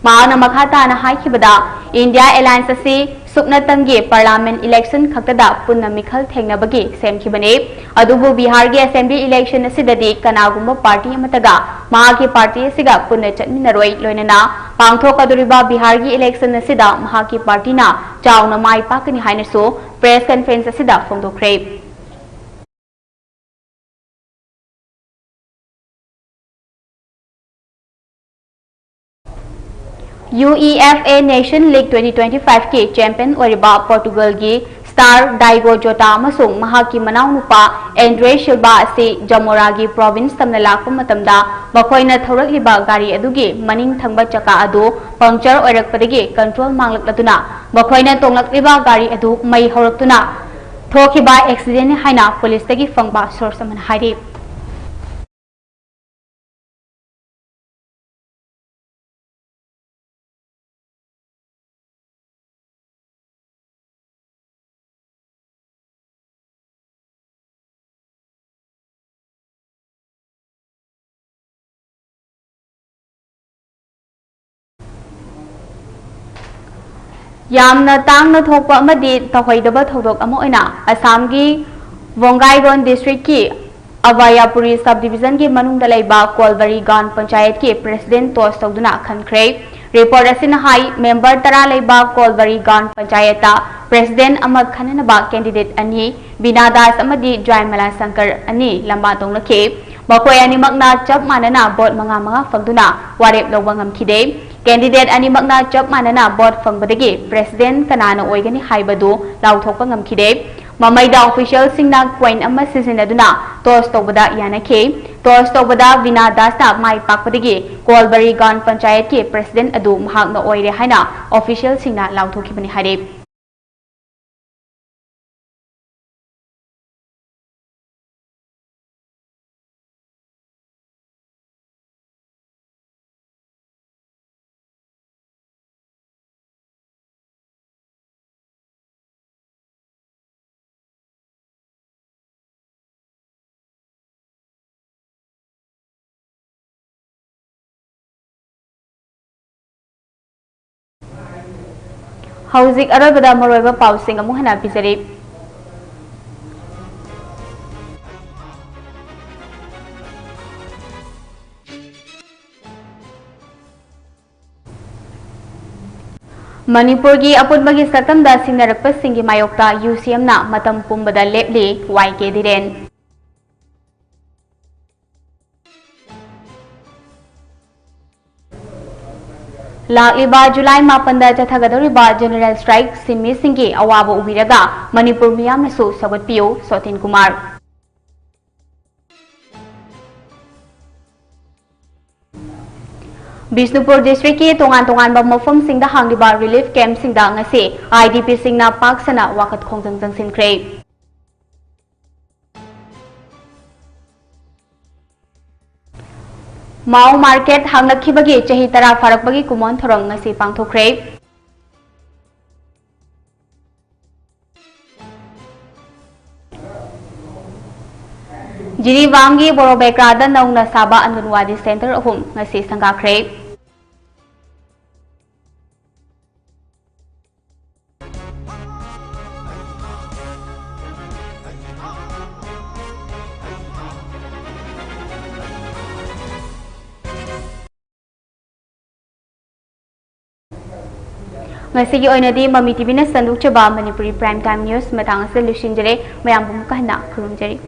ꯃꯍꯥꯛꯅ ꯃꯈꯥ ꯇꯥꯅ ꯍꯥꯏꯈꯤꯕꯗ, ꯏꯟꯗꯤꯌꯥ ꯑꯦꯂꯥꯌꯟꯁ ꯑꯁꯤ ꯁꯨꯞꯅꯇꯪꯒꯤ ꯄꯥꯔꯂꯥꯃꯦꯟ ꯏꯂꯦꯛꯁꯟ ꯈꯛꯇꯗ ꯄꯨꯟꯅ ꯃꯤꯈꯜ ꯊꯦꯡꯅꯕꯒꯤ ꯁꯦꯝꯈꯤꯕꯅꯤ꯫ ꯑꯗꯨꯕꯨ ꯕꯤꯍꯥꯔꯒꯤ ꯑꯦꯁꯦꯝꯕ꯭ꯂꯤ ꯏꯂꯦꯛꯁꯟ ꯑꯁꯤꯗꯗꯤ ꯀꯅꯥꯒꯨꯝꯕ ꯄꯥꯔꯇꯤ ꯑꯃꯠꯇꯒ ꯃꯍꯥꯛꯀꯤ ꯄꯥꯔꯇꯤ ꯑꯁꯤꯒ ꯄꯨꯟꯅ ꯆꯠꯃꯤꯟꯅꯔꯣꯏ, ꯂꯣꯏꯅꯅ ꯄꯥꯡꯊꯣꯛꯀꯗꯧꯔꯤꯕ ꯕꯤꯍꯥꯔꯒꯤ ꯏꯂꯦꯛꯁꯟ ꯑꯁꯤꯗ ꯃꯍꯥꯛꯀꯤ ꯄꯥꯔꯇꯤꯅ ꯆꯥꯎꯅ ꯃꯥꯏ ꯄꯥꯛꯀꯅꯤ ꯍꯥꯏꯅꯁꯨ ꯄ꯭ꯔꯦꯁ ꯀꯟꯐꯔꯦꯟꯁ ꯑꯁꯤꯗ ꯐꯣꯡꯗꯣꯛꯈ꯭ꯔꯦ꯫ U E F A Nation League twenty twenty five ꯀꯤ ꯆꯦꯝꯄꯤꯌꯟ ꯑꯣꯏꯔꯤꯕ ꯄꯣꯔꯇꯨꯒꯜꯒꯤ ꯁ꯭ꯇꯥꯔ ꯗꯥꯏꯒꯣ ꯖꯣꯇꯥ ꯑꯃꯁꯨꯡ ꯃꯍꯥꯛꯀꯤ ꯃꯅꯥꯎꯅꯨꯄꯥ ꯑꯦꯟꯗ꯭ꯔꯦ ꯁꯤꯜꯚꯥ ꯑꯁꯤ ꯖꯃꯣꯔꯥꯒꯤ ꯄ꯭ꯔꯣꯚꯤꯟꯁ ꯇꯝꯅ ꯂꯥꯛꯄ ꯃꯇꯝꯗ ꯃꯈꯣꯏꯅ ꯊꯧꯔꯛꯂꯤꯕ ꯒꯥꯔꯤ ꯑꯗꯨꯒꯤ ꯃꯅꯤꯡ ꯊꯪꯕ ꯆꯀꯥ ꯑꯗꯨ ꯄꯪꯆꯔ ꯑꯣꯏꯔꯛꯄꯗꯒꯤ ꯀꯟꯇ꯭ꯔꯣꯜ ꯃꯥꯡꯂꯛꯂꯗꯨꯅ ꯃꯈꯣꯏꯅ ꯇꯣꯡꯂꯛꯂꯤꯕ ꯒꯥꯔꯤ ꯑꯗꯨ ꯃꯩ ꯍꯧꯔꯛꯇꯨꯅ ꯊꯣꯛꯈꯤꯕ ꯑꯦꯛꯁꯤꯗꯦꯟꯅꯤ ꯍꯥꯏꯅ ꯄꯨꯂꯤꯁꯇꯒꯤ ꯐꯪꯕ ꯁꯣꯔꯁ ꯑꯃꯅ ꯍꯥꯏꯔꯤ꯫ ꯌꯥꯝꯅ ꯇꯥꯡꯅ ꯊꯣꯛꯄ ꯑꯃꯗꯤ ꯇꯧꯍꯩꯗꯕ ꯊꯧꯗꯣꯛ ꯑꯃ ꯑꯣꯏꯅ ꯑꯁꯥꯝꯒꯤ ꯕꯣꯡꯒꯥꯏꯒꯣꯟ ꯗꯤꯁꯇ꯭ꯔꯤꯛꯀꯤ ꯑꯚꯌꯥꯄꯨꯔꯤ ꯁꯕ ꯗꯤꯕꯤꯖꯟꯒꯤ ꯃꯅꯨꯡꯗ ꯂꯩꯕ ꯀꯣꯜꯕꯔꯤ ꯒꯥꯎꯟ ꯄꯟꯆꯥꯌꯠꯀꯤ ꯄ꯭ꯔꯦꯁꯤꯗꯦꯟꯠ ꯇꯣꯁ ꯇꯧꯗꯨꯅ ꯈꯟꯈ꯭ꯔꯦ꯫ ꯔꯤꯄꯣꯔꯠ ꯑꯁꯤꯅ ꯍꯥꯏ, ꯃꯦꯝꯕꯔ ꯇꯔꯥ ꯂꯩꯕ ꯀꯣꯜꯕꯔꯤ ꯒꯥꯎꯟ ꯄꯟꯆꯥꯌꯠꯇ ꯄ꯭ꯔꯦꯁꯤꯗꯦꯟꯠ ꯑꯃ ꯈꯟꯅꯅꯕ ꯀꯦꯟꯗꯤꯗꯦꯠ ꯑꯅꯤ, ꯕꯤꯅꯥ ꯗꯥꯁ ꯑꯃꯗꯤ ꯖ꯭ꯋꯥꯏꯃꯂꯥ ꯁꯪꯀꯔ ꯑꯅꯤ ꯂꯝꯕꯥ ꯇꯧꯅꯈꯤ꯫ ꯃꯈꯣꯏ ꯑꯅꯤꯃꯛꯅ ꯆꯞ ꯃꯥꯟꯅꯅ ꯚꯣꯠ ꯃꯉꯥ ꯃꯉꯥ ꯐꯪꯗꯨꯅ ꯋꯥꯔꯦꯞ ꯂꯧꯕ ꯉꯝꯈꯤꯗꯦ꯫ ꯀꯦꯟꯗꯤꯗꯦꯠ ꯑꯅꯤꯃꯛꯅ ꯆꯞ ꯃꯥꯟꯅꯅ ꯚꯣꯠ ꯐꯪꯕꯗꯒꯤ ꯄ꯭ꯔꯦꯁꯤꯗꯦꯟꯠ ꯀꯅꯥꯅ ꯑꯣꯏꯒꯅꯤ ꯍꯥꯏꯕꯗꯨ ꯂꯥꯎꯊꯣꯛꯄ ꯉꯝꯈꯤꯗꯦ꯫ ꯃꯃꯩꯗ ꯑꯣꯐꯤꯁꯤꯌꯦꯜꯁꯤꯡꯅ ꯀꯣꯏꯟ ꯑꯃ ꯁꯤꯖꯤꯟꯅꯗꯨꯅ ꯇꯣꯁ ꯇꯧꯕꯗ ꯌꯥꯅꯈꯤ꯫ ꯇꯣꯁ ꯇꯧꯕꯗ ꯕꯤꯅꯥ ꯗꯥꯁꯅ ꯃꯥꯏ ꯄꯥꯛꯄꯗꯒꯤ ꯀꯣꯜꯕꯔꯤ ꯒꯥꯎꯟ ꯄꯟꯆꯥꯌꯠꯀꯤ ꯄ꯭ꯔꯦꯁꯤꯗꯦꯟꯠ ꯑꯗꯨ ꯃꯍꯥꯛꯅ ꯑꯣꯏꯔꯦ ꯍꯥꯏꯅ ꯑꯣꯐꯤꯁꯤꯌꯦꯜꯁꯤꯡꯅ ꯂꯥꯎꯊꯣꯛꯈꯤꯕꯅꯤ ꯍꯥꯏꯔꯤ꯫ ꯍꯧꯖꯤꯛ ꯑꯔꯣꯏꯕꯗ ꯃꯔꯨꯑꯣꯏꯕ ꯄꯥꯎꯁꯤꯡ ꯑꯃꯨꯛ ꯍꯟꯅ ꯄꯤꯖꯔꯤ꯫ ꯃꯅꯤꯄꯨꯔꯒꯤ ꯑꯄꯨꯟꯕꯒꯤ ꯁꯛꯇꯝꯗ ꯁꯤꯡꯅꯔꯛꯄꯁꯤꯡꯒꯤ ꯃꯥꯌꯣꯛꯇ ꯌꯨ ꯁꯤ ꯑꯦꯝꯅ ꯃꯇꯝ ꯄꯨꯝꯕꯗ ꯂꯦꯞꯂꯤ, ꯋꯥꯏ ꯀꯦ ꯙꯤꯔꯦꯟ꯫ ꯂꯥꯛꯂꯤꯕ ꯖꯨꯂꯥꯏ ꯃꯥꯄꯟꯗ ꯆꯠꯊꯒꯗꯧꯔꯤꯕ ꯖꯦꯅꯔꯦꯜ ꯁ꯭ꯇ꯭ꯔꯥꯏꯛ ꯁꯤꯟꯃꯤꯁꯤꯡꯒꯤ ꯑꯋꯥꯕ ꯎꯕꯤꯔꯒ ꯃꯅꯤꯄꯨꯔ ꯃꯤꯌꯥꯝꯅꯁꯨ ꯁꯧꯒꯠꯄꯤꯌꯨ, ꯁꯣꯇꯤꯟ ꯀꯨꯃꯥꯔ꯫ ꯕꯤꯁꯅꯨꯄꯨꯔ ꯗꯤꯁꯇ꯭ꯔꯤꯛꯀꯤ ꯇꯣꯉꯥꯟ ꯇꯣꯉꯥꯟꯕ ꯃꯐꯝꯁꯤꯡꯗ ꯍꯥꯡꯂꯤꯕ ꯔꯤꯂꯤꯐ ꯀꯦꯝꯞꯁꯤꯡꯗ ꯉꯁꯤ ꯑꯥꯏ ꯗꯤ ꯄꯤꯁꯤꯡꯅ ꯄꯥꯛ ꯁꯟꯅ ꯋꯥꯀꯠ ꯈꯣꯡꯖꯪ ꯆꯪꯁꯤꯟꯈ꯭ꯔꯦ꯫ ꯃꯥꯎ ꯃꯥꯔꯀꯦꯠ ꯍꯥꯡꯂꯛꯈꯤꯕꯒꯤ ꯆꯍꯤ ꯇꯔꯥ ꯐꯥꯔꯛꯄꯒꯤ ꯀꯨꯝꯑꯣꯟ ꯊꯧꯔꯝ ꯉꯁꯤ ꯄꯥꯡꯊꯣꯛꯈ꯭ꯔꯦ꯫ ꯖꯤꯔꯤꯕꯥꯝꯒꯤ ꯕꯣꯔꯣꯕꯦꯀ꯭ꯔꯥꯗ ꯅꯧꯅ ꯁꯥꯕ ꯑꯪꯒꯟꯋꯥꯗꯤ ꯁꯦꯟꯇꯔ ꯑꯍꯨꯝ ꯉꯁꯤ ꯁꯪꯒꯥꯈ꯭ꯔꯦ꯫ ꯉꯁꯤꯒꯤ ꯑꯣꯏꯅꯗꯤ ꯃꯃꯤ ꯇꯤꯚꯤꯅ ꯁꯟꯗꯣꯛꯆꯕ ꯃꯅꯤꯄꯨꯔꯤ Prime Time News ꯃꯇꯥꯡ ꯑꯁꯤꯗ ꯂꯣꯏꯁꯤꯟꯖꯔꯦ꯫ ꯃꯌꯥꯝꯕꯨ ꯑꯃꯨꯛꯀ ꯍꯟꯅ ꯈꯨꯔꯨꯝꯖꯔꯤ꯫